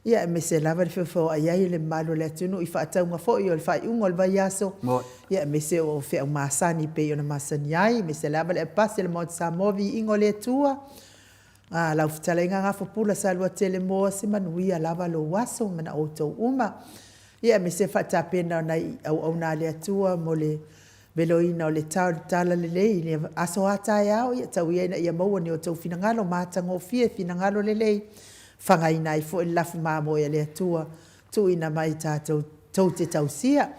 ia aemaise lava le feofeoai ai o le mamalu o le atunuu i faatauga foi o le faaiuga o le vaiaso, ia aemaise o feau masani e pei ona masani ai, aemaise lava le ave pasi a le Maota Samoa, viiga o le Atua. A lau fetalaiga Gafapula Saluatele moa se manuia lava lou aso ma na outou uma. Ia aemaise faatapena o nai auauna a le Atua mo le Veloina o le tao i le talalelei i le aso a taeao, ia tau ia ina ia maua ni outou finagalo matagofie, finagalo lelei, fagaina ai foi le lafu mamoe a le Atua, tuuina mai tatou tou te tausia.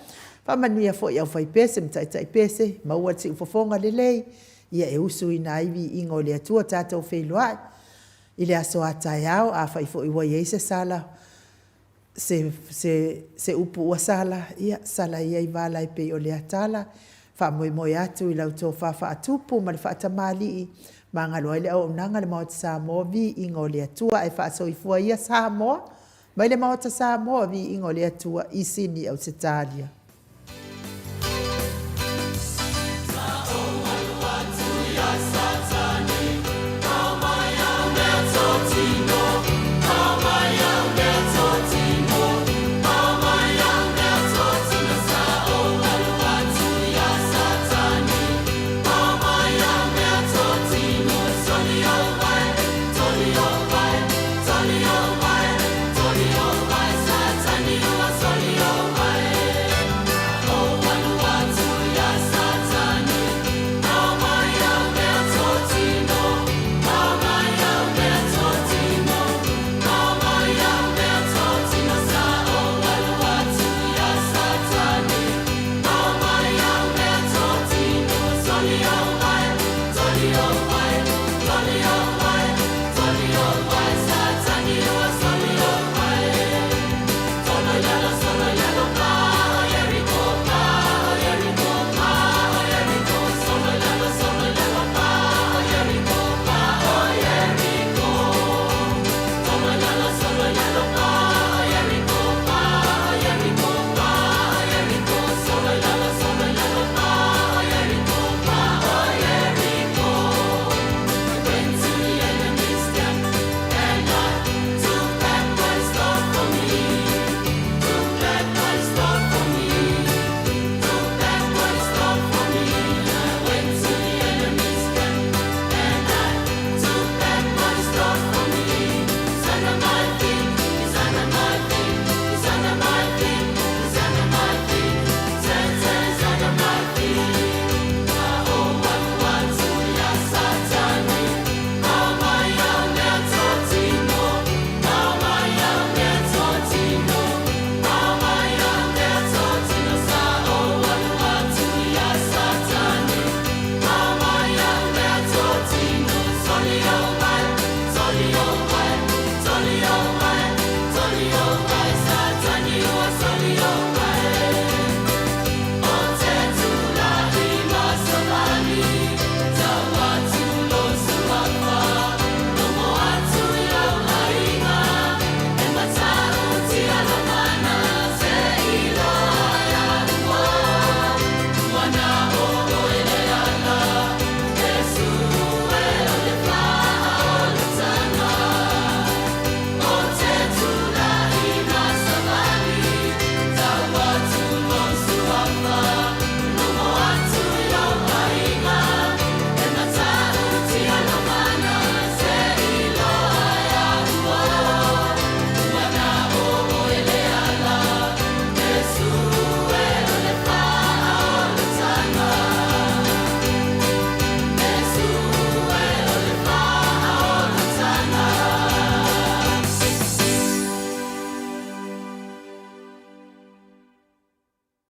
Faamanuia foi i aufaipese ma taitaipese, maua le siufofoga lelei, ia e usuina ai viiga o le Atua tatou feiloai i le aso a taeao, afai foi ua i ai se sala, se, se, se upu ua sala, ia, sala ia i vala e pei o lea tala. Faamoemoe atu i lau tofa faatupu ma le faatamalii, magalo ai le auaunaga a le Maota Samoa, viiga o le Atua ae faasoifua ia Samoa. Mai le Maota Samoa, viiga o le Atua i Sini, Ausetalia.